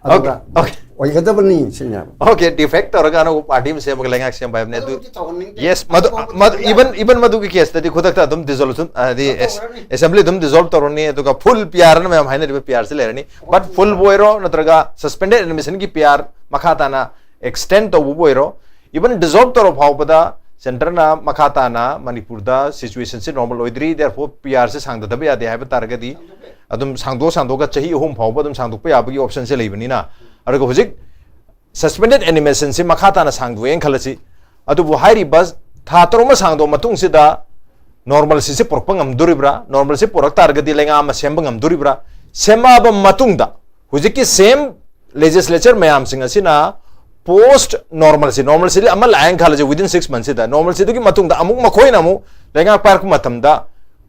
ꯑꯗꯨꯒ Okay. ꯑꯣꯏꯒꯗꯕꯅꯤ ꯁꯤꯅꯦꯕ꯫ Okay, defect ꯇꯧꯔꯒ ꯑꯅꯧꯕ party ꯑꯃ ꯁꯦꯝꯃꯒ ꯂꯩꯉꯥꯛ ꯁꯦꯝꯕ ꯍꯥꯏꯕꯅꯦ ꯑꯗꯨ꯫ ꯑꯗꯨꯕꯨꯗꯤ ꯇꯧꯍꯟꯅꯤꯡꯗꯦ꯫ Yes, ꯃꯗꯨ ꯑꯗꯨꯕꯨꯗꯤ ꯃꯗꯨ ꯌꯥꯏ꯫ even even ꯃꯗꯨꯒꯤ case ꯇꯗꯤ ꯈꯨꯗꯛꯇ ꯑꯗꯨꯝ dissolve ꯑꯗꯨꯝ ꯍꯥꯏꯗꯤ ꯇꯧꯔꯅꯤ꯫ Assembly ꯑꯗꯨꯝ dissolve ꯇꯧꯔꯅꯤ, ꯑꯗꯨꯒ full P R ꯅ ꯃꯌꯥꯝ ꯍꯥꯏꯅꯔꯤꯕ P R ꯁꯤ ꯂꯩꯔꯅꯤ꯫ But full ꯕꯨ ꯑꯣꯏꯔꯣ ꯅꯠꯇ꯭ꯔꯒ suspended animation ꯒꯤ P R ꯃꯈꯥ ꯇꯥꯅ extend ꯇꯧꯕꯕꯨ ꯑꯣꯏꯔꯣ, even dissolve ꯇꯧꯔ ꯐꯥꯎꯕꯗ centre ꯅ ꯃꯈꯥ ꯇꯥꯅ ꯃꯅꯤꯄꯨꯔꯗ situation ꯁꯤ normal ꯑꯣꯏꯗ꯭ꯔꯤ, therefore P R ꯁꯤ ꯁꯥꯡꯗꯗꯕ ꯌꯥꯗꯦ ꯍꯥꯏꯕ ꯇꯥꯔꯒꯗꯤ ꯑꯗꯨꯝ ꯁꯥꯡꯗꯣꯛ ꯁꯥꯡꯗꯣꯛꯑꯒ ꯆꯍꯤ ꯑꯍꯨꯝ ꯐꯥꯎꯕ ꯑꯗꯨꯝ ꯁꯥꯡꯗꯣꯛꯄ ꯌꯥꯕꯒꯤ option ꯁꯦ ꯂꯩꯕꯅꯤꯅ꯫ ꯑꯗꯨꯒ ꯍꯧꯖꯤꯛ suspended animation ꯁꯤ ꯃꯈꯥ ꯇꯥꯅ ꯁꯥꯡꯗꯣꯛꯑꯦꯅ ꯈꯜꯂꯁꯤ, ꯑꯗꯨꯕꯨ ꯍꯥꯏꯔꯤꯕ ꯊꯥ ꯇꯔꯨꯛ ꯑꯃ ꯁꯥꯡꯗꯣꯛꯑ ꯃꯇꯨꯡꯁꯤꯗ normalcy ꯁꯤ ꯄꯨꯔꯛꯄ ꯉꯝꯗꯣꯔꯤꯕ꯭ꯔꯥ? Normalcy ꯄꯨꯔꯛ ꯇꯥꯔꯒꯗꯤ ꯂꯩꯉꯥꯛ ꯑꯃ ꯁꯦꯝꯕ ꯉꯝꯗꯣꯔꯤꯕ꯭ꯔꯥ? ꯁꯦꯝꯃꯛꯑꯕ ꯃꯇꯨꯡꯗ ꯍꯧꯖꯤꯛꯀꯤ same legislature ꯃꯌꯥꯝꯁꯤꯡ ꯑꯁꯤꯅ post normalcy, normalcy ꯑꯃ ꯂꯥꯛꯑꯦꯅ ꯈꯜꯂꯁꯤ, within six months ꯁꯤꯗ normalcy ꯗꯨꯒꯤ ꯃꯇꯨꯡꯗ ꯑꯃꯨꯛ ꯃꯈꯣꯏꯅ ꯑꯃꯨꯛ ꯂꯩꯉꯥꯛ ꯄꯥꯏꯔꯛꯄ ꯃꯇꯝꯗ,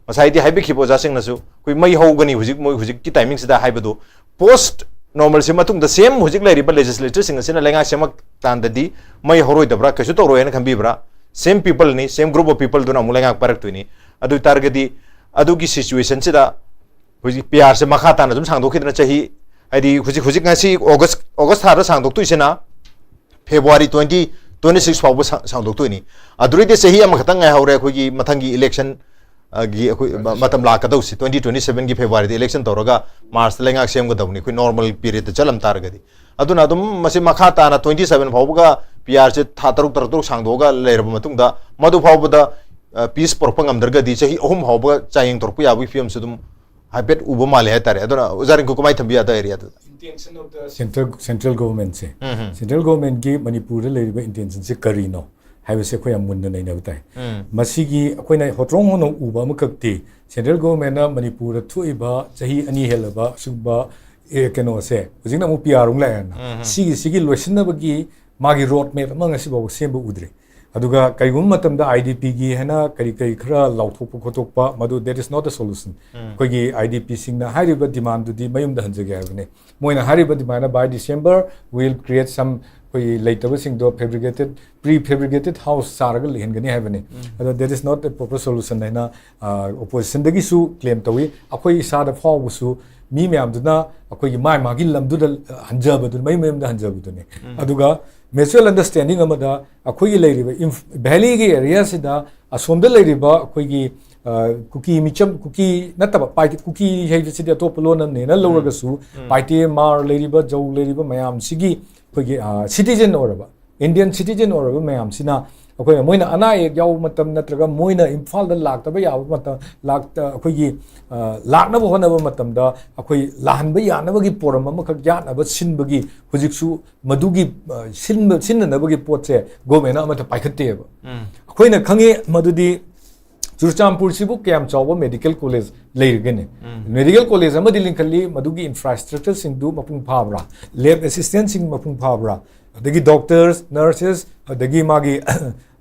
ꯉꯁꯥꯏꯗꯤ ꯍꯥꯏꯕꯤꯈꯤꯕ ꯑꯣꯖꯥꯁꯤꯡꯅꯁꯨ ꯑꯩꯈꯣꯏ ꯃꯩ ꯍꯧꯒꯅꯤ ꯍꯧꯖꯤꯛ, ꯃꯣꯏ ꯍꯧꯖꯤꯛꯀꯤ timing ꯁꯤꯗ ꯍꯥꯏꯕꯗꯣ, post normalcy ꯃꯇꯨꯡꯗ same ꯍꯧꯖꯤꯛ ꯂꯩꯔꯤꯕ legislature ꯁꯤꯡ ꯑꯁꯤꯅ ꯂꯩꯉꯥꯛ ꯁꯦꯝꯃꯛ ꯇꯥꯟꯗꯗꯤ ꯃꯩ ꯍꯧꯔꯣꯏꯗꯕ꯭ꯔꯥ, ꯀꯩꯁꯨ ꯇꯧꯔꯣꯏ ꯍꯥꯏꯅ ꯈꯟꯕꯤꯕ꯭ꯔꯥ? Same people ꯅꯤ, same group of people ꯗꯨꯅ ꯑꯃꯨꯛ ꯂꯩꯉꯥꯛ ꯄꯥꯏꯔꯛꯇꯣꯏꯅꯤ꯫ ꯑꯗꯨ ꯑꯣꯏ ꯇꯥꯔꯒꯗꯤ ꯑꯗꯨꯒꯤ situation ꯁꯤꯗ ꯍꯧꯖꯤꯛ P R ꯁꯦ ꯃꯈꯥ ꯇꯥꯅ ꯑꯗꯨꯝ ꯁꯥꯡꯗꯣꯛꯈꯤꯗꯅ ꯆꯍꯤ, ꯍꯥꯏꯗꯤ ꯍꯧꯖꯤꯛ, ꯍꯧꯖꯤꯛ ꯉꯁꯤ August, August ꯊꯥꯗ ꯁꯥꯡꯗꯣꯛꯇꯣꯏꯁꯤꯅ February twenty twenty six ꯐꯥꯎꯕ ꯁꯥ-, ꯁꯥꯡꯗꯣꯛꯇꯣꯏꯅꯤ꯫ ꯑꯗꯨꯗꯩꯗꯤ ꯆꯍꯤ ꯑꯃꯈꯛꯇꯪ ꯉꯥꯏꯍꯧꯔꯦ ꯑꯩꯈꯣꯏꯒꯤ ꯃꯊꯪꯒꯤ election, ꯑ, ꯒꯤ ꯑꯩꯈꯣꯏ ꯃ-, ꯃꯇꯝ ꯂꯥꯛꯀꯗꯧꯁꯤ, twenty twenty seven ꯒꯤ February ꯗ election ꯇꯧꯔꯒ March ꯇ ꯂꯩꯉꯥꯛ ꯁꯦꯝꯒꯗꯕꯅꯤ ꯑꯩꯈꯣꯏ normal period ꯇ ꯆꯠꯂꯝ ꯇꯥꯔꯒꯗꯤ꯫ ꯑꯗꯨꯅ ꯑꯗꯨꯝ ꯃꯁꯤ ꯃꯈꯥ ꯇꯥꯅ twenty seven ꯐꯥꯎꯕꯒ P R ꯁꯦ ꯊꯥ ꯇꯔꯨꯛ, ꯇꯔꯨꯛ, ꯇꯔꯨꯛ ꯁꯥꯡꯗꯣꯛꯑꯒ ꯂꯩꯔꯕ ꯃꯇꯨꯡꯗ ꯃꯗꯨ ꯐꯥꯎꯕꯗ, ꯑ, peace ꯄꯨꯔꯛꯄ ꯉꯝꯗ꯭ꯔꯒꯗꯤ ꯆꯍꯤ ꯑꯍꯨꯝ ꯐꯥꯎꯕ ꯆꯥꯡꯌꯦꯡ ꯇꯧꯔꯛꯄ ꯌꯥꯕꯒꯤ ꯐꯤꯕꯝꯁꯨ ꯑꯗꯨꯝ ꯍꯥꯏꯐꯦꯠ ꯎꯕ ꯃꯥꯜꯂꯦ ꯍꯥꯏꯇꯥꯔꯦ꯫ ꯑꯗꯨꯅ ꯑꯣꯖꯥ ꯔꯤꯡꯀꯨ ꯀꯃꯥꯏꯅ ꯊꯝꯕꯤ ꯌꯥꯗꯣꯏ area ꯗꯨꯗ? Intention of the central, central government say, um, um. Central government ꯀꯤ ꯃꯅꯤꯄꯨꯔꯗ ꯂꯩꯔꯤꯕ intention ꯁꯦ ꯀꯔꯤꯅꯣ ꯍꯥꯏꯕꯁꯦ ꯑꯩꯈꯣꯏ ꯌꯥꯝ ꯃꯨꯟꯅ ꯅꯩꯅꯕ ꯇꯥꯏ꯫ ꯎꯝ꯫ ꯃꯁꯤꯒꯤ ꯑꯩꯈꯣꯏꯅ ꯍꯣꯇ꯭ꯔꯣꯡ ꯍꯣꯡꯅ ꯎꯕ ꯑꯃꯈꯛꯇꯤ, Central Government ꯅ ꯃꯅꯤꯄꯨꯔꯗ ꯊꯣꯛꯏꯕ ꯆꯍꯤ ꯑꯅꯤ ꯍꯦꯜꯂꯕ ꯑꯁꯤꯒꯨꯝꯕ, ꯑꯦ, ꯀꯩꯅꯣꯁꯦ ꯍꯧꯖꯤꯛꯅ ꯑꯃꯨꯛ P R ꯑꯃꯨꯛ ꯂꯥꯛꯑꯦꯅ꯫ ꯎꯝ, ꯎꯝ꯫ ꯁꯤꯒꯤ, ꯁꯤꯒꯤ ꯂꯣꯏꯁꯤꯟꯅꯕꯒꯤ ꯃꯥꯒꯤ road map ꯑꯃ ꯉꯁꯤ ꯐꯥꯎꯕ ꯁꯦꯝꯕ ꯎꯗ꯭ꯔꯤ꯫ ꯑꯗꯨꯒ ꯀꯔꯤꯒꯨꯝꯕ ꯃꯇꯝꯗ I D P ꯒꯤ ꯍꯥꯏꯅ ꯀꯔꯤ ꯀꯔꯤ ꯈꯔ ꯂꯥꯎꯊꯣꯛꯄ ꯈꯣꯠꯇꯣꯛꯄ, ꯃꯗꯨ that is not a solution꯫ ꯎꯝ꯫ ꯑꯩꯈꯣꯏꯒꯤ I D P ꯁꯤꯡꯅ ꯍꯥꯏꯔꯤꯕ demand ꯗꯨꯗꯤ ꯃꯌꯨꯝꯗ ꯍꯟꯖꯒꯦ ꯍꯥꯏꯕꯅꯤ꯫ ꯃꯣꯏꯅ ꯍꯥꯏꯔꯤꯕ ꯑꯗꯨꯃꯥꯏꯅ by December we'll create some, ꯑꯩꯈꯣꯏꯒꯤ ꯂꯩꯇꯕꯁꯤꯡꯗꯣ fabricated, pre fabricated house ꯁꯥꯔꯒ ꯂꯩꯍꯟꯒꯅꯤ ꯍꯥꯏꯕꯅꯤ꯫ ꯑꯗꯣ that is not a proper solution ꯍꯥꯏꯅ, ꯑ, opposition ꯗꯒꯤꯁꯨ claim ꯇꯧꯏ, ꯑꯩꯈꯣꯏ ꯏꯁꯥꯗ ꯐꯥꯎꯕꯁꯨ ꯃꯤ ꯃꯌꯥꯝꯗꯨꯅ ꯑꯩꯈꯣꯏꯒꯤ ꯃꯥꯏ ꯃꯥꯒꯤ ꯂꯝꯗꯨꯗ ꯍꯟꯖꯕꯗꯨ, ꯃꯌꯨꯝ ꯃꯌꯨꯝꯗ ꯍꯟꯖꯕꯗꯨꯅꯤ꯫ ꯑꯗꯨꯒ mutual understanding ꯑꯃꯗ ꯑꯩꯈꯣꯏꯒꯤ ꯂꯩꯔꯤꯕ ꯏꯝꯐ-, valleyꯒꯤ areaꯁꯤꯗ ꯑꯁꯣꯝꯗ ꯂꯩꯔꯤꯕ ꯑꯩꯈꯣꯏꯒꯤ, ꯑ, ꯀꯨꯀꯤ ꯃꯤꯆꯝ, ꯀꯨꯀꯤ ꯅꯠꯇꯕ, ꯄꯥꯏ-, ꯀꯨꯀꯤ ꯍꯥꯏꯕꯁꯤꯗꯤ ꯑꯇꯣꯞꯄ ꯂꯣꯟ ꯑꯃꯅꯦꯅ ꯂꯧꯔꯒꯁꯨ, ꯎꯝ꯫ ꯄꯥꯏꯇꯦ, ꯃꯥꯔ ꯂꯩꯔꯤꯕ, ꯖꯧ ꯂꯩꯔꯤꯕ ꯃꯌꯥꯝꯁꯤꯒꯤ ꯑꯩꯈꯣꯏꯒꯤ, ꯑ, citizen ꯑꯣꯏꯔꯕ, Indian citizen ꯑꯣꯏꯔꯕ ꯃꯌꯥꯝꯁꯤꯅ ꯑꯩꯈꯣꯏꯅ, ꯃꯣꯏꯅ ꯑꯅꯥ ꯑꯌꯦꯛ ꯌꯥꯎꯕ ꯃꯇꯝ ꯅꯠꯇ꯭ꯔꯒ ꯃꯣꯏꯅ ꯏꯝꯐꯥꯜꯗ ꯂꯥꯛꯇꯕ ꯌꯥꯕ ꯃꯇꯝ, ꯂꯥꯛꯇ-, ꯑꯩꯈꯣꯏꯒꯤ, ꯑ, ꯂꯥꯛꯅꯕ ꯍꯣꯠꯅꯕ ꯃꯇꯝꯗ ꯑꯩꯈꯣꯏ ꯂꯥꯛꯍꯟꯕ ꯌꯥꯅꯕꯒꯤ ꯄꯣꯔꯝ ꯑꯃꯈꯛ ꯌꯥꯠꯅꯕ ꯁꯤꯟꯕꯒꯤ ꯍꯧꯖꯤꯛꯁꯨ ꯃꯗꯨꯒꯤ, ꯑ, ꯁꯤꯟꯕ-, ꯁꯤꯟꯅꯅꯕꯒꯤ ꯄꯣꯠꯁꯦ governmentꯅ ꯑꯃꯠꯇ ꯄꯥꯏꯈꯠꯇꯦꯕ꯫ ꯎꯝ꯫ ꯑꯩꯈꯣꯏꯅ ꯈꯪꯉꯤ ꯃꯗꯨꯗꯤ ꯆꯨꯔꯆꯥꯟꯄꯨꯔꯁꯤꯕꯨ ꯀꯌꯥꯝ ꯆꯥꯎꯕ medical college ꯂꯩꯔꯒꯅꯤ? ꯎꯝ꯫ Medical college ꯑꯃꯗꯤ ꯂꯤꯡꯈꯠꯂꯤ, ꯃꯗꯨꯒꯤ infrastructureꯁꯤꯡꯗꯨ ꯃꯄꯨꯡ ꯐꯥꯕ꯭ꯔꯥ? Lab assistantꯁꯤꯡ ꯃꯄꯨꯡ ꯐꯥꯕ꯭ꯔꯥ? ꯑꯗꯒꯤ doctors, nurses, ꯑꯗꯒꯤ ꯃꯥꯒꯤ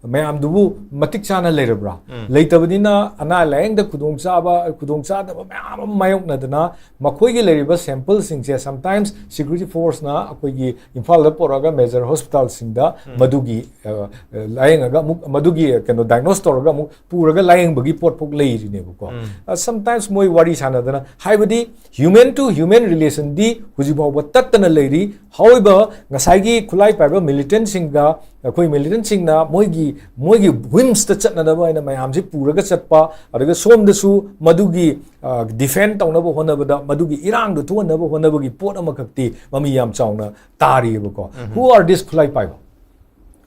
ꯃꯌꯥꯝꯗꯨꯕꯨ ꯃꯇꯤꯛ ꯆꯥꯅ ꯂꯩꯔꯕ꯭ꯔꯥ? ꯎꯝ꯫ ꯂꯩꯇꯕꯅꯤꯅ ꯑꯅꯥ ꯂꯥꯌꯦꯡꯗ ꯈꯨꯗꯣꯡꯆꯥꯕ, ꯈꯨꯗꯣꯡꯆꯥꯗꯕ ꯃꯌꯥꯝ ꯑꯃ ꯃꯥꯌꯣꯛꯅꯗꯅ ꯃꯈꯣꯏꯒꯤ ꯂꯩꯔꯤꯕ sampleꯁꯤꯡꯁꯦ sometimes security forceꯅ ꯑꯩꯈꯣꯏꯒꯤ ꯏꯝꯐꯥꯜꯗ ꯄꯨꯔꯛꯑꯒ major hospitalꯁꯤꯡꯗ ꯎꯝ꯫ ꯃꯗꯨꯒꯤ, ꯑ, ꯑ, ꯂꯥꯌꯦꯡꯉꯒ ꯑꯃꯨꯛ ꯃꯗꯨꯒꯤ ꯀꯩꯅꯣ diagnose ꯇꯧꯔꯒ ꯑꯃꯨꯛ ꯄꯨꯔꯒ ꯂꯥꯌꯦꯡꯕꯒꯤ ꯄꯣꯠ ꯐꯥꯎ ꯂꯩꯔꯤꯅꯦꯕꯀꯣ꯫ ꯎꯝ꯫ ꯑ, sometimes ꯃꯣꯏ ꯋꯥꯔꯤ ꯁꯥꯟꯅꯗꯅ, ꯍꯥꯏꯕꯗꯤ human to human relationꯗꯤ ꯍꯧꯖꯤꯛ ꯐꯥꯎꯕ ꯇꯠꯇꯅ ꯂꯩꯔꯤ꯫ ꯍꯥꯏꯔꯤꯕ ꯉꯁꯥꯏꯒꯤ ꯈꯨꯠꯂꯥꯏ ꯄꯥꯏꯕ militantꯁꯤꯡꯒ ꯑꯩꯈꯣꯏ militantꯁꯤꯡꯅ ꯃꯣꯏꯒꯤ, ꯃꯣꯏꯒꯤ whimsꯇ ꯆꯠꯅꯅꯕ ꯍꯥꯏꯅ ꯃꯌꯥꯝꯁꯤ ꯄꯨꯔꯒ ꯆꯠꯄ, ꯑꯗꯨꯒ ꯁꯣꯝꯗꯁꯨ ꯃꯗꯨꯒꯤ, ꯑ, defend ꯇꯧꯅꯕ ꯍꯣꯠꯅꯕꯗ, ꯃꯗꯨꯒꯤ ꯏꯔꯥꯡꯗꯨ ꯊꯣꯛꯍꯟꯅꯕ ꯍꯣꯠꯅꯕꯒꯤ ꯄꯣꯠ ꯑꯃꯈꯛꯇꯤ ꯃꯃꯤ ꯌꯥꯝ ꯆꯥꯎꯅ ꯇꯥꯔꯤꯑꯕꯀꯣ꯫ ꯎꯝ꯫ Who are these ꯈꯨꯠꯂꯥꯏ ꯄꯥꯏꯕ?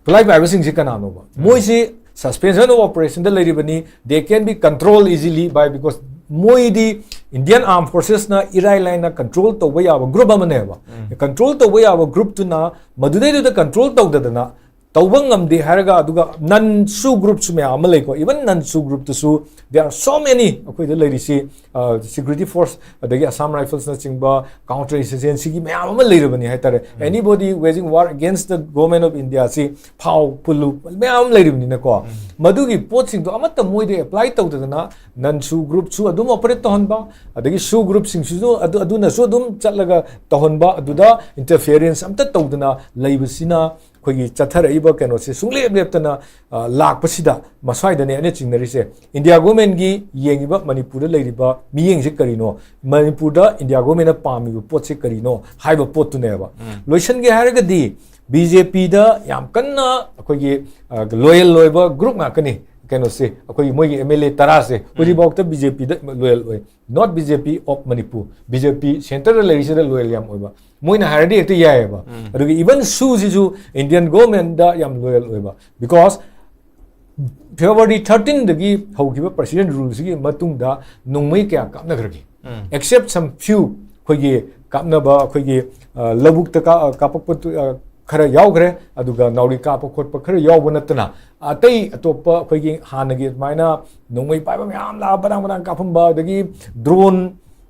ꯈꯨꯠꯂꯥꯏ ꯄꯥꯏꯕꯁꯤꯡꯁꯤ ꯀꯅꯥꯅꯣꯕ? ꯎꯝ꯫ ꯃꯣꯏꯁꯤ suspension of operationꯗ ꯂꯩꯔꯤꯕꯅꯤ, they can be controlled easily by, because ꯃꯣꯏꯗꯤ Indian Armed Forcesꯅ ꯏꯔꯥꯏ ꯂꯥꯏꯅ control ꯇꯧꯕ ꯌꯥꯕ group ꯑꯃꯅꯦꯕ꯫ ꯎꯝ꯫ Control ꯇꯧꯕ ꯌꯥꯕ groupꯇꯨꯅ ꯃꯗꯨꯗꯩꯗꯨꯗ control ꯇꯧꯗꯗꯅ ꯇꯧꯕ ꯉꯝꯗꯦ ꯍꯥꯏꯔꯒ, ꯑꯗꯨꯒ non SoO groupꯁꯨ ꯃꯌꯥꯝ ꯑꯃ ꯂꯩꯀꯣ, even non SoO groupꯇꯁꯨ there are so many ꯑꯩꯈꯣꯏꯗ ꯂꯩꯔꯤꯁꯤ, ꯑ, security force, ꯑꯗꯒꯤ Assam Riflesꯅꯆꯤꯡꯕ counter insurgencyꯒꯤ ꯃꯌꯥꯝ ꯑꯃ ꯂꯩꯔꯕꯅꯤ ꯍꯥꯏꯇꯥꯔꯦ꯫ ꯎꯝ꯫ Anybody waging war against the government of Indiaꯁꯤ ꯐꯥꯎ ꯄꯨꯜꯂꯨ ꯃꯌꯥꯝ ꯑꯃ ꯂꯩꯔꯤꯕꯅꯤꯅꯀꯣ꯫ ꯎꯝ꯫ ꯃꯗꯨꯒꯤ ꯄꯣꯠꯁꯤꯡꯗꯣ ꯑꯃꯠꯇ ꯃꯣꯏꯗ ꯑꯦꯄ꯭ꯂꯥꯏ ꯇꯧꯗꯗꯅ ꯅꯟ ꯁꯨ ꯒ꯭ꯔꯨꯞꯁꯨ ꯑꯗꯨꯝ ꯑꯣꯄꯔꯦꯠ ꯇꯧꯍꯟꯕ, ꯑꯗꯒꯤ ꯁꯨ ꯒ꯭ꯔꯨꯞꯁꯤꯡꯁꯤꯁꯨ ꯑꯗꯨ ꯑꯗꯨꯅꯁꯨ ꯑꯗꯨꯝ ꯆꯠꯂꯒ ꯇꯧꯍꯟꯕ, ꯑꯗꯨꯗ ꯏꯟꯇꯔꯐꯤꯌꯔꯦꯟꯁ ꯑꯝꯇ ꯇꯧꯗꯅ ꯂꯩꯕꯁꯤꯅ ꯑꯩꯈꯣꯏꯒꯤ ꯆꯠꯊꯔꯛꯏꯕ ꯀꯩꯅꯣꯁꯦ ꯁꯨꯡꯂꯦꯞ ꯂꯦꯞꯇꯅ, ꯑ, ꯂꯥꯛꯄꯁꯤꯗ ꯃꯁ꯭ꯋꯥꯏꯗꯅꯦ ꯑꯩꯅ ꯆꯤꯡꯅꯔꯤꯁꯦ꯫ ꯏꯟꯗꯤꯌꯥ ꯒꯣꯔꯃꯦꯟꯒꯤ ꯌꯦꯡꯉꯤꯕ ꯃꯅꯤꯄꯨꯔꯗ ꯂꯩꯔꯤꯕ ꯃꯤꯠꯌꯦꯡꯁꯦ ꯀꯔꯤꯅꯣ, ꯃꯅꯤꯄꯨꯔꯗ ꯏꯟꯗꯤꯌꯥ ꯒꯣꯔꯃꯦꯟꯅ ꯄꯥꯝꯃꯤꯕ ꯄꯣꯠꯁꯦ ꯀꯔꯤꯅꯣ ꯍꯥꯏꯕ ꯄꯣꯠꯇꯨꯅꯦꯕ꯫ ꯎꯝ꯫ ꯂꯣꯏꯁꯤꯟꯒꯦ ꯍꯥꯏꯔꯒꯗꯤ ꯕꯤ ꯖꯦ ꯄꯤꯗ ꯌꯥꯝ ꯀꯟꯅ ꯑꯩꯈꯣꯏꯒꯤ, ꯑ, ꯂꯣꯌꯦꯜ ꯑꯣꯏꯕ ꯒ꯭ꯔꯨꯞ ꯉꯥꯛꯀꯅꯤ꯫ ꯀꯩꯅꯣꯁꯦ, ꯑꯩꯈꯣꯏꯒꯤ ꯃꯣꯏꯒꯤ ꯑꯦꯝ ꯑꯦꯜ ꯑꯦ ꯇꯔꯥꯁꯦ ꯍꯧꯖꯤꯛꯐꯥꯎꯗ ꯕꯤ ꯖꯦ ꯄꯤꯗ ꯂꯣꯌꯦꯜ ꯑꯣꯏ꯫ Not B J P of Manipur, B J P ꯁꯦꯟꯇꯔꯗ ꯂꯩꯔꯤꯁꯤꯗ ꯂꯣꯌꯦꯜ ꯌꯥꯝ ꯑꯣꯏꯕ꯫ ꯃꯣꯏꯅ ꯍꯥꯏꯔꯗꯤ ꯍꯦꯛꯇ ꯌꯥꯏꯑꯕ꯫ ꯎꯝ꯫ ꯑꯗꯨꯒ ꯏꯚꯟ ꯁꯨꯁꯤꯁꯨ ꯏꯟꯗꯤꯌꯟ ꯒꯣꯔꯃꯦꯟꯗ ꯌꯥꯝ ꯂꯣꯌꯦꯜ ꯑꯣꯏꯕ, because February thirteenꯗꯒꯤ ꯍꯧꯈꯤꯕ ꯄ꯭ꯔꯦꯁꯤꯗꯦꯟ ꯔꯨꯜꯁꯤꯒꯤ ꯃꯇꯨꯡꯗ ꯅꯣꯡꯃꯩ ꯀꯌꯥ ꯀꯥꯞꯅꯈ꯭ꯔꯒꯦ? ꯎꯝ꯫ Except some few, ꯑꯩꯈꯣꯏꯒꯤ ꯀꯥꯞꯅꯕ, ꯑꯩꯈꯣꯏꯒꯤ, ꯑ, ꯂꯧꯕꯨꯛꯇ ꯀꯥ-, ꯑ, ꯀꯥꯞꯄꯛꯄ ꯇꯨ-, ꯑ, ꯈꯔ ꯌꯥꯎꯈ꯭ꯔꯦ, ꯑꯗꯨꯒ ꯅꯥꯎꯔꯤ ꯀꯥꯞꯄ ꯈꯣꯠꯄ ꯈꯔ ꯌꯥꯎꯕ ꯅꯠꯇꯅ ꯑꯇꯩ ꯑꯇꯣꯞꯄ ꯑꯩꯈꯣꯏꯒꯤ ꯍꯥꯟꯅꯒꯤ ꯑꯗꯨꯃꯥꯏꯅ ꯅꯣꯡꯃꯩ ꯄꯥꯏꯕ ꯃꯌꯥꯝ ꯂꯥꯛꯑ ꯕꯗꯥꯡ ꯕꯗꯥꯡ ꯀꯥꯞꯐꯝꯕ, ꯑꯗꯒꯤ ꯗ꯭ꯔꯣꯟ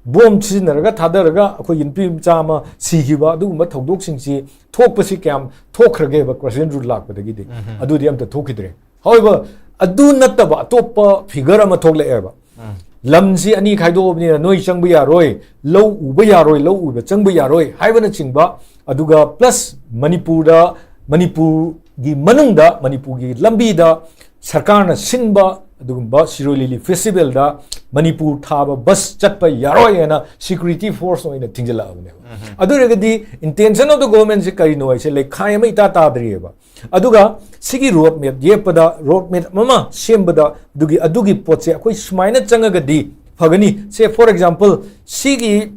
ꯕꯣꯝ ꯁꯤꯖꯤꯟꯅꯔꯒ ꯊꯥꯗꯔꯒ ꯑꯩꯈꯣꯏꯒꯤ ꯅꯨꯄꯤ ꯃꯆꯥ ꯑꯃ ꯁꯤꯈꯤꯕ, ꯑꯗꯨꯒꯨꯝꯕ ꯊꯧꯗꯣꯛꯁꯤꯡꯁꯤ ꯊꯣꯛꯄꯁꯤ ꯀꯌꯥꯝ ꯊꯣꯛꯈ꯭ꯔꯒꯦꯕ ꯄ꯭ꯔꯦꯁꯤꯗꯦꯟ ꯔꯨꯜ ꯂꯥꯛꯄꯗꯒꯤꯗꯤ? ꯎꯝ꯫ ꯑꯗꯨꯗꯤ ꯑꯝꯇ ꯊꯣꯛꯈꯤꯗ꯭ꯔꯦ꯫ However, ꯑꯗꯨ ꯅꯠꯇꯕ ꯑꯇꯣꯞꯄ ꯐꯤꯒꯔ ꯑꯃ ꯊꯣꯛꯂꯛꯑꯦꯕ꯫ ꯎꯝ꯫ ꯂꯝꯁꯤ ꯑꯅꯤ ꯈꯥꯏꯗꯣꯛꯑꯕꯅꯤꯅ ꯅꯣꯏ ꯆꯪꯕ ꯌꯥꯔꯣꯏ, ꯂꯧ ꯎꯕ ꯌꯥꯔꯣꯏ, ꯂꯧ ꯎꯕ ꯆꯪꯕ ꯌꯥꯔꯣꯏ ꯍꯥꯏꯕꯅꯆꯤꯡꯕ, ꯑꯗꯨꯒ plus ꯃꯅꯤꯄꯨꯔꯗ, ꯃꯅꯤꯄꯨꯔꯒꯤ ꯃꯅꯨꯡꯗ, ꯃꯅꯤꯄꯨꯔꯒꯤ ꯂꯝꯕꯤꯗ ꯁꯔꯀꯥꯔꯅ ꯁꯤꯟꯕ ꯑꯗꯨꯒꯨꯝꯕ ꯁꯤꯔꯣꯏ ꯂꯤꯂꯤ ꯐꯦꯁꯇꯤꯚꯦꯜꯗ ꯃꯅꯤꯄꯨꯔ ꯊꯥꯕ ꯕꯁ ꯆꯠꯄ ꯌꯥꯔꯣꯏ ꯍꯥꯏꯅ ꯁꯦꯀ꯭ꯌꯨꯔꯤꯇꯤ ꯐꯣꯔꯁ ꯑꯣꯏꯅ ꯊꯤꯡꯖꯤꯜꯂꯛꯑꯕꯅꯦꯕ꯫ ꯎꯝ꯫ ꯑꯗꯨ ꯑꯣꯏꯔꯒꯗꯤ intention of the governmentꯁꯦ ꯀꯔꯤꯅꯣ ꯍꯥꯏꯁꯦ ꯂꯩꯈꯥꯏ ꯑꯃ ꯏꯇꯥ ꯇꯥꯗ꯭ꯔꯤꯑꯕ꯫ ꯑꯗꯨꯒ ꯁꯤꯒꯤ ꯔꯣꯗ ꯃꯦꯞ ꯌꯦꯞꯄꯗ, ꯔꯣꯗ ꯃꯦꯞ ꯑꯃ ꯁꯦꯝꯕꯗ, ꯑꯗꯨꯒꯤ, ꯑꯗꯨꯒꯤ ꯄꯣꯠꯁꯦ ꯑꯩꯈꯣꯏ ꯁꯨꯃꯥꯏꯅ ꯆꯪꯉꯒꯗꯤ ꯐꯒꯅꯤ꯫ Say, for example, ꯁꯤꯒꯤ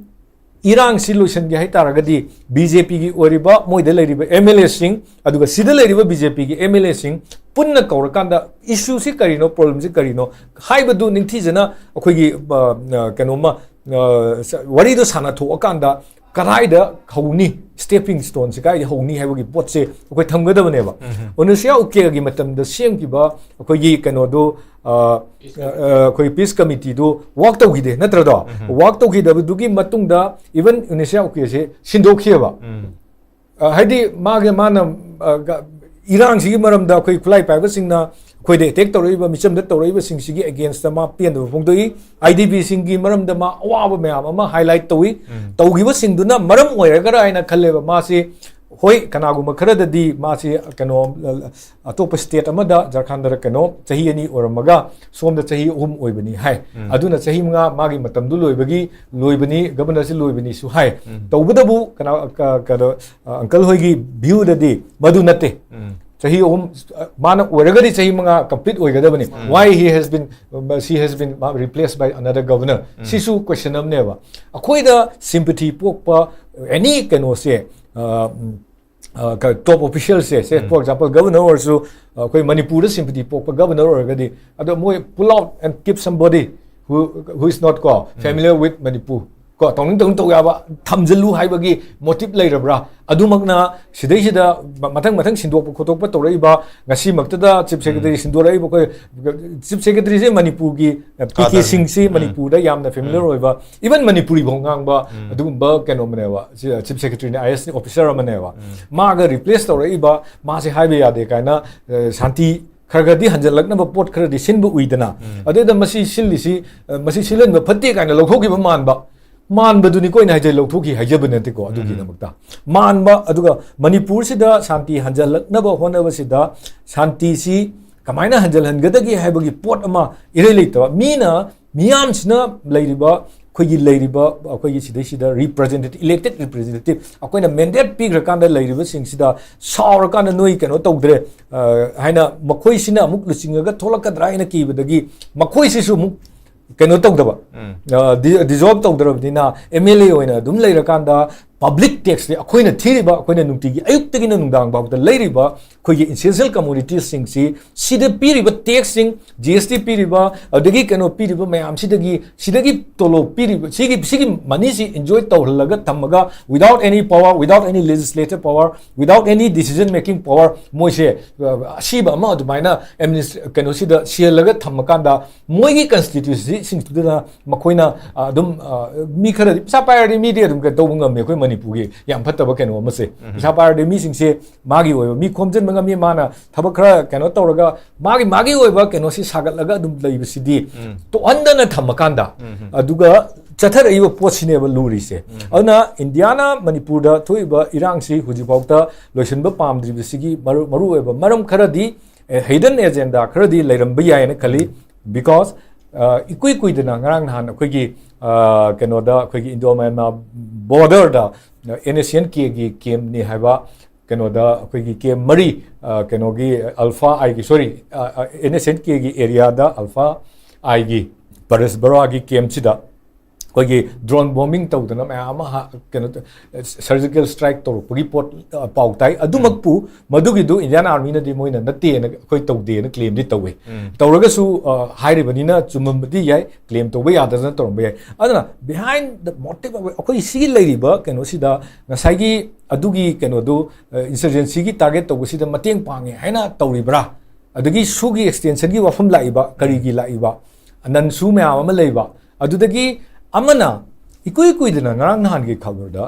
ꯏꯔꯥꯡꯁꯤ ꯂꯣꯏꯁꯤꯟꯒꯦ ꯍꯥꯏ ꯇꯥꯔꯒꯗꯤ ꯕꯤ ꯖꯦ ꯄꯤꯒꯤ ꯑꯣꯏꯔꯤꯕ ꯃꯣꯏꯗ ꯂꯩꯔꯤꯕ ꯑꯦꯝ ꯑꯦꯜ ꯑꯦꯁꯤꯡ, ꯑꯗꯨꯒ ꯁꯤꯗ ꯂꯩꯔꯤꯕ ꯕꯤ ꯖꯦ ꯄꯤꯒꯤ ꯑꯦꯝ ꯑꯦꯜ ꯑꯦꯁꯤꯡ ꯄꯨꯟꯅ ꯀꯧꯔꯀꯥꯟꯗ ꯏꯁꯨꯁꯤ ꯀꯔꯤꯅꯣ, ꯄ꯭ꯔꯣꯕ꯭ꯂꯦꯝꯁꯤ ꯀꯔꯤꯅꯣ ꯍꯥꯏꯕꯗꯨ ꯅꯤꯡꯊꯤꯖꯅ ꯑꯩꯈꯣꯏꯒꯤ, ꯑ, ꯑ, ꯀꯩꯅꯣꯝꯃ, ꯑ, ꯁ-, ꯋꯥꯔꯤꯗꯣ ꯁꯥꯟꯅꯊꯣꯛꯑꯀꯥꯟꯗ ꯀꯗꯥꯏꯗ ꯍꯧꯅꯤ, ꯁ꯭ꯇꯦꯄꯤꯡ ꯁ꯭ꯇꯣꯟꯁꯦ ꯀꯥꯏꯗ ꯍꯧꯅꯤ ꯍꯥꯏꯕꯒꯤ ꯄꯣꯠꯁꯦ ꯑꯩꯈꯣꯏ ꯊꯝꯒꯗꯕꯅꯦꯕ꯫ ꯎꯝ꯫ ꯑꯣꯅꯁꯤꯌꯥ ꯎꯀꯦꯜꯒꯤ ꯃꯇꯝꯗ ꯁꯦꯝꯈꯤꯕ ꯑꯩꯈꯣꯏꯒꯤ ꯀꯩꯅꯣꯗꯣ, ꯑ, ꯑ, ꯑꯩꯈꯣꯏ ꯄꯤꯁ ꯀꯃꯤꯇꯤꯗꯨ ꯋꯥꯛ ꯇꯧꯈꯤꯗꯦ ꯅꯠꯇ꯭ꯔꯗꯣ? ꯎꯝ꯫ ꯋꯥꯛ ꯇꯧꯈꯤꯗꯕꯗꯨꯒꯤ ꯃꯇꯨꯡꯗ ꯏꯚꯟ ꯑꯣꯅꯁꯤꯌꯥ ꯎꯀꯦꯜꯁꯦ ꯁꯤꯟꯗꯣꯛꯈꯤꯑꯕ꯫ ꯎꯝ꯫ ꯑ, ꯍꯥꯏꯗꯤ ꯃꯥꯒꯤ, ꯃꯥꯅ, ꯑ, ꯒ-, ꯏꯔꯥꯡꯁꯤꯒꯤ ꯃꯔꯝꯗ ꯑꯩꯈꯣꯏ ꯈꯨꯠꯂꯥꯏ ꯄꯥꯏꯕꯁꯤꯡꯅ ꯑꯩꯈꯣꯏꯗ ꯑꯦꯇꯦꯛ ꯇꯧꯔꯛꯏꯕ, ꯃꯤꯆꯝꯗ ꯇꯧꯔꯛꯏꯕꯁꯤꯡꯁꯤꯒꯤ ꯑꯦꯒꯦꯟꯁꯇ ꯃꯥ ꯄꯦꯟꯗꯕ ꯐꯣꯡꯗꯣꯛꯏ꯫ ꯑꯥꯏ ꯗꯤ ꯄꯤꯁꯤꯡꯒꯤ ꯃꯔꯝꯗ ꯃꯥ ꯑꯋꯥꯕ ꯃꯌꯥꯝ ꯑꯃ ꯍꯥꯏꯂꯥꯏꯠ ꯇꯧꯏ꯫ ꯇꯧꯈꯤꯕꯁꯤꯡꯗꯨꯅ ꯃꯔꯝ ꯑꯣꯏꯔꯒꯔꯥ ꯍꯥꯏꯅ ꯈꯜꯂꯦꯕ꯫ ꯃꯥꯁꯤ, ꯍꯣꯏ, ꯀꯅꯥꯒꯨꯝꯕ ꯈꯔꯗꯗꯤ ꯃꯥꯁꯤ ꯀꯩꯅꯣ, ꯑꯇꯣꯞꯄ ꯁ꯭ꯇꯦꯠ ꯑꯃꯗ, ꯖꯔꯈꯟꯗꯔ ꯀꯩꯅꯣ, ꯆꯍꯤ ꯑꯅꯤ ꯑꯣꯏꯔꯝꯃꯒ ꯁꯣꯝꯗ ꯆꯍꯤ ꯑꯍꯨꯝ ꯑꯣꯏꯕꯅꯤ ꯍꯥꯏ꯫ ꯑꯗꯨꯅ ꯆꯍꯤ ꯃꯉꯥ ꯃꯥꯒꯤ ꯃꯇꯝꯗꯨ ꯂꯣꯏꯕꯒꯤ, ꯂꯣꯏꯕꯅꯤ, ꯒꯕꯔꯅꯔꯁꯤ ꯂꯣꯏꯕꯅꯤꯁꯨ ꯍꯥꯏ꯫ ꯇꯧꯕꯇꯕꯨ ꯀꯅꯥ, ꯀ-, ꯀꯩꯅꯣ, ꯑ, ꯑꯪꯀꯜ ꯍꯣꯏꯒꯤ ꯚ꯭ꯌꯨꯗꯗꯤ ꯃꯗꯨ ꯅꯠꯇꯦ꯫ ꯆꯍꯤ ꯑꯍꯨꯝ, ꯑ, ꯃꯥꯅ ꯑꯣꯏꯔꯒꯗꯤ ꯆꯍꯤ ꯃꯉꯥ ꯀꯝꯄ꯭ꯂꯤꯠ ꯑꯣꯏꯒꯗꯕꯅꯤ꯫ Why he has been, uh, she has been, uh, replaced by another governor? ꯁꯤꯁꯨ ꯀꯣꯏꯁꯟ ꯑꯃꯅꯦꯕ꯫ ꯑꯩꯈꯣꯏꯗ ꯁꯤꯝꯄꯊꯤ ꯄꯣꯛꯄ ꯑꯦꯅꯤ ꯀꯩꯅꯣꯁꯦ, ꯑ, ꯎꯝ, ꯑ, ꯀ-, ꯇꯣꯞ ꯑꯣꯐꯤꯁꯤꯌꯦꯜꯁꯦ, ꯁꯦ, ꯐꯣꯔ ꯑꯦꯛꯖꯥꯝꯄꯜ, ꯒꯕꯔꯅꯔ ꯑꯣꯏꯔꯁꯨ, ꯑ, ꯑꯩꯈꯣꯏ ꯃꯅꯤꯄꯨꯔꯗ ꯁꯤꯝꯄꯊꯤ ꯄꯣꯛꯄ ꯒꯕꯔꯅꯔ ꯑꯣꯏꯔꯒꯗꯤ, ꯑꯗꯣ ꯃꯣꯏ pull out and keep somebody who, who is not, ꯀꯣ, familiar with Manipur, ꯀꯣ, ꯇꯧꯅꯤꯡ ꯇꯧꯅꯤꯡ ꯇꯧ ꯌꯥꯕ ꯊꯝꯖꯤꯜꯂꯨ ꯍꯥꯏꯕꯒꯤ ꯃꯣꯇꯤꯞ ꯂꯩꯔꯕ꯭ꯔꯥ? ꯑꯗꯨꯃꯛꯅ ꯁꯤꯗꯩꯁꯤꯗ ꯃ-, ꯃꯊꯪ ꯃꯊꯪ ꯁꯤꯟꯗꯣꯛꯄ ꯈꯣꯠꯇꯣꯛꯄ ꯇꯧꯔꯛꯏꯕ, ꯉꯁꯤꯃꯛꯇꯗ ꯆꯤꯐ ꯁꯦꯀ꯭ꯔꯦꯇꯔꯤ ꯁꯤꯟꯗꯣꯔꯛꯏꯕ, ꯑꯩꯈꯣꯏ ꯆꯤꯐ ꯁꯦꯀ꯭ꯔꯦꯇꯔꯤꯁꯦ ꯃꯅꯤꯄꯨꯔꯒꯤ ꯄꯤ ꯀꯦꯁꯤꯡꯁꯤ ꯃꯅꯤꯄꯨꯔꯗ ꯌꯥꯝꯅ ꯐꯦꯃꯤꯂꯔ ꯑꯣꯏꯕ, ꯏꯚꯟ ꯃꯅꯤꯄꯨꯔꯤ ꯐꯥꯎ ꯉꯥꯡꯕ ꯑꯗꯨꯒꯨꯝꯕ ꯀꯩꯅꯣꯝꯅꯦꯕ, ꯆꯤꯐ ꯁꯦꯀ꯭ꯔꯦꯇꯔꯤꯅ, ꯑꯥꯏ ꯑꯦꯁ ꯑꯣꯐꯤꯁꯔ ꯑꯃꯅꯦꯕ꯫ ꯃꯥꯒ ꯔꯤꯄ꯭ꯂꯦꯁ ꯇꯧꯔꯛꯏꯕ, ꯃꯥꯁꯦ ꯍꯥꯏꯕ ꯌꯥꯗꯦ ꯀꯥꯏꯅ, ꯑ, ꯁꯥꯟꯇꯤ ꯈꯔ ꯈꯔꯗꯤ ꯍꯟꯖꯜꯂꯛꯅꯕ ꯄꯣꯠ ꯈꯔꯗꯤ ꯁꯤꯟꯕ ꯎꯏꯗꯅ, ꯑꯗꯨꯗ ꯃꯁꯤ ꯁꯤꯜꯂꯤꯁꯤ, ꯑ, ꯃꯁꯤ ꯁꯤꯜꯍꯟꯕ ꯐꯠꯇꯦ ꯀꯥꯏꯅ ꯂꯧꯊꯣꯛꯈꯤꯕ ꯃꯥꯟꯕ, ꯃꯥꯟꯕꯗꯨꯅꯤꯀꯣ ꯑꯩꯅ ꯍꯥꯏꯖꯩ, ꯂꯧꯊꯣꯛꯈꯤ ꯍꯥꯏꯖꯕ ꯅꯠꯇꯦꯀꯣ꯫ ꯑꯗꯨꯒꯤꯗꯃꯛꯇ ꯃꯥꯟꯕ, ꯑꯗꯨꯒ ꯃꯅꯤꯄꯨꯔꯁꯤꯗ ꯁꯥꯟꯇꯤ ꯍꯟꯖꯜꯂꯛꯅꯕ ꯍꯣꯠꯅꯕꯁꯤꯗ ꯁꯥꯟꯇꯤꯁꯤ ꯀꯃꯥꯏꯅ ꯍꯟꯖꯜꯍꯟꯒꯗꯒꯦ ꯍꯥꯏꯕꯒꯤ ꯄꯣꯠ ꯑꯃ ꯏꯔꯩ ꯂꯩꯇꯕ, ꯃꯤꯅ, ꯃꯤꯌꯥꯝꯁꯤꯅ ꯂꯩꯔꯤꯕ, ꯑꯩꯈꯣꯏꯒꯤ ꯂꯩꯔꯤꯕ, ꯑꯩꯈꯣꯏꯒꯤ ꯁꯤꯗꯩꯁꯤꯗ ꯔꯤꯄ꯭ꯔꯖꯦꯟꯇꯦꯇꯤꯚ, ꯏꯂꯦꯛꯇꯦꯗ ꯔꯤꯄ꯭ꯔꯖꯦꯟꯇꯦꯇꯤꯚ, ꯑꯩꯈꯣꯏꯅ ꯃꯦꯟꯗꯦꯠ ꯄꯤꯈ꯭ꯔꯀꯥꯟꯗ ꯂꯩꯔꯤꯕꯁꯤꯡꯁꯤꯗ ꯁꯥꯎꯔꯀꯥꯟꯗ ꯅꯣꯏ ꯀꯩꯅꯣ ꯇꯧꯗ꯭ꯔꯦ, ꯑ, ꯍꯥꯏꯅ ꯃꯈꯣꯏꯁꯤꯅ ꯑꯃꯨꯛ ꯂꯨꯆꯤꯡꯉꯒ ꯊꯣꯛꯂꯛꯀꯗ꯭ꯔꯥ ꯍꯥꯏꯅ ꯀꯤꯕꯗꯒꯤ ꯃꯈꯣꯏꯁꯤꯁꯨ ꯑꯃꯨꯛ ꯀꯩꯅꯣ ꯇꯧꯗꯕ, ꯑ, ꯗꯤ-, ꯗꯤꯖꯣꯜꯕ ꯇꯧꯗ꯭ꯔꯕꯅꯤꯅ ꯑꯦꯝ ꯑꯦꯜ ꯑꯦ ꯑꯣꯏꯅ ꯑꯗꯨꯝ ꯂꯩꯔꯀꯥꯟꯗ ꯄꯕ꯭ꯂꯤꯛ ꯇꯦꯛꯁꯇꯤ ꯑꯩꯈꯣꯏꯅ ꯊꯤꯔꯤꯕ, ꯑꯩꯈꯣꯏꯅ ꯅꯨꯡꯇꯤꯒꯤ ꯑꯌꯨꯛꯇꯒꯤꯅ ꯅꯨꯡꯗꯥꯡ ꯐꯥꯎꯗ ꯂꯩꯔꯤꯕ ꯑꯩꯈꯣꯏꯒꯤ ꯏꯁꯦꯟꯁꯤꯌꯦꯜ ꯀꯃꯣꯗꯤꯇꯤꯁꯁꯤꯡꯁꯤ, ꯁꯤꯗ ꯄꯤꯔꯤꯕ ꯇꯦꯛꯁꯁꯤꯡ, ꯖꯤ ꯑꯦꯁ ꯇꯤ ꯄꯤꯔꯤꯕ, ꯑꯗꯒꯤ ꯀꯩꯅꯣ ꯄꯤꯔꯤꯕ ꯃꯌꯥꯝꯁꯤꯗꯒꯤ, ꯁꯤꯗꯒꯤ ꯇꯣꯂꯣꯞ ꯄꯤꯔꯤꯕ, ꯁꯤꯒꯤ, ꯁꯤꯒꯤ ꯃꯅꯤꯁꯤ ꯏꯟꯖꯣꯏ ꯇꯧꯍꯜꯂꯒ ꯊꯝꯃꯒ, without any power, without any legislative power, without any decision making power, ꯃꯣꯏꯁꯦ, ꯑ, ꯑꯁꯤꯕ ꯑꯃ ꯑꯗꯨꯃꯥꯏꯅ ꯑꯦꯗꯃꯤꯅꯤꯁ-, ꯀꯩꯅꯣꯁꯤꯗ ꯁꯤꯍꯜꯂꯒ ꯊꯝꯃꯀꯥꯟꯗ, ꯃꯣꯏꯒꯤ ꯀꯟꯁꯇꯤꯇ꯭ꯌꯨꯁꯤꯁꯤꯡꯗꯨꯗ ꯃꯈꯣꯏꯅ, ꯑ, ꯑꯗꯨꯝ, ꯑ, ꯃꯤ ꯈꯔꯗꯤ ꯄꯩꯁꯥ ꯄꯥꯏꯔꯗꯤ ꯃꯤꯗꯤ ꯑꯗꯨꯝ ꯀꯩꯅꯣ ꯇꯧꯕ ꯉꯝꯃꯤ꯫ ꯑꯩꯈꯣꯏ ꯃꯅꯤꯄꯨꯔꯒꯤ ꯌꯥꯝ ꯐꯠꯇꯕ ꯀꯩꯅꯣ ꯑꯃꯁꯦ꯫ ꯄꯩꯁꯥ ꯄꯥꯏꯔꯗꯤ ꯃꯤꯁꯤꯡꯁꯦ ꯃꯥꯒꯤ ꯑꯣꯏꯕ ꯃꯤ ꯈꯣꯝꯖꯤꯟꯕ ꯉꯝꯃꯤ, ꯃꯥꯅ ꯊꯕꯛ ꯈꯔ ꯀꯩꯅꯣ ꯇꯧꯔꯒ ꯃꯥꯒꯤ, ꯃꯥꯒꯤ ꯑꯣꯏꯕ ꯀꯩꯅꯣꯁꯤ ꯁꯥꯒꯠꯂꯒ ꯑꯗꯨꯝ ꯂꯩꯕꯁꯤꯗꯤ ꯇꯣꯛꯍꯟꯗꯅ ꯊꯝꯃꯀꯥꯟꯗ, ꯑꯗꯨꯒ ꯆꯠꯊꯔꯛꯏꯕ ꯄꯣꯠꯁꯤꯅꯦꯕ ꯂꯨꯔꯤꯁꯦ꯫ ꯑꯗꯨꯅ ꯏꯟꯗꯤꯌꯥꯅ ꯃꯅꯤꯄꯨꯔꯗ ꯊꯣꯛꯏꯕ ꯏꯔꯥꯡꯁꯤ ꯍꯧꯖꯤꯛꯐꯥꯎꯗ ꯂꯣꯏꯁꯤꯟꯕ ꯄꯥꯝꯗ꯭ꯔꯤꯕꯁꯤꯒꯤ ꯃꯔꯨ-, ꯃꯔꯨꯑꯣꯏꯕ ꯃꯔꯝ ꯈꯔꯗꯤ, ꯑꯦ, hidden agenda ꯈꯔꯗꯤ ꯂꯩꯔꯝꯕ ꯌꯥꯏꯅ ꯈꯜꯂꯤ꯫ Because, ꯑ, ꯏꯀꯨꯏ ꯀꯨꯏꯗꯅ ꯉꯔꯥꯡ ꯅꯍꯥꯟ ꯑꯩꯈꯣꯏꯒꯤ, ꯑ, ꯀꯩꯅꯣꯗ, ꯑꯩꯈꯣꯏꯒꯤ ꯏꯟꯗꯣ ꯃꯌꯥꯟꯃꯥꯔ border ꯗ, ꯑ, NSCN-K ꯒꯤ camp ꯅꯤ ꯍꯥꯏꯕ ꯀꯩꯅꯣꯗ ꯑꯩꯈꯣꯏꯒꯤ camp ꯃꯔꯤ, ꯑ, ꯀꯩꯅꯣꯒꯤ Alpha I ꯒꯤ, sorry, ꯑ, ꯑ, NSCN-K ꯒꯤ area ꯗ Alpha I ꯒꯤ ꯄꯔꯦꯁ ꯕꯔꯥꯒꯤ camp ꯁꯤꯗ ꯑꯩꯈꯣꯏꯒꯤ drone bombing ꯇꯧꯗꯅ ꯃꯌꯥꯝ ꯑꯃ ꯍꯥ-, ꯀꯩꯅꯣ ꯇ-, surgical strike ꯇꯧꯔꯛꯄꯒꯤ ꯄꯣꯠ, ꯑ, ꯄꯥꯎ ꯇꯥꯏ꯫ ꯑꯗꯨꯃꯛꯄꯨ ꯃꯗꯨꯒꯤꯗꯨ Indian Army ꯅꯗꯤ ꯃꯣꯏꯅ ꯅꯠꯇꯦꯅ, ꯑꯩꯈꯣꯏ ꯇꯧꯗꯦꯅ claim ꯗꯤ ꯇꯧꯋꯦ꯫ ꯇꯧꯔꯒꯁꯨ, ꯑ, ꯍꯥꯏꯔꯤꯕꯅꯤꯅ ꯆꯨꯝꯃꯝꯕꯗꯤ ꯌꯥꯏ, claim ꯇꯧꯕ ꯌꯥꯗꯗꯅ ꯇꯧꯔꯝꯕ ꯌꯥꯏ꯫ ꯑꯗꯨꯅ behind the motive of ꯑꯩꯈꯣꯏ ꯁꯤꯒꯤ ꯂꯩꯔꯤꯕ ꯀꯩꯅꯣꯁꯤꯗ ꯉꯁꯥꯏꯒꯤ ꯑꯗꯨꯒꯤ ꯀꯩꯅꯣꯗꯨ, ꯑ, insurgency ꯒꯤ target ꯇꯧꯕꯁꯤꯗ ꯃꯇꯦꯡ ꯄꯥꯡꯉꯦ ꯍꯥꯏꯅ ꯇꯧꯔꯤꯕ꯭ꯔꯥ? ꯑꯗꯒꯤ SoO ꯒꯤ extension ꯒꯤ ꯋꯥꯐꯝ ꯂꯥꯛꯏꯕ, ꯀꯔꯤꯒꯤ ꯂꯥꯛꯏꯕ? Non SoO ꯃꯌꯥꯝ ꯑꯃ ꯂꯩꯕ꯫ ꯑꯗꯨꯗꯒꯤ ꯑꯃꯅ ꯏꯀꯨꯏ ꯀꯨꯏꯗꯅ ꯉꯔꯥꯡ ꯅꯍꯥꯟꯒꯤ ꯈꯕꯔꯗ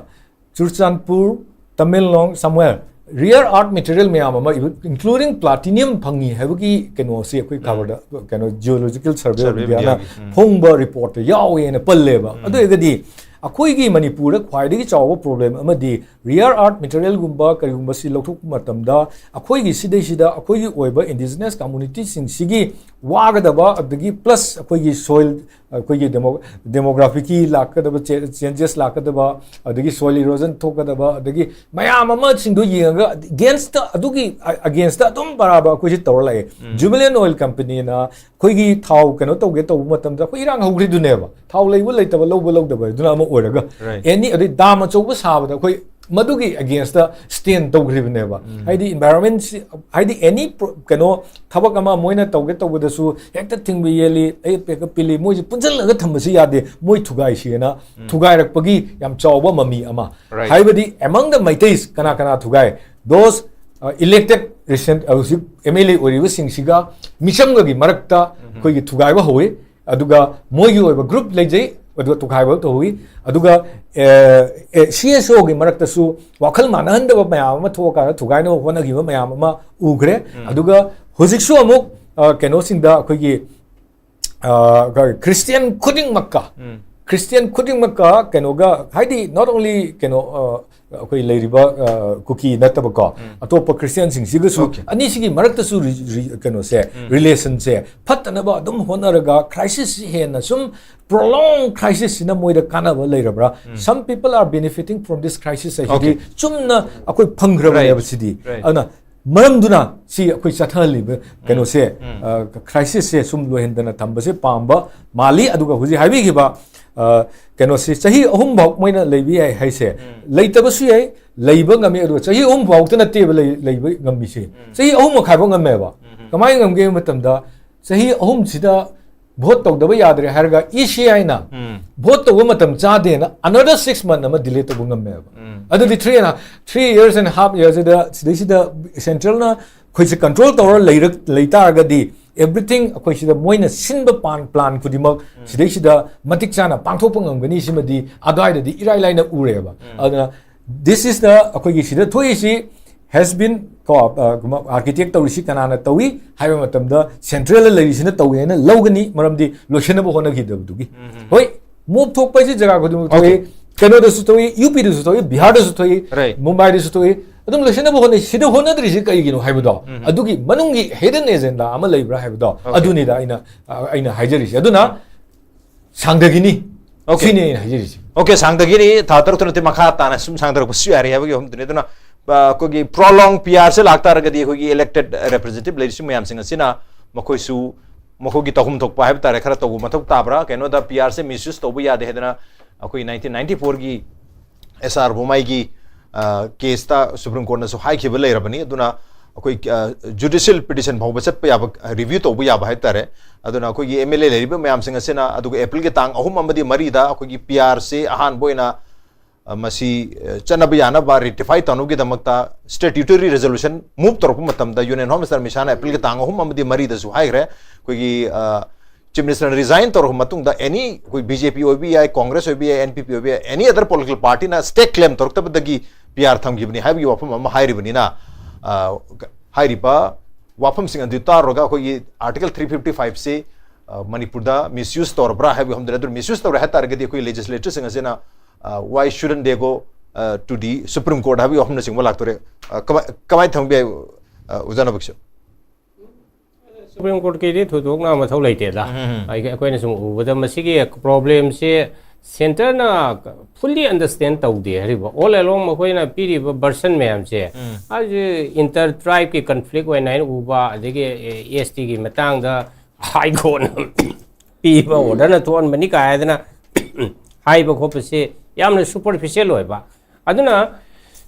Churachandpur, Tamenglong, somewhere rare earth material ꯃꯌꯥꯝ ꯑꯃ, even including platinum ꯐꯪꯉꯤ ꯍꯥꯏꯕꯒꯤ ꯀꯩꯅꯣꯁꯤ ꯑꯩꯈꯣꯏ ꯈꯕꯔꯗ, ꯀꯩꯅꯣ, Geological Survey of Survey of India ꯅ India ꯒꯤ, ꯎꯝ꯫ ꯐꯣꯡꯕ report ꯇ ꯌꯥꯎꯋꯦꯅ ꯄꯜꯂꯦꯕ꯫ ꯑꯗꯨ ꯑꯣꯏꯔꯒꯗꯤ ꯑꯩꯈꯣꯏꯒꯤ ꯃꯅꯤꯄꯨꯔꯗ ꯈ꯭ꯋꯥꯏꯗꯒꯤ ꯆꯥꯎꯕ problem ꯑꯃꯗꯤ rare earth material ꯒꯨꯝꯕ ꯀꯔꯤꯒꯨꯝꯕꯁꯤ ꯂꯧꯊꯣꯛꯄ ꯃꯇꯝꯗ ꯑꯩꯈꯣꯏꯒꯤ ꯁꯤꯗꯩꯁꯤꯗ ꯑꯩꯈꯣꯏꯒꯤ ꯑꯣꯏꯕ indigenous community ꯁꯤꯡꯁꯤꯒꯤ ꯋꯥꯒꯗꯕ, ꯑꯗꯒꯤ plus ꯑꯩꯈꯣꯏꯒꯤ soil, ꯑꯩꯈꯣꯏꯒꯤ demo-, demography ꯀꯤ ꯂꯥꯛꯀꯗꯕ cha-, changes ꯂꯥꯛꯀꯗꯕ, ꯑꯗꯒꯤ soil erosion ꯊꯣꯛꯀꯗꯕ, ꯑꯗꯒꯤ ꯃꯌꯥꯝ ꯑꯃꯁꯤꯡꯗꯣ ꯌꯦꯡꯉꯒ against ꯇ, ꯑꯗꯨꯒꯤ against ꯇ ꯑꯗꯨꯝ ꯕꯔꯥꯕꯔ ꯑꯩꯈꯣꯏꯁꯤ ꯇꯧꯔ ꯂꯥꯛꯑꯦ꯫ Jubilant Oil Company ꯅ ꯑꯩꯈꯣꯏꯒꯤ ꯊꯥꯎ ꯀꯩꯅꯣ ꯇꯧꯒꯦ ꯇꯧꯕ ꯃꯇꯝꯗ ꯑꯩꯈꯣꯏ ꯏꯔꯥꯡ ꯍꯧꯈ꯭ꯔꯤꯗꯨꯅꯦꯕ꯫ ꯊꯥꯎ ꯂꯩꯕ ꯂꯩꯇꯕ, ꯂꯧꯕ ꯂꯧꯗꯕ ꯍꯥꯏꯗꯨꯅ ꯑꯃ ꯑꯣꯏꯔꯒ, Right. any, ꯑꯗꯩ dam ꯑꯆꯧꯕ ꯁꯥꯕꯗ ꯑꯩꯈꯣꯏ ꯃꯗꯨꯒꯤ against ꯇ stand ꯇꯧꯈ꯭ꯔꯤꯕꯅꯦꯕ꯫ ꯍꯥꯏꯗꯤ environment ꯁꯤ, ꯍꯥꯏꯗꯤ any pro-, ꯀꯩꯅꯣ ꯊꯕꯛ ꯑꯃ ꯃꯣꯏꯅ ꯇꯧꯒꯦ ꯇꯧꯕꯗꯁꯨ ꯍꯦꯛꯇ ꯊꯤꯡꯕ ꯌꯦꯜꯂꯤ, ꯑꯌꯦꯠꯄ ꯍꯦꯛꯇ ꯄꯤꯜꯂꯤ, ꯃꯣꯏꯁꯦ ꯄꯨꯟꯁꯤꯜꯂꯒ ꯊꯝꯕꯁꯨ ꯌꯥꯗꯦ, ꯃꯣꯏ ꯊꯨꯒꯥꯏꯁꯦꯅ ꯊꯨꯒꯥꯏꯔꯛꯄꯒꯤ ꯌꯥꯝ ꯆꯥꯎꯕ ꯃꯃꯤ ꯑꯃ꯫ Right. ꯍꯥꯏꯕꯗꯤ among the Meiteis ꯀꯅꯥ ꯀꯅꯥ ꯊꯨꯒꯥꯏ? Those, uh, elected recent, uh, ꯍꯧꯖꯤꯛ MLA ꯑꯣꯏꯔꯤꯕꯁꯤꯡꯁꯤꯒ ꯃꯤꯆꯝꯒꯒꯤ ꯃꯔꯛꯇ ꯑꯩꯈꯣꯏꯒꯤ ꯊꯨꯒꯥꯏꯕ ꯍꯧꯋꯤ꯫ ꯑꯗꯨꯒ ꯃꯣꯏꯒꯤ ꯑꯣꯏꯕ group ꯂꯩꯖꯩ, ꯑꯗꯨꯒ ꯇꯣꯈꯥꯏꯕ ꯇꯧꯏ꯫ ꯑꯗꯨꯒ ꯁꯤ ꯑꯦꯁ ꯑꯣꯒꯤ ꯃꯔꯛꯇꯁꯨ ꯋꯥꯈꯜ ꯃꯥꯟꯅꯍꯟꯗꯕ ꯃꯌꯥꯝ ꯑꯃ ꯊꯣꯛꯑꯀꯥꯟꯗ ꯊꯨꯒꯥꯏꯅꯕ ꯍꯣꯠꯅꯈꯤꯕ ꯃꯌꯥꯝ ꯑꯃ ꯎꯈ꯭ꯔꯦ꯫ ꯑꯗꯨꯒ ꯍꯧꯖꯤꯛꯁꯨ ꯑꯃꯨꯛ ꯑ, ꯀꯩꯅꯣꯁꯤꯡꯗ ꯑꯩꯈꯣꯏꯒꯤ ꯈ꯭ꯔꯤꯁꯇꯤꯌꯟ ꯈꯨꯗꯤꯡꯃꯛꯀ ꯈ꯭ꯔꯤꯁꯇꯤꯌꯟ ꯈꯨꯗꯤꯡꯃꯛꯀ ꯀꯩꯅꯣꯒ, ꯍꯥꯏꯗꯤ not only ꯀꯩꯅꯣ ꯑ, ꯑꯩꯈꯣꯏ ꯂꯩꯔꯤꯕ ꯑ, ꯀꯨꯀꯤ ꯅꯠꯇꯕꯀꯣ, ꯑꯇꯣꯞꯄ ꯈ꯭ꯔꯤꯁꯇꯤꯌꯟꯁꯤꯡꯁꯤꯒꯁꯨ ꯑꯣꯀꯦ꯫ ꯑꯅꯤꯁꯤꯒꯤ ꯃꯔꯛꯇꯁꯨ ꯔꯤ- ꯔꯤ- ꯀꯩꯅꯣꯁꯦ, ꯔꯤꯂꯦꯁꯟꯁꯦ ꯐꯠꯇꯅꯕ ꯑꯗꯨꯝ ꯍꯣꯠꯅꯔꯒ ꯈ꯭ꯔꯥꯏꯁꯤꯁꯁꯤ ꯍꯦꯟꯅ ꯁꯨꯝ ꯄ꯭ꯔꯣꯂꯣꯡ ꯈ꯭ꯔꯥꯏꯁꯤꯁꯁꯤꯅ ꯃꯣꯏꯗ ꯀꯥꯟꯅꯕ ꯂꯩꯔꯕ꯭ꯔꯥ? Some people are benefiting from this crisis ꯍꯥꯏꯁꯤꯗꯤ ꯑꯣꯀꯦ꯫ ꯆꯨꯝꯅ ꯑꯩꯈꯣꯏ ꯐꯪꯈ꯭ꯔꯕꯅꯦꯕ꯫ ꯔꯥꯏꯠ꯫ ꯁꯤꯗꯤ ꯔꯥꯏꯠ꯫ ꯑꯗꯨꯅ ꯃꯔꯝꯗꯨꯅ ꯁꯤ ꯑꯩꯈꯣꯏ ꯆꯠꯊꯍꯜꯂꯤꯕ ꯀꯩꯅꯣꯁꯦ, ꯈ꯭ꯔꯥꯏꯁꯤꯁꯁꯦ ꯁꯨꯝ ꯂꯣꯏꯍꯟꯗꯅ ꯊꯝꯕꯁꯦ ꯄꯥꯝꯕ ꯃꯥꯜꯂꯤ꯫ ꯑꯗꯨꯒ ꯍꯧꯖꯤꯛ ꯍꯥꯏꯕꯤꯈꯤꯕ ꯑ, ꯀꯩꯅꯣꯁꯦ ꯆꯍꯤ ꯑꯍꯨꯝ ꯐꯥꯎ ꯃꯣꯏꯅ ꯂꯩꯕ ꯌꯥꯏ ꯍꯥꯏꯁꯦ, ꯂꯩꯇꯕꯁꯨ ꯌꯥꯏ, ꯂꯩꯕ ꯉꯝꯃꯤ꯫ ꯑꯗꯨꯒ ꯆꯍꯤ ꯑꯍꯨꯝ ꯐꯥꯎꯇ ꯅꯠꯇꯦꯕ ꯂꯩ- ꯂꯩꯕ ꯉꯝꯃꯤꯁꯦ, ꯆꯍꯤ ꯑꯍꯨꯝ ꯃꯈꯥꯏ ꯐꯥꯎ ꯉꯝꯃꯦꯕ꯫ ꯀꯃꯥꯏꯅ ꯉꯝꯒꯦ ꯍꯥꯏꯕ ꯃꯇꯝꯗ, ꯆꯍꯤ ꯑꯍꯨꯝꯁꯤꯗ ꯚꯣꯠ ꯇꯧꯗꯕ ꯌꯥꯗ꯭ꯔꯦ ꯍꯥꯏꯔꯒ ꯏ ꯁꯤ ꯑꯥꯏꯅ ꯚꯣꯠ ꯇꯧꯕ ꯃꯇꯝ ꯆꯥꯗꯦꯅ another six month ꯑꯃ delay ꯇꯧꯕ ꯉꯝꯃꯦꯕ꯫ ꯑꯗꯨꯗꯤ three and three years and half yearsꯁꯤꯗ ꯁꯤꯗꯩꯁꯤꯗ ꯁꯦꯟꯇ꯭ꯔꯦꯜꯅ ꯑꯩꯈꯣꯏꯁꯦ ꯀꯟꯇ꯭ꯔꯣꯜ ꯇꯧꯔ ꯂꯩꯔꯛ ꯂꯩ ꯇꯥꯔꯒꯗꯤ, everything ꯑꯩꯈꯣꯏ ꯁꯤꯗ ꯃꯣꯏꯅ ꯁꯤꯟꯕ ꯄꯥꯟ ꯄ꯭ꯂꯥꯟ ꯈꯨꯗꯤꯡꯃꯛ ꯁꯤꯗꯩꯁꯤꯗ ꯃꯇꯤꯛ ꯆꯥꯅ ꯄꯥꯡꯊꯣꯛꯄ ꯉꯝꯒꯅꯤ꯫ ꯁꯤꯃꯗꯤ ꯑꯗꯨꯋꯥꯏꯗꯗꯤ ꯏꯔꯥꯏ ꯂꯥꯏꯅ ꯎꯔꯦꯕ꯫ ꯑꯗꯨꯅ this is the ꯑꯩꯈꯣꯏꯒꯤ ꯁꯤꯗ ꯊꯣꯛꯏꯁꯤ has been ꯀꯣ ꯑꯥꯔꯀꯤꯇꯦꯛ ꯇꯧꯔꯤꯁꯤ ꯀꯅꯥꯅ ꯇꯧꯏ ꯍꯥꯏꯕ ꯃꯇꯝꯗ ꯁꯦꯟꯇ꯭ꯔꯦꯜꯗ ꯂꯩꯔꯤꯁꯤꯅ ꯇꯧꯏ ꯍꯥꯏꯅ ꯂꯧꯒꯅꯤ, ꯃꯔꯝꯗꯤ ꯂꯣꯏꯁꯤꯟꯅꯕ ꯍꯣꯠꯅꯈꯤꯗꯕꯗꯨꯒꯤ꯫ ꯍꯣꯏ, ꯃꯣꯞ ꯊꯣꯛꯄ ꯍꯥꯏꯁꯤ ꯖꯒꯥ ꯈꯨꯗꯤꯡꯃꯛ ꯊꯣꯛꯏ꯫ ꯑꯣꯀꯦ꯫ ꯀꯩꯅꯣꯗꯁꯨ ꯊꯣꯛꯏ, ꯌꯨ ꯄꯤꯗꯁꯨ ꯊꯣꯛꯏ, ꯕꯤꯍꯥꯔꯗꯁꯨ ꯊꯣꯛꯏ, ꯔꯥꯏꯠ꯫ ꯃꯨꯝꯕꯥꯏꯗꯁꯨ ꯊꯣꯛꯏ꯫ ꯑꯗꯨꯝ ꯂꯣꯏꯁꯤꯟꯅꯕ ꯍꯣꯠꯅꯩ꯫ ꯁꯤꯗ ꯍꯣꯠꯅꯗ꯭ꯔꯤꯁꯤ ꯀꯩꯒꯤꯅꯣ ꯍꯥꯏꯕꯗꯣ, ꯑꯗꯨꯒꯤ ꯃꯅꯨꯡꯒꯤ hidden agenda ꯑꯃ ꯂꯩꯕ꯭ꯔꯥ ꯍꯥꯏꯕꯗꯣ, ꯑꯣꯀꯦ꯫ ꯑꯗꯨꯅꯤꯗ ꯑꯩꯅ ꯑ, ꯑꯩꯅ ꯍꯥꯏꯖꯔꯤꯁꯦ꯫ ꯑꯗꯨꯅ ꯁꯥꯡꯗꯒꯤꯅꯤ꯫ ꯑꯣꯀꯦ꯫ ꯁꯤꯅꯤ ꯑꯩꯅ ꯍꯥꯏꯖꯔꯤꯁꯦ꯫ ꯑꯣꯀꯦ, ꯁꯥꯡꯗꯒꯤꯅꯤ꯫ ꯊꯥ ꯇꯔꯨꯛꯇ ꯅꯠꯇꯦ, ꯃꯈꯥ ꯇꯥꯅ ꯁꯨꯝ ꯁꯥꯡꯗꯔꯛꯄꯁꯨ ꯌꯥꯔꯤ ꯍꯥꯏꯕꯒꯤ ꯋꯥꯐꯝꯗꯨꯅꯤ꯫ ꯑꯗꯨꯅ, ꯑ, ꯑꯩꯈꯣꯏꯒꯤ ꯄ꯭ꯔꯣꯂꯣꯡ ꯄꯤ ꯑꯥꯔꯁꯦ ꯂꯥꯛꯇꯥꯔꯒꯗꯤ ꯑꯩꯈꯣꯏꯒꯤ elected representative ꯂꯩꯔꯤꯁꯤ ꯃꯌꯥꯝꯁꯤꯡ ꯑꯁꯤꯅ ꯃꯈꯣꯏꯁꯨ ꯃꯈꯣꯏꯒꯤ ꯇꯧꯐꯝ ꯊꯣꯛꯄ ꯍꯥꯏꯕ ꯇꯥꯔꯦ, ꯈꯔ ꯇꯧꯕ ꯃꯊꯧ ꯇꯥꯕ꯭ꯔꯥ? ꯀꯩꯅꯣꯗ ꯄꯤ ꯑꯥꯔꯁꯦ misuse ꯇꯧꯕ ꯌꯥꯗꯦ ꯍꯥꯏꯗꯅ ꯑꯩꯈꯣꯏ nineteen ninety fourꯒꯤ ꯑꯦꯁ ꯑꯥꯔ ꯕꯣꯃꯥꯏꯒꯤ, ꯑ, ꯀꯦꯁꯇ ꯁꯨꯄ꯭ꯔꯤꯝ ꯀꯣꯔꯠꯅꯁꯨ ꯍꯥꯏꯈꯤꯕ ꯂꯩꯔꯕꯅꯤ꯫ ꯑꯗꯨꯅ ꯑꯩꯈꯣꯏ, ꯑ, judicial petition ꯐꯥꯎꯕ ꯆꯠꯄ ꯌꯥꯕ, review ꯇꯧꯕ ꯌꯥꯕ ꯍꯥꯏꯕ ꯇꯥꯔꯦ꯫ ꯑꯗꯨꯅ ꯑꯩꯈꯣꯏꯒꯤ ꯑꯦꯝ ꯑꯦꯜ ꯑꯦ ꯂꯩꯔꯤꯕ ꯃꯌꯥꯝꯁꯤꯡ ꯑꯁꯤꯅ ꯑꯗꯨꯒ ꯑꯦꯄ꯭ꯔꯤꯜꯒꯤ ꯇꯥꯡ ꯑꯍꯨꯝ ꯑꯃꯗꯤ ꯃꯔꯤꯗ ꯑꯩꯈꯣꯏꯒꯤ ꯄꯤ ꯑꯥꯔꯁꯦ ꯑꯍꯥꯟꯕ ꯑꯣꯏꯅ, ꯑ, ꯃꯁꯤ, ꯑ, ꯆꯠꯅꯕ ꯌꯥꯅꯕ rectify ꯇꯧꯅꯕꯒꯤꯗꯃꯛꯇ statutory resolution move ꯇꯧꯔꯛꯄ ꯃꯇꯝꯗ Union Home Minister ꯑꯃꯤꯠ ꯁꯥꯍꯅ ꯑꯦꯄ꯭ꯔꯤꯜꯒꯤ ꯇꯥꯡ ꯑꯍꯨꯝ ꯑꯃꯗꯤ ꯃꯔꯤꯗꯁꯨ ꯍꯥꯏꯈ꯭ꯔꯦ, ꯑꯩꯈꯣꯏꯒꯤ, ꯑ, Chief Minister ꯅ resign ꯇꯧꯔꯕ ꯃꯇꯨꯡꯗ any ꯑꯩꯈꯣꯏ B J P ꯑꯣꯏꯕ ꯌꯥꯏ, Congress ꯑꯣꯏꯕ ꯌꯥꯏ, N P P ꯑꯣꯏꯕ ꯌꯥꯏ, any other political party ꯅ stake claim ꯇꯧꯔꯛꯇꯕꯗꯒꯤ P R ꯊꯝꯈꯤꯕꯅꯤ ꯍꯥꯏꯕꯒꯤ ꯋꯥꯐꯝ ꯑꯃ ꯍꯥꯏꯔꯤꯕꯅꯤꯅ, ꯑ, ꯍꯥꯏꯔꯤꯕ ꯋꯥꯐꯝꯁꯤꯡ ꯑꯗꯨ ꯇꯥꯔꯨꯔꯒ ꯑꯩꯈꯣꯏꯒꯤ Article three fifty five ꯁꯤ, ꯑ, ꯃꯅꯤꯄꯨꯔꯗ misuse ꯇꯧꯔꯕ꯭ꯔꯥ ꯍꯥꯏꯕꯒꯤ ꯋꯥꯐꯝꯗꯨꯅꯤ꯫ ꯑꯗꯨ misuse ꯇꯧꯔꯦ ꯍꯥꯏ ꯇꯥꯔꯒꯗꯤ ꯑꯩꯈꯣꯏ legislator ꯁꯤꯡ ꯑꯁꯤꯅ, ꯑ, why shouldn't they go, ꯑ, to the Supreme Court ꯍꯥꯏꯕꯒꯤ ꯋꯥꯐꯝꯅꯆꯤꯡꯕ ꯂꯥꯛꯇꯣꯔꯦ꯫ ꯑ, ꯀꯃꯥꯏ-, ꯀꯃꯥꯏꯅ ꯊꯝꯕ ꯌꯥꯏ, ꯑ, ꯑꯣꯖꯥ ꯅꯕꯤꯛꯁꯨ? Supreme Court ꯀꯤꯗꯤ ꯊꯣꯏꯗꯣꯛꯅ ꯃꯊꯧ ꯂꯩꯇꯦꯗ꯫ ꯑꯩ-, ꯑꯩꯈꯣꯏꯅ ꯁꯨꯝ ꯎꯕꯗ ꯃꯁꯤꯒꯤ problem ꯁꯦ centre ꯅ fully understand ꯇꯧꯗꯦ ꯍꯥꯏꯔꯤꯕ꯫ All along ꯃꯈꯣꯏꯅ ꯄꯤꯔꯤꯕ version ꯃꯌꯥꯝꯁꯦ, ꯑꯁꯤ inter tribe ꯀꯤ conflict ꯑꯣꯏꯅ ꯑꯩꯅ ꯎꯕ, ꯑꯗꯒꯤ S T ꯒꯤ ꯃꯇꯥꯡꯗ High Court ꯅ ꯄꯤꯕ order ꯅ ꯊꯣꯛꯍꯟꯕꯅꯤ ꯀꯥꯏꯗꯅ ꯍꯥꯏꯕ ꯈꯣꯠꯄꯁꯦ ꯌꯥꯝꯅ superficial ꯑꯣꯏꯕ꯫ ꯑꯗꯨꯅ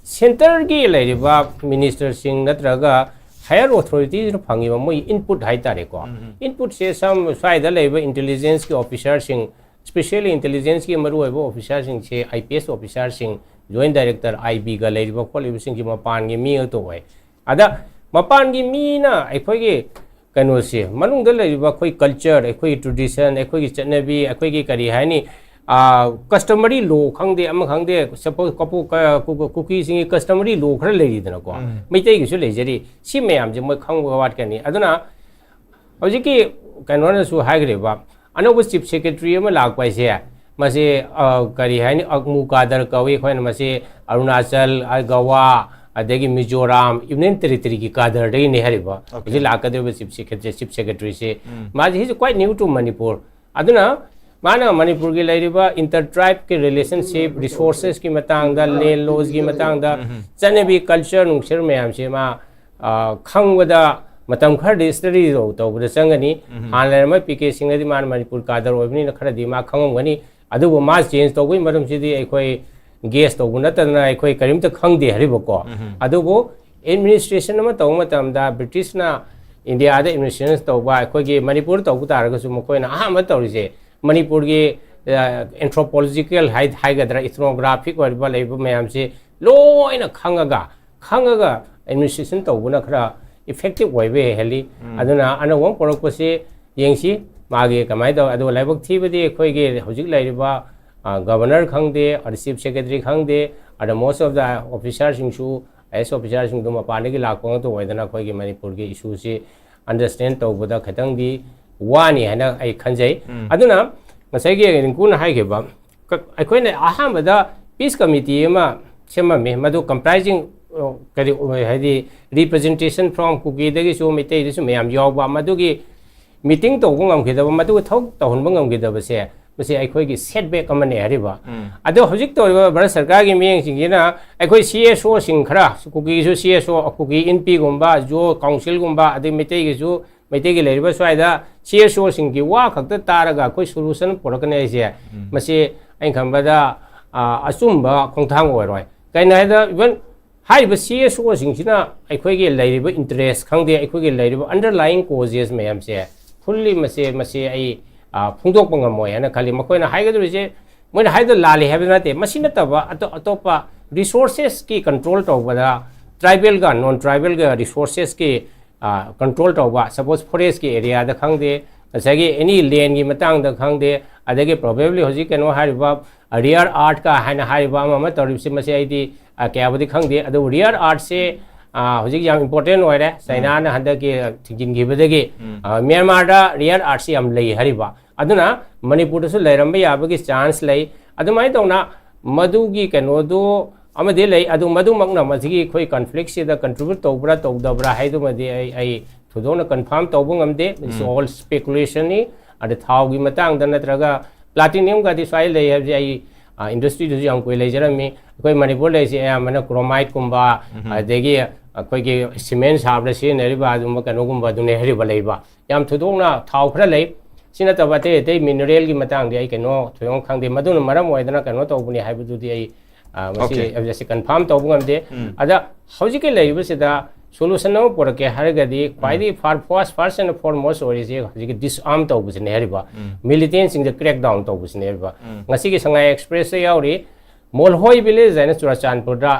centre ꯒꯤ ꯂꯩꯔꯤꯕ minister ꯁꯤꯡ ꯅꯠꯇ꯭ꯔꯒ higher authority ꯁꯤꯅ ꯐꯪꯉꯤꯕ ꯃꯣꯏ input ꯍꯥꯏꯇꯥꯔꯦꯀꯣ꯫ Input ꯁꯦ ꯁꯝ-, ꯁ꯭ꯋꯥꯏꯗ ꯂꯩꯕ intelligence ꯀꯤ officer ꯁꯤꯡ, specially intelligence ꯀꯤ ꯃꯔꯨꯑꯣꯏꯕ officer ꯁꯤꯡꯁꯦ I P S officer ꯁꯤꯡ, Joint Director, I B ꯒ ꯂꯩꯔꯤꯕ ꯈꯣꯠꯂꯤꯕꯁꯤꯡꯁꯦ ꯃꯄꯥꯟꯒꯤ ꯃꯤ ꯉꯥꯛꯇ ꯑꯣꯏ꯫ ꯑꯗ ꯃꯄꯥꯟꯒꯤ ꯃꯤꯅ ꯑꯩꯈꯣꯏꯒꯤ ꯀꯩꯅꯣꯁꯦ, ꯃꯅꯨꯡꯗ ꯂꯩꯔꯤꯕ ꯑꯩꯈꯣꯏ culture, ꯑꯩꯈꯣꯏꯒꯤ tradition, ꯑꯩꯈꯣꯏꯒꯤ ꯆꯠꯅꯕꯤ, ꯑꯩꯈꯣꯏꯒꯤ ꯀꯔꯤ ꯍꯥꯏꯅꯤ, ꯑꯥ, customary law ꯈꯪꯗꯦ, ꯑꯃ ꯈꯪꯗꯦ, suppose ꯀꯄꯨ-, ꯀ-, ꯀꯨ-, ꯀꯨꯀꯤꯁꯤꯡꯒꯤ customary law ꯈꯔ ꯂꯩꯔꯤꯗꯅꯀꯣ, ꯃꯩꯇꯩꯒꯤꯁꯨ ꯂꯩꯖꯔꯤ, ꯁꯤ ꯃꯌꯥꯝꯁꯦ ꯃꯣꯏ ꯈꯪꯕ ꯋꯥꯠꯀꯅꯤ꯫ ꯑꯗꯨꯅ ꯍꯧꯖꯤꯛꯀꯤ ꯀꯩꯅꯣꯅꯁꯨ ꯍꯥꯏꯈ꯭ꯔꯦꯕ, ꯑꯅꯧꯕ chief secretary ꯑꯃ ꯂꯥꯛꯄ ꯍꯥꯏꯁꯦ, ꯃꯁꯤ, ꯑ, ꯀꯔꯤ ꯍꯥꯏꯅꯤ, ꯑꯒꯃꯨ ꯀꯥꯗꯔ ꯀꯧꯏ ꯑꯩꯈꯣꯏꯅ꯫ ꯃꯁꯤ ꯑꯔꯨꯅꯥꯆꯜ, ꯑ, ꯒꯋꯥ, ꯑꯗꯒꯤ ꯃꯤꯖꯣꯔꯥꯝ, Union Territory ꯒꯤ ꯀꯥꯗꯔꯗꯒꯤꯅꯦ ꯍꯥꯏꯔꯤꯕ꯫ Okay. ꯍꯧꯖꯤꯛ ꯂꯥꯛꯀꯗꯧꯔꯤꯕ chief secretary, chief secretary ꯁꯤ, ꯎꯝ꯫ ꯃꯥꯁꯦ, he's quite new to Manipur꯫ ꯑꯗꯨꯅ ꯃꯥꯅ ꯃꯅꯤꯄꯨꯔꯒꯤ ꯂꯩꯔꯤꯕ inter tribe ꯀꯤ relationship, resources ꯀꯤ ꯃꯇꯥꯡꯗ, land laws ꯀꯤ ꯃꯇꯥꯡꯗ, ꯎꯝ꯫ ꯆꯠꯅꯕꯤ, culture ꯅꯨꯡꯁꯔ ꯃꯌꯥꯝꯁꯦ ꯃꯥ, ꯑ, ꯈꯪꯕꯗ ꯃꯇꯝ ꯈꯔꯗꯤ study ꯇꯧ-, ꯇꯧꯕꯗ ꯆꯪꯒꯅꯤ꯫ ꯎꯝ꯫ ꯍꯥꯟꯅ ꯂꯩꯔꯝꯕ ꯄꯤ ꯀꯦ ꯁꯤꯡꯅꯗꯤ ꯃꯥꯅ ꯃꯅꯤꯄꯨꯔ ꯀꯥꯗꯔ ꯑꯣꯏꯕꯅꯤꯅ ꯈꯔꯗꯤ ꯃꯥ ꯈꯪꯉꯝꯒꯅꯤ꯫ ꯑꯗꯨꯕꯨ ꯃꯥ change ꯇꯧꯕꯒꯤ ꯃꯔꯝꯁꯤꯗꯤ ꯑꯩꯈꯣꯏ guess ꯇꯧꯕ ꯅꯠꯇꯗꯅ ꯑꯩꯈꯣꯏ ꯀꯔꯤꯝꯇ ꯈꯪꯗꯦ ꯍꯥꯏꯔꯤꯕꯀꯣ꯫ ꯎꯝ꯫ ꯑꯗꯨꯕꯨ administration ꯑꯃ ꯇꯧꯕ ꯃꯇꯝꯗ British ꯅ India ꯗ administration ꯇꯧꯕ, ꯑꯩꯈꯣꯏꯒꯤ ꯃꯅꯤꯄꯨꯔ ꯇꯧꯕ ꯇꯥꯔꯒꯁꯨ ꯃꯈꯣꯏꯅ ꯑꯍꯥꯟꯕ ꯇꯧꯔꯤꯁꯦ ꯃꯅꯤꯄꯨꯔꯒꯤ, ꯑ, anthropological ꯍꯥꯏ-, ꯍꯥꯏꯒꯗ꯭ꯔꯥ, ethnographic ꯑꯣꯏꯔꯤꯕ ꯂꯩꯕ ꯃꯌꯥꯝꯁꯦ ꯂꯣꯏꯅ ꯈꯪꯉꯒ, ꯈꯪꯉꯒ administration ꯇꯧꯕꯅ ꯈꯔ effective ꯑꯣꯏꯕ ꯍꯦꯜꯂꯤ꯫ ꯎꯝ꯫ ꯑꯗꯨꯅ ꯑꯅꯧꯕ ꯑꯃ ꯄꯨꯔꯛꯄꯁꯤ ꯌꯦꯡꯁꯤ꯫ ꯃꯥꯒꯤ ꯀꯃꯥꯏꯅ ꯇꯧ, ꯑꯗꯨꯒ ꯂꯥꯏꯕꯛ ꯊꯤꯕꯗꯤ ꯑꯩꯈꯣꯏꯒꯤ ꯍꯧꯖꯤꯛ ꯂꯩꯔꯤꯕ ꯒꯕꯔꯅꯔ ꯈꯪꯗꯦ, ꯑꯗ ꯆꯤꯐ ꯁꯦꯀ꯭ꯔꯦꯇꯔꯤ ꯈꯪꯗꯦ, ꯑꯗ most of the officerꯁꯤꯡꯁꯨ, ꯑꯥꯏ ꯑꯦꯁ officerꯁꯤꯡꯗꯨ ꯃꯄꯥꯟꯗꯒꯤ ꯂꯥꯛꯄ ꯉꯥꯛꯇ ꯑꯣꯏꯗꯅ ꯑꯩꯈꯣꯏꯒꯤ ꯃꯅꯤꯄꯨꯔꯒꯤ ꯏꯁꯨꯁꯤ ꯑꯟꯗꯔꯁꯇꯦꯟ ꯇꯧꯕꯗ ꯈꯤꯇꯪꯗꯤ ꯋꯥꯅꯤ ꯍꯥꯏꯅ ꯑꯩ ꯈꯟꯖꯩ꯫ ꯑꯗꯨꯅ ꯉꯁꯥꯏꯒꯤ ꯔꯤꯡꯀꯨꯅ ꯍꯥꯏꯈꯤꯕ, ꯀ-, ꯑꯩꯈꯣꯏꯅ ꯑꯍꯥꯟꯕꯗ ꯄꯤꯁ ꯀꯃꯤꯇꯤ ꯑꯃ ꯁꯦꯝꯃꯝꯃꯤ, ꯃꯗꯨ ꯀꯝꯄ꯭ꯔꯥꯏꯖꯤꯡ, ꯑ, ꯀꯔꯤ, ꯑ, ꯍꯥꯏꯗꯤ representation from ꯀꯨꯀꯤꯗꯒꯤꯁꯨ ꯃꯩꯇꯩꯗꯁꯨ ꯃꯌꯥꯝ ꯌꯥꯎꯕ, ꯃꯗꯨꯒꯤ ꯃꯤꯇꯤꯡ ꯇꯧꯕ ꯉꯝꯈꯤꯗꯕ, ꯃꯗꯨꯒꯤ ꯊꯕꯛ ꯇꯧꯍꯟꯕ ꯉꯝꯈꯤꯗꯕꯁꯦ, ꯃꯁꯤ ꯑꯩꯈꯣꯏꯒꯤ ꯁꯦꯠꯕꯦꯛ ꯑꯃꯅꯤ ꯍꯥꯏꯔꯤꯕ꯫ ꯑꯗꯣ ꯍꯧꯖꯤꯛ ꯇꯧꯔꯤꯕ ꯚꯥꯔꯠ ꯁꯔꯀꯥꯔꯒꯤ ꯃꯤꯠꯌꯦꯡꯁꯤꯡꯁꯤꯅ ꯑꯩꯈꯣꯏ ꯁꯤ ꯑꯦꯁ ꯑꯣꯁꯤꯡ ꯈꯔ, ꯀꯨꯀꯤꯁꯨ ꯁꯤ ꯑꯦꯁ ꯑꯣ, ꯀꯨꯀꯤ ꯏꯟꯄꯤꯒꯨꯝꯕ, ꯖꯣ ꯀꯥꯎꯟꯁꯤꯜꯒꯨꯝꯕ, ꯑꯗꯩ ꯃꯩꯇꯩꯒꯤꯁꯨ, ꯃꯩꯇꯩꯒꯤ ꯂꯩꯔꯤꯕ ꯁ꯭ꯋꯥꯏꯗ ꯁꯤ ꯑꯦꯁ ꯑꯣꯁꯤꯡꯒꯤ ꯋꯥ ꯈꯛꯇ ꯇꯥꯔꯒ ꯑꯩꯈꯣꯏ ꯁꯣꯂꯨꯁꯟ ꯄꯨꯔꯛꯀꯅꯤ ꯍꯥꯏꯁꯦ, ꯃꯁꯤ ꯑꯩꯅ ꯈꯟꯕꯗ, ꯑ, ꯑꯆꯨꯝꯕ ꯈꯣꯡꯊꯥꯡ ꯑꯣꯏꯔꯣꯏ꯫ ꯀꯩꯅꯣ ꯍꯥꯏꯗ, even ꯍꯥꯏꯔꯤꯕ ꯁꯤ ꯑꯦꯁ ꯑꯣꯁꯤꯡꯁꯤꯅ ꯑꯩꯈꯣꯏꯒꯤ ꯂꯩꯔꯤꯕ ꯏꯟꯇꯔꯦꯁ ꯈꯪꯗꯦ, ꯑꯩꯈꯣꯏꯒꯤ ꯂꯩꯔꯤꯕ underlying causes ꯃꯌꯥꯝꯁꯦ, fully ꯃꯁꯦ, ꯃꯁꯦ ꯑꯩ, ꯑ, ꯐꯣꯡꯗꯣꯛꯄ ꯉꯝꯃꯣꯏ ꯍꯥꯏꯅ ꯈꯜꯂꯤ꯫ ꯃꯈꯣꯏꯅ ꯍꯥꯏꯒꯗꯧꯔꯤꯁꯦ, ꯃꯣꯏꯅ ꯍꯥꯏꯗꯣ ꯂꯥꯜꯂꯤ ꯍꯥꯏꯕ ꯅꯠꯇꯦ, ꯃꯁꯤ ꯅꯠꯇꯕ ꯑꯇꯣꯞ-, ꯑꯇꯣꯞꯄ ꯔꯤꯁꯣꯔꯁꯦꯁꯀꯤ ꯀꯟꯇ꯭ꯔꯣꯜ ꯇꯧꯕꯗ, ꯇ꯭ꯔꯥꯏꯕꯦꯜꯒ ꯅꯣꯟ ꯇ꯭ꯔꯥꯏꯕꯦꯜꯒ ꯔꯤꯁꯣꯔꯁꯦꯁꯀꯤ, ꯑ, ꯀꯟꯇ꯭ꯔꯣꯜ ꯇꯧꯕ, ꯁꯄꯣꯁ ꯐꯣꯔꯦꯁꯀꯤ ꯑꯦꯔꯤꯌꯥꯗ ꯈꯪꯗꯦ, ꯉꯁꯥꯏꯒꯤ ꯑꯦꯅꯤ ꯂꯦꯟꯒꯤ ꯃꯇꯥꯡꯗ ꯈꯪꯗꯦ, ꯑꯗꯒꯤ probably ꯍꯧꯖꯤꯛ ꯀꯩꯅꯣ ꯍꯥꯏꯔꯤꯕ ꯔꯤꯌꯔ ꯑꯥꯔꯠꯀ ꯍꯥꯏꯅ ꯍꯥꯏꯔꯤꯕ ꯑꯃ ꯑꯃ ꯇꯧꯔꯤꯕꯁꯤ, ꯃꯁꯤ ꯑꯩꯗꯤ, ꯑ, ꯀꯌꯥꯕꯨꯗꯤ ꯈꯪꯗꯦ꯫ ꯑꯗꯨꯕꯨ ꯔꯤꯌꯔ ꯑꯥꯔꯠꯁꯦ, ꯑ, ꯍꯧꯖꯤꯛ ꯌꯥꯝ ꯏꯝꯄꯣꯔꯇꯦꯟ ꯑꯣꯏꯔꯦ, ꯆꯩꯅꯥꯅ ꯍꯟꯗꯛꯀꯤ ꯊꯤꯡꯖꯤꯟꯈꯤꯕꯗꯒꯤ꯫ ꯑ, ꯃ꯭ꯌꯥꯟꯃꯥꯔꯗ ꯔꯤꯌꯔ ꯑꯥꯔꯠꯁꯤ ꯌꯥꯝ ꯂꯩ ꯍꯥꯏꯔꯤꯕ꯫ ꯑꯗꯨꯅ ꯃꯅꯤꯄꯨꯔꯗꯁꯨ ꯂꯩꯔꯝꯕ ꯌꯥꯕꯒꯤ ꯆꯥꯟꯁ ꯂꯩ꯫ ꯑꯗꯨꯃꯥꯏꯅ ꯇꯧꯅ ꯃꯗꯨꯒꯤ ꯀꯩꯅꯣꯗꯨ ꯑꯃꯗꯤ ꯂꯩ, ꯑꯗꯨ ꯃꯗꯨꯃꯛꯅ ꯃꯁꯤꯒꯤ ꯑꯩꯈꯣꯏ ꯀꯟꯐ꯭ꯂꯤꯛꯁꯤꯗ ꯀꯟꯇ꯭ꯔꯤꯕ꯭ꯌꯨꯠ ꯇꯧꯕ꯭ꯔꯥ ꯇꯧꯗꯕ꯭ꯔꯥ ꯍꯥꯏꯗꯨꯃꯗꯤ ꯑꯩ, ꯑꯩ ꯊꯣꯏꯗꯣꯛꯅ ꯀꯟꯐꯥꯔꯝ ꯇꯧꯕ ꯉꯝꯗꯦ꯫ It's all speculation ꯅꯤ꯫ ꯑꯗ ꯊꯥꯎꯒꯤ ꯃꯇꯥꯡꯗ ꯅꯠꯇ꯭ꯔꯒ ꯄ꯭ꯂꯥꯇꯤꯅꯤꯌꯝꯒꯗꯤ ꯁ꯭ꯋꯥꯏ ꯂꯩ ꯍꯥꯏꯕꯁꯦ ꯑꯩ, ꯑ, ꯏꯟꯗꯁꯇ꯭ꯔꯤꯗꯨꯁꯨ ꯌꯥꯝ ꯀꯨꯏ ꯂꯩꯖꯔꯝꯃꯤ꯫ ꯑꯩꯈꯣꯏ ꯃꯅꯤꯄꯨꯔ ꯂꯩꯔꯤꯁꯦ ꯑꯌꯥꯝꯕꯅ ꯀ꯭ꯔꯣꯃꯥꯏꯠꯀꯨꯝꯕ, ꯑꯗꯒꯤ ꯑꯩꯈꯣꯏꯒꯤ ꯁꯤꯃꯦꯟ ꯁꯥꯕꯗ ꯁꯤꯖꯤꯟꯅꯔꯤꯕ ꯑꯗꯨꯒꯨꯝꯕ ꯀꯩꯅꯣꯒꯨꯝꯕ ꯑꯗꯨꯅꯦ ꯍꯥꯏꯔꯤꯕ ꯂꯩꯕ꯫ ꯌꯥꯝ ꯊꯣꯏꯗꯣꯛꯅ ꯊꯥꯎ ꯈꯔ ꯂꯩ꯫ ꯁꯤ ꯅꯠꯇꯕ ꯑꯇꯩ ꯑꯇꯩ ꯃꯤꯅꯔꯦꯜꯒꯤ ꯃꯇꯥꯡꯗꯤ ꯑꯩ ꯀꯩꯅꯣ ꯊꯣꯏꯗꯣꯛꯅ ꯈꯪꯗꯦ꯫ ꯃꯗꯨꯅ ꯃꯔꯝ ꯑꯣꯏꯗꯅ ꯀꯩꯅꯣ ꯇꯧꯕꯅꯤ ꯍꯥꯏꯕꯗꯨꯗꯤ ꯑꯩ, ꯑ, ꯃꯁꯤ, OK꯫ ꯍꯧꯖꯤꯛꯁꯦ ꯀꯟꯐꯥꯔꯝ ꯇꯧꯕ ꯉꯝꯗꯦ꯫ ꯑꯗ ꯍꯧꯖꯤꯛꯀꯤ ꯂꯩꯔꯤꯕꯁꯤꯗ ꯁꯣꯂꯨꯁꯟ ꯑꯃ ꯄꯨꯔꯛꯀꯦ ꯍꯥꯏꯔꯒꯗꯤ ꯈ꯭ꯋꯥꯏꯗꯒꯤ ꯐꯥꯔ-, ꯐꯥꯔꯁ, ꯐꯥꯔꯁ ꯑꯦꯟ ꯐꯣꯔꯃꯣꯁ ꯑꯣꯏꯔꯤꯁꯦ ꯍꯧꯖꯤꯛꯀꯤ ꯗꯤꯁꯑꯥꯔꯝ ꯇꯧꯕꯁꯤꯅꯦ ꯍꯥꯏꯔꯤꯕ꯫ ꯃꯤꯂꯤꯇꯦꯟꯁꯤꯡꯗ ꯀ꯭ꯔꯦꯛ ꯗꯥꯎꯟ ꯇꯧꯕꯁꯤꯅꯦ ꯍꯥꯏꯔꯤꯕ꯫ ꯉꯁꯤꯒꯤ ꯁꯉꯥꯏ ꯑꯦꯛꯁꯄ꯭ꯔꯦꯁꯇ ꯌꯥꯎꯔꯤ, ꯃꯣꯜꯍꯣꯏ ꯚꯤꯂꯦꯖ ꯍꯥꯏꯅ ꯆꯨꯔꯆꯥꯟꯄꯨꯔꯗ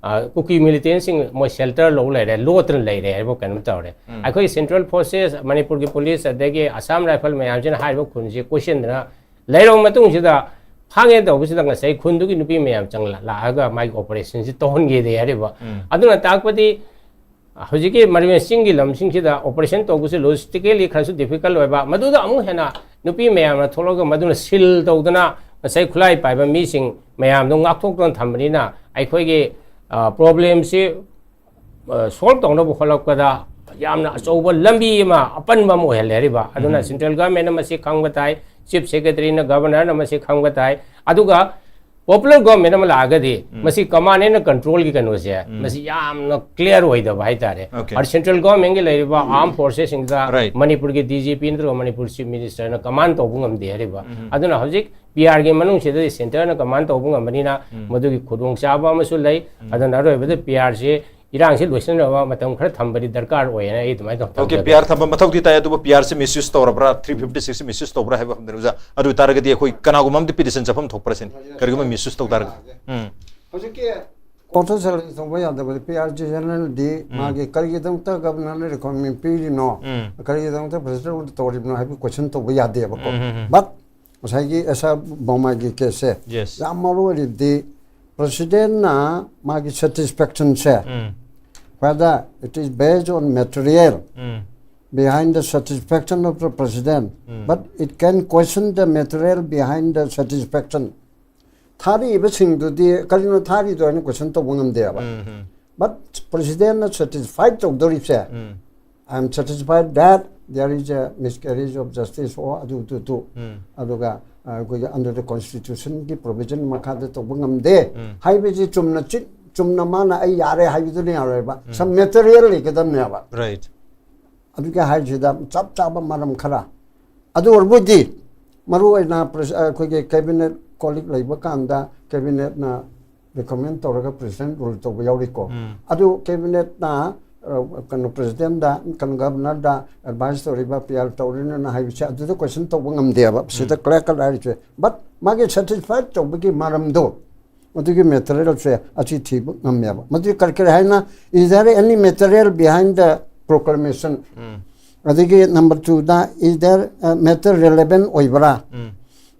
ꯑ, ꯀꯨꯀꯤ ꯃꯤꯂꯤꯇꯦꯟꯁꯤꯡ ꯃꯣꯏ ꯁꯦꯜꯇꯔ ꯂꯧ ꯂꯩꯔꯦ, ꯂꯣꯠꯇꯅ ꯂꯩꯔꯦ ꯍꯥꯏꯕ ꯀꯩꯅꯣꯝ ꯇꯧꯔꯦ꯫ ꯑꯩꯈꯣꯏ ꯁꯦꯟꯇ꯭ꯔꯦꯜ ꯐꯣꯔꯁꯦꯁ, ꯃꯅꯤꯄꯨꯔꯒꯤ ꯄꯨꯂꯤꯁ, ꯑꯗꯒꯤ ꯑꯁꯥꯝ ꯔꯥꯏꯐꯜ ꯃꯌꯥꯝꯁꯤꯅ ꯍꯥꯏꯔꯤꯕ ꯈꯨꯟꯁꯤ ꯀꯣꯏꯁꯤꯟꯗꯅ ꯂꯩꯔꯕ ꯃꯇꯨꯡꯁꯤꯗ, ꯐꯥꯡꯉꯦ ꯇꯧꯕꯁꯤꯗ ꯉꯁꯥꯏ ꯈꯨꯟꯗꯨꯒꯤ ꯅꯨꯄꯤ ꯃꯌꯥꯝ ꯆꯪꯂꯛꯑꯒ ꯃꯥꯒꯤ ꯑꯣꯄꯔꯦꯁꯟꯁꯤ ꯇꯧꯍꯟꯈꯤꯗꯦ ꯍꯥꯏꯔꯤꯕ꯫ ꯑꯗꯨꯅ ꯇꯥꯛꯄꯗꯤ ꯍꯧꯖꯤꯛꯀꯤ ꯃꯔꯤꯃꯦ ꯆꯤꯡꯒꯤ ꯂꯝꯁꯤꯡꯁꯤꯗ ꯑꯣꯄꯔꯦꯁꯟ ꯇꯧꯕꯁꯦ ꯂꯣꯖꯤꯁꯇꯤꯀꯦꯜꯂꯤ ꯈꯔꯁꯨ ꯗꯤꯐꯤꯀꯜꯠ ꯑꯣꯏꯕ, ꯃꯗꯨꯗ ꯑꯃꯨꯛ ꯍꯦꯟꯅ ꯅꯨꯄꯤ ꯃꯌꯥꯝꯅ ꯊꯣꯛꯂꯒ ꯃꯗꯨꯅ ꯁꯤꯜ ꯇꯧꯗꯅ ꯉꯁꯥꯏ ꯈꯨꯠꯂꯥꯏ ꯄꯥꯏꯕ ꯃꯤꯁꯤꯡ ꯃꯌꯥꯝꯗꯣ ꯉꯥꯛꯊꯣꯛꯇꯨꯅ ꯊꯝꯕꯅꯤꯅ ꯑꯩꯈꯣꯏꯒꯤ, ꯑ, ꯄ꯭ꯔꯣꯕ꯭ꯂꯦꯝꯁꯤ, ꯑ, ꯁꯣꯜꯕ ꯇꯧꯅꯕ ꯍꯣꯠꯂꯛꯄꯗ ꯌꯥꯝꯅ ꯑꯆꯧꯕ ꯂꯝꯕꯤ ꯑꯃ, ꯑꯄꯟꯕ ꯑꯃ ꯑꯣꯏꯍꯜꯂꯦ ꯍꯥꯏꯔꯤꯕ꯫ ꯑꯗꯨꯅ ꯁꯦꯟꯇ꯭ꯔꯦꯜ ꯒꯚꯔꯟꯃꯦꯟꯅ ꯃꯁꯤ ꯈꯪꯕ ꯇꯥꯏ, ꯆꯤꯐ ꯁꯦꯀ꯭ꯔꯦꯇꯔꯤꯅ, ꯒꯚꯔꯅꯔꯅ ꯃꯁꯤ ꯈꯪꯕ ꯇꯥꯏ꯫ ꯑꯗꯨꯒ ꯄꯣꯄꯨꯂꯔ ꯒꯣꯔꯃꯦꯟ ꯑꯃ ꯂꯥꯛꯑꯒꯗꯤ ꯃꯁꯤ ꯀꯃꯥꯟ ꯑꯦꯟ ꯀꯟꯇ꯭ꯔꯣꯜꯒꯤ ꯀꯩꯅꯣꯁꯦ ꯃꯁꯤ ꯌꯥꯝꯅ ꯀ꯭ꯂꯤꯌꯥꯔ ꯑꯣꯏꯗꯕ ꯍꯥꯏꯇꯥꯔꯦ꯫ Okay. ꯑꯗ ꯁꯦꯟꯇ꯭ꯔꯦꯜ ꯒꯣꯔꯃꯦꯟꯒꯤ ꯂꯩꯔꯤꯕ ꯑꯥꯔꯝ ꯐꯣꯔꯁꯦꯁꯁꯤꯡꯗ Right. ꯃꯅꯤꯄꯨꯔꯒꯤ ꯗꯤ ꯖꯤ ꯄꯤ ꯅꯠꯇ꯭ꯔꯒ ꯃꯅꯤꯄꯨꯔ ꯆꯤꯐ ꯃꯤꯅꯤꯁꯇꯔꯅ ꯀꯃꯥꯟ ꯇꯧꯕ ꯉꯝꯗꯦ ꯍꯥꯏꯔꯤꯕ꯫ ꯑꯗꯨꯅ ꯍꯧꯖꯤꯛ ꯄꯤ ꯑꯥꯔꯒꯤ ꯃꯅꯨꯡꯁꯤꯗꯗꯤ ꯁꯦꯟꯇꯔꯅ ꯀꯃꯥꯟ ꯇꯧꯕ ꯉꯝꯕꯅꯤꯅ ꯃꯗꯨꯒꯤ ꯈꯨꯗꯣꯡꯆꯥꯕ ꯑꯃꯁꯨ ꯂꯩ꯫ ꯑꯗꯨꯅ ꯑꯔꯣꯏꯕꯗ ꯄꯤ ꯑꯥꯔꯁꯤ ꯏꯔꯥꯡꯁꯤ ꯂꯣꯏꯁꯤꯟꯅꯕ ꯃꯇꯝ ꯈꯔ ꯊꯝꯕꯗꯤ ꯗꯔꯀꯥꯔ ꯑꯣꯏꯌꯦꯅ ꯑꯩ ꯑꯗꯨꯃꯥꯏꯅ ꯇꯧ- Okay, ꯊꯝꯖꯒꯦ꯫ ꯄꯤ ꯑꯥꯔ ꯊꯝꯕ ꯃꯊꯧꯗꯤ ꯇꯥꯏ, ꯑꯗꯨꯕꯨ ꯄꯤ ꯑꯥꯔꯁꯤ ꯃꯤꯁꯌꯨꯁ ꯇꯧꯔꯕ꯭ꯔꯥ, ꯊ꯭ꯔꯤ ꯐꯤꯐꯇꯤ ꯁꯤꯛꯁ ꯃꯤꯁꯌꯨꯁ ꯇꯧꯕ꯭ꯔꯥ ꯍꯥꯏꯕ ꯈꯪꯗ꯭ꯔꯦ ꯑꯣꯖꯥ꯫ ꯑꯗꯨ ꯑꯣꯏꯇꯥꯔꯒꯗꯤ ꯑꯩꯈꯣꯏ ꯀꯅꯥꯒꯨꯝꯕ ꯑꯃꯗꯤ ꯄꯤꯇꯤꯁꯟ ꯆꯠꯐꯝ ꯊꯣꯛꯄ꯭ꯔꯥ ꯁꯤꯅꯤ, ꯀꯔꯤꯒꯨꯝꯕ ꯃꯤꯁꯌꯨꯁ ꯇꯧ ꯇꯥꯔꯒꯗꯤ꯫ ꯎꯝ. ꯍꯧꯖꯤꯛꯀꯤ ꯀꯣꯟꯇ꯭ꯔꯣꯜ ꯁꯦꯂꯔꯤ ꯇꯧꯕ ꯌꯥꯗꯕꯗꯤ ꯄꯤ ꯑꯥꯔ ꯖꯦ ꯑꯦꯟ ꯑꯦꯜꯗꯤ ꯃꯥꯒꯤ ꯀꯔꯤꯒꯤꯗꯃꯛꯇ ꯒꯕꯔꯅꯔꯅ ꯔꯤꯀ꯭ꯋꯥꯌꯔꯃꯦꯟ ꯄꯤꯔꯤꯅꯣ, ꯎꯝ. ꯀꯔꯤꯒꯤꯗꯃꯛꯇ ꯄ꯭ꯔꯁꯤꯗꯦꯟ ꯇꯧꯔꯤꯕꯅꯣ ꯍꯥꯏꯕꯒꯤ ꯀꯣꯏꯁꯟ ꯇꯧꯕ ꯌꯥꯗꯦꯕꯀꯣ꯫ ꯎꯝ, ꯎꯝ, ꯎꯝ. But ꯉꯁꯥꯏꯒꯤ ꯑꯦꯁ ꯑꯥꯔ ꯕꯣꯃꯥꯏꯒꯤ ꯀꯦꯁꯁꯦ Yes. ꯌꯥꯝ ꯃꯔꯨ ꯑꯣꯏꯔꯤꯕꯗꯤ ꯄ꯭ꯔꯁꯤꯗꯦꯟꯅ ꯃꯥꯒꯤ ꯁꯦꯇꯤꯁꯐꯦꯛꯁꯟꯁꯦ, ꯎꯝ. whether it is based on material um. behind the satisfaction of the president, Mm. but it can question the material behind the satisfaction. ꯊꯥꯔꯤꯕꯁꯤꯡꯗꯨꯗꯤ ꯀꯔꯤꯅꯣ ꯊꯥꯔꯤꯗꯣ ꯍꯥꯏꯅ ꯀꯣꯏꯁꯟ ꯇꯧꯕ ꯉꯝꯗꯦꯕ꯫ Um, um. But ꯄ꯭ꯔꯁꯤꯗꯦꯟꯅ satisfied ꯇꯧꯗꯧꯔꯤꯕꯁꯦ, um. I am satisfied that there is a miscarriage of justice or ꯑꯗꯨ ꯑꯗꯨ ꯑꯗꯨ꯫ ꯎꯝ. ꯑꯗꯨꯒ ꯑ, ꯑꯩꯈꯣꯏꯒꯤ under the constitutionꯒꯤ provision ꯃꯈꯥꯗ ꯇꯧꯕ ꯉꯝꯗꯦ ꯎꯝ. ꯍꯥꯏꯕꯁꯤ ꯆꯨꯝꯅ ꯆꯤ- ꯆꯨꯝꯅ ꯃꯥꯅ ꯑꯩ ꯌꯥꯔꯦ ꯍꯥꯏꯕꯗꯨꯅ ꯌꯥꯔꯣꯏꯕ꯫ Some material ꯂꯩꯒꯗꯕꯅꯦꯕ꯫ Right. ꯑꯗꯨꯒꯤ ꯍꯥꯏꯁꯤꯗ ꯆꯞ ꯆꯥꯕ ꯃꯔꯝ ꯈꯔ, ꯑꯗꯨ ꯑꯣꯏꯔꯕꯨꯗꯤ ꯃꯔꯨ ꯑꯣꯏꯅ ꯄ꯭ꯔꯦꯁ-, ꯑꯩꯈꯣꯏꯒꯤ ꯀꯦꯕꯤꯅꯦꯠ ꯀꯣꯂꯤꯛ ꯂꯩꯕ ꯀꯥꯟꯗ ꯀꯦꯕꯤꯅꯦꯠꯅ ꯔꯤꯀꯃꯦꯟ ꯇꯧꯔꯒ ꯄ꯭ꯔꯁꯤꯗꯦꯟ ꯔꯨꯜ ꯇꯧꯕ ꯌꯥꯎꯔꯤꯀꯣ꯫ ꯎꯝ. ꯑꯗꯨ ꯀꯦꯕꯤꯅꯦꯠꯅ, ꯑ, ꯀꯩꯅꯣ, ꯄ꯭ꯔꯁꯤꯗꯦꯟꯗ, ꯀꯩꯅꯣ, ꯒꯕꯔꯅꯔꯗ ꯑꯦꯗꯚꯥꯏꯁ ꯇꯧꯔꯤꯕ, ꯄꯤ ꯑꯥꯔ ꯇꯧꯔꯤꯅ ꯍꯥꯏꯕꯁꯦ ꯑꯗꯨꯗ ꯀꯣꯏꯁꯟ ꯇꯧꯕ ꯉꯝꯗꯦꯕ꯫ ꯁꯤꯗ ꯀ꯭ꯂꯤꯌꯥꯔ ꯀꯠ ꯍꯥꯏꯔꯤꯁꯦ꯫ But ꯃꯥꯒꯤ ꯁꯦꯇꯤꯁꯐꯥꯏꯠ ꯇꯧꯕꯒꯤ ꯃꯔꯝꯗꯣ ꯃꯗꯨꯒꯤ ꯃꯦꯇꯔꯤꯌꯦꯜꯁꯦ ꯑꯁꯤ ꯊꯤꯕ ꯉꯝꯃꯦꯕ꯫ ꯃꯗꯨꯒꯤ ꯀꯔꯤ ꯀꯔꯤ ꯍꯥꯏꯅ, is there any material behind the proclamation? ꯎꯝ. ꯑꯗꯒꯤ number two the, is there a matter relevant ꯑꯣꯏꯕ꯭ꯔꯥ? ꯎꯝ.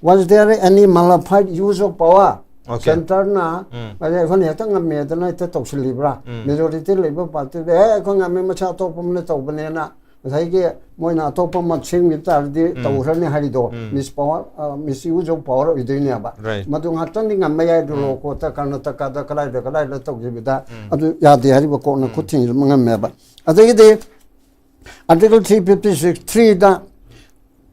Was there any mala fide use of power? Okay. Centre ꯅ ꯎꯝ. ꯑꯗꯩ ꯑꯩꯈꯣꯏꯅ ꯍꯦꯛꯇ ꯉꯝꯃꯦꯗꯅ ꯍꯦꯛꯇ ꯇꯧꯁꯤꯜꯂꯤꯕ꯭ꯔꯥ? ꯎꯝ. Majority ꯂꯩꯕ party ꯗ ꯑꯦ ꯑꯩꯈꯣꯏ ꯉꯝꯃꯦ, ꯃꯁꯥ ꯑꯇꯣꯞꯄ ꯑꯃꯅ ꯇꯧꯕꯅꯦꯅ ꯉꯁꯥꯏꯒꯤ ꯃꯣꯏꯅ ꯑꯇꯣꯞꯄ ꯑꯃ ꯁꯦꯝꯈꯤꯕ ꯇꯥꯔꯗꯤ ꯎꯝ. ꯇꯧꯈ꯭ꯔꯅꯤ ꯍꯥꯏꯔꯤꯗꯣ um. Mis power, misuse of power ꯑꯣꯏꯗꯣꯏꯅꯦꯕ꯫ Right. ꯃꯗꯨ ꯉꯥꯛꯇꯪꯗꯤ ꯉꯝꯕ ꯌꯥꯏ ꯑꯗꯨ ꯎꯝ. ꯂꯣ ꯀꯣꯔꯠꯇ ꯀꯔꯅꯥꯇꯀꯥꯗ ꯀꯗꯥꯏꯗ ꯀꯗꯥꯏꯗ ꯇꯧꯈꯤꯕꯗ ꯎꯝ. ꯑꯗꯨ ꯌꯥꯗꯦ ꯍꯥꯏꯔꯤꯕ ꯀꯣꯔꯠꯅ ꯎꯝ. ꯈꯨꯠ ꯊꯤꯡꯖꯤꯟꯕ ꯉꯝꯃꯦꯕ꯫ ꯑꯗꯒꯤꯗꯤ Article three fifty six three ꯗ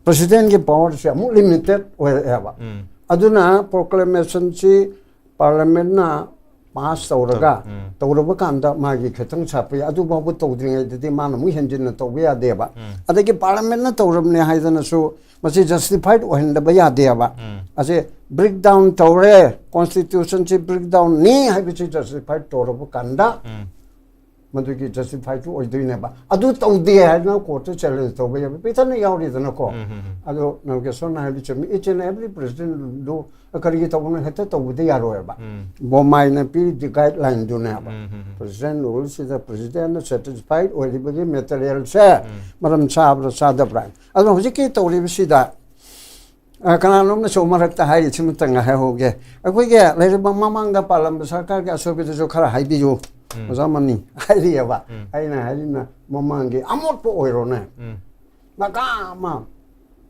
President ꯀꯤ power ꯁꯦ ꯑꯃꯨꯛ limited ꯑꯣꯏꯔꯛꯑꯦꯕ꯫ ꯎꯝ. ꯑꯗꯨꯅ proclamation ꯁꯤ Parliament ꯅ pass ꯇꯧꯔꯒ ꯎꯝ. ꯇꯧꯔꯕ ꯀꯥꯟꯗ ꯃꯥꯒꯤ ꯈꯤꯇꯪ ꯁꯥꯠꯄ ꯌꯥꯏ, ꯑꯗꯨꯐꯥꯎꯕ ꯇꯧꯗ꯭ꯔꯤꯉꯩꯗꯗꯤ ꯃꯥꯅ ꯑꯃꯨꯛ ꯍꯦꯟꯖꯤꯟꯅ ꯇꯧꯕ ꯌꯥꯗꯦꯕ꯫ ꯎꯝ. ꯑꯗꯒꯤ Parliament ꯅ ꯇꯧꯔꯕꯅꯦ ꯍꯥꯏꯗꯅꯁꯨ ꯃꯁꯤ justified ꯑꯣꯏꯍꯟꯗꯕ ꯌꯥꯗꯦꯕ꯫ ꯎꯝ. ꯑꯁꯤ break down ꯇꯧꯔꯦ, constitution ꯁꯤ break down ꯅꯤ ꯍꯥꯏꯕꯁꯤ justified ꯇꯧꯔꯕ ꯀꯥꯟꯗ ꯎꯝ. ꯃꯗꯨꯒꯤ justified ꯁꯨ ꯑꯣꯏꯗꯣꯏꯅꯦꯕ꯫ ꯑꯗꯨ ꯇꯧꯗꯦ ꯍꯥꯏꯗꯅ court ꯇ challenge ꯇꯧꯕ ꯌꯥꯕ ꯄꯤꯊꯅ ꯌꯥꯎꯔꯤꯗꯅꯀꯣ꯫ ꯎꯝ, ꯎꯝ, ꯎꯝ. ꯑꯗꯣ ꯅꯥꯎꯒꯦꯁꯣꯔꯅ ꯍꯥꯏꯕꯗꯤ ꯆꯨꯝꯃꯤ, each and every president ꯗꯨ ꯀꯔꯤꯒꯤ ꯇꯧꯕꯅꯣ ꯍꯦꯛꯇ ꯇꯧꯕꯗꯤ ꯌꯥꯔꯣꯏꯕ꯫ ꯎꯝ. ꯕꯣꯃꯥꯏꯅ ꯄꯤꯔꯤꯗꯤ guideline ꯗꯨꯅꯦꯕ꯫ ꯎꯝ, ꯎꯝ, ꯎꯝ. President rule ꯁꯤꯗ President ꯅ satisfied ꯑꯣꯏꯔꯤꯕꯒꯤ material ꯁꯦ ꯎꯝ. ꯃꯔꯝ ꯆꯥꯕ꯭ꯔꯥ ꯆꯥꯗꯕ꯭ꯔꯥ? ꯑꯗꯣ ꯍꯧꯖꯤꯛꯀꯤ ꯇꯧꯔꯤꯕꯁꯤꯗ ꯑ, ꯀꯅꯥꯅꯣꯝꯅꯁꯨ ꯃꯔꯛꯇ ꯍꯥꯏꯔꯤꯁꯤꯃꯇꯪ ꯍꯥꯏꯍꯧꯒꯦ꯫ ꯑꯩꯈꯣꯏꯒꯤ ꯂꯩꯔꯤꯕ ꯃꯃꯥꯡꯗ ꯄꯥꯜꯂꯝꯕ ꯁꯔꯀꯥꯔꯒꯤ ꯑꯁꯣꯏꯕꯗꯨꯁꯨ ꯈꯔ ꯍꯥꯏꯕꯤꯌꯨ, ꯎꯝ. ꯑꯣꯖꯥ ꯃꯅꯤ ꯍꯥꯏꯔꯤꯑꯕ꯫ ꯎꯝ. ꯑꯩꯅ ꯍꯥꯏꯔꯤꯅ ꯃꯃꯥꯡꯒꯤ ꯑꯃꯣꯠꯄ ꯑꯣꯏꯔꯣꯅꯦ, ꯎꯝ. ꯃꯀꯥ ꯑꯃ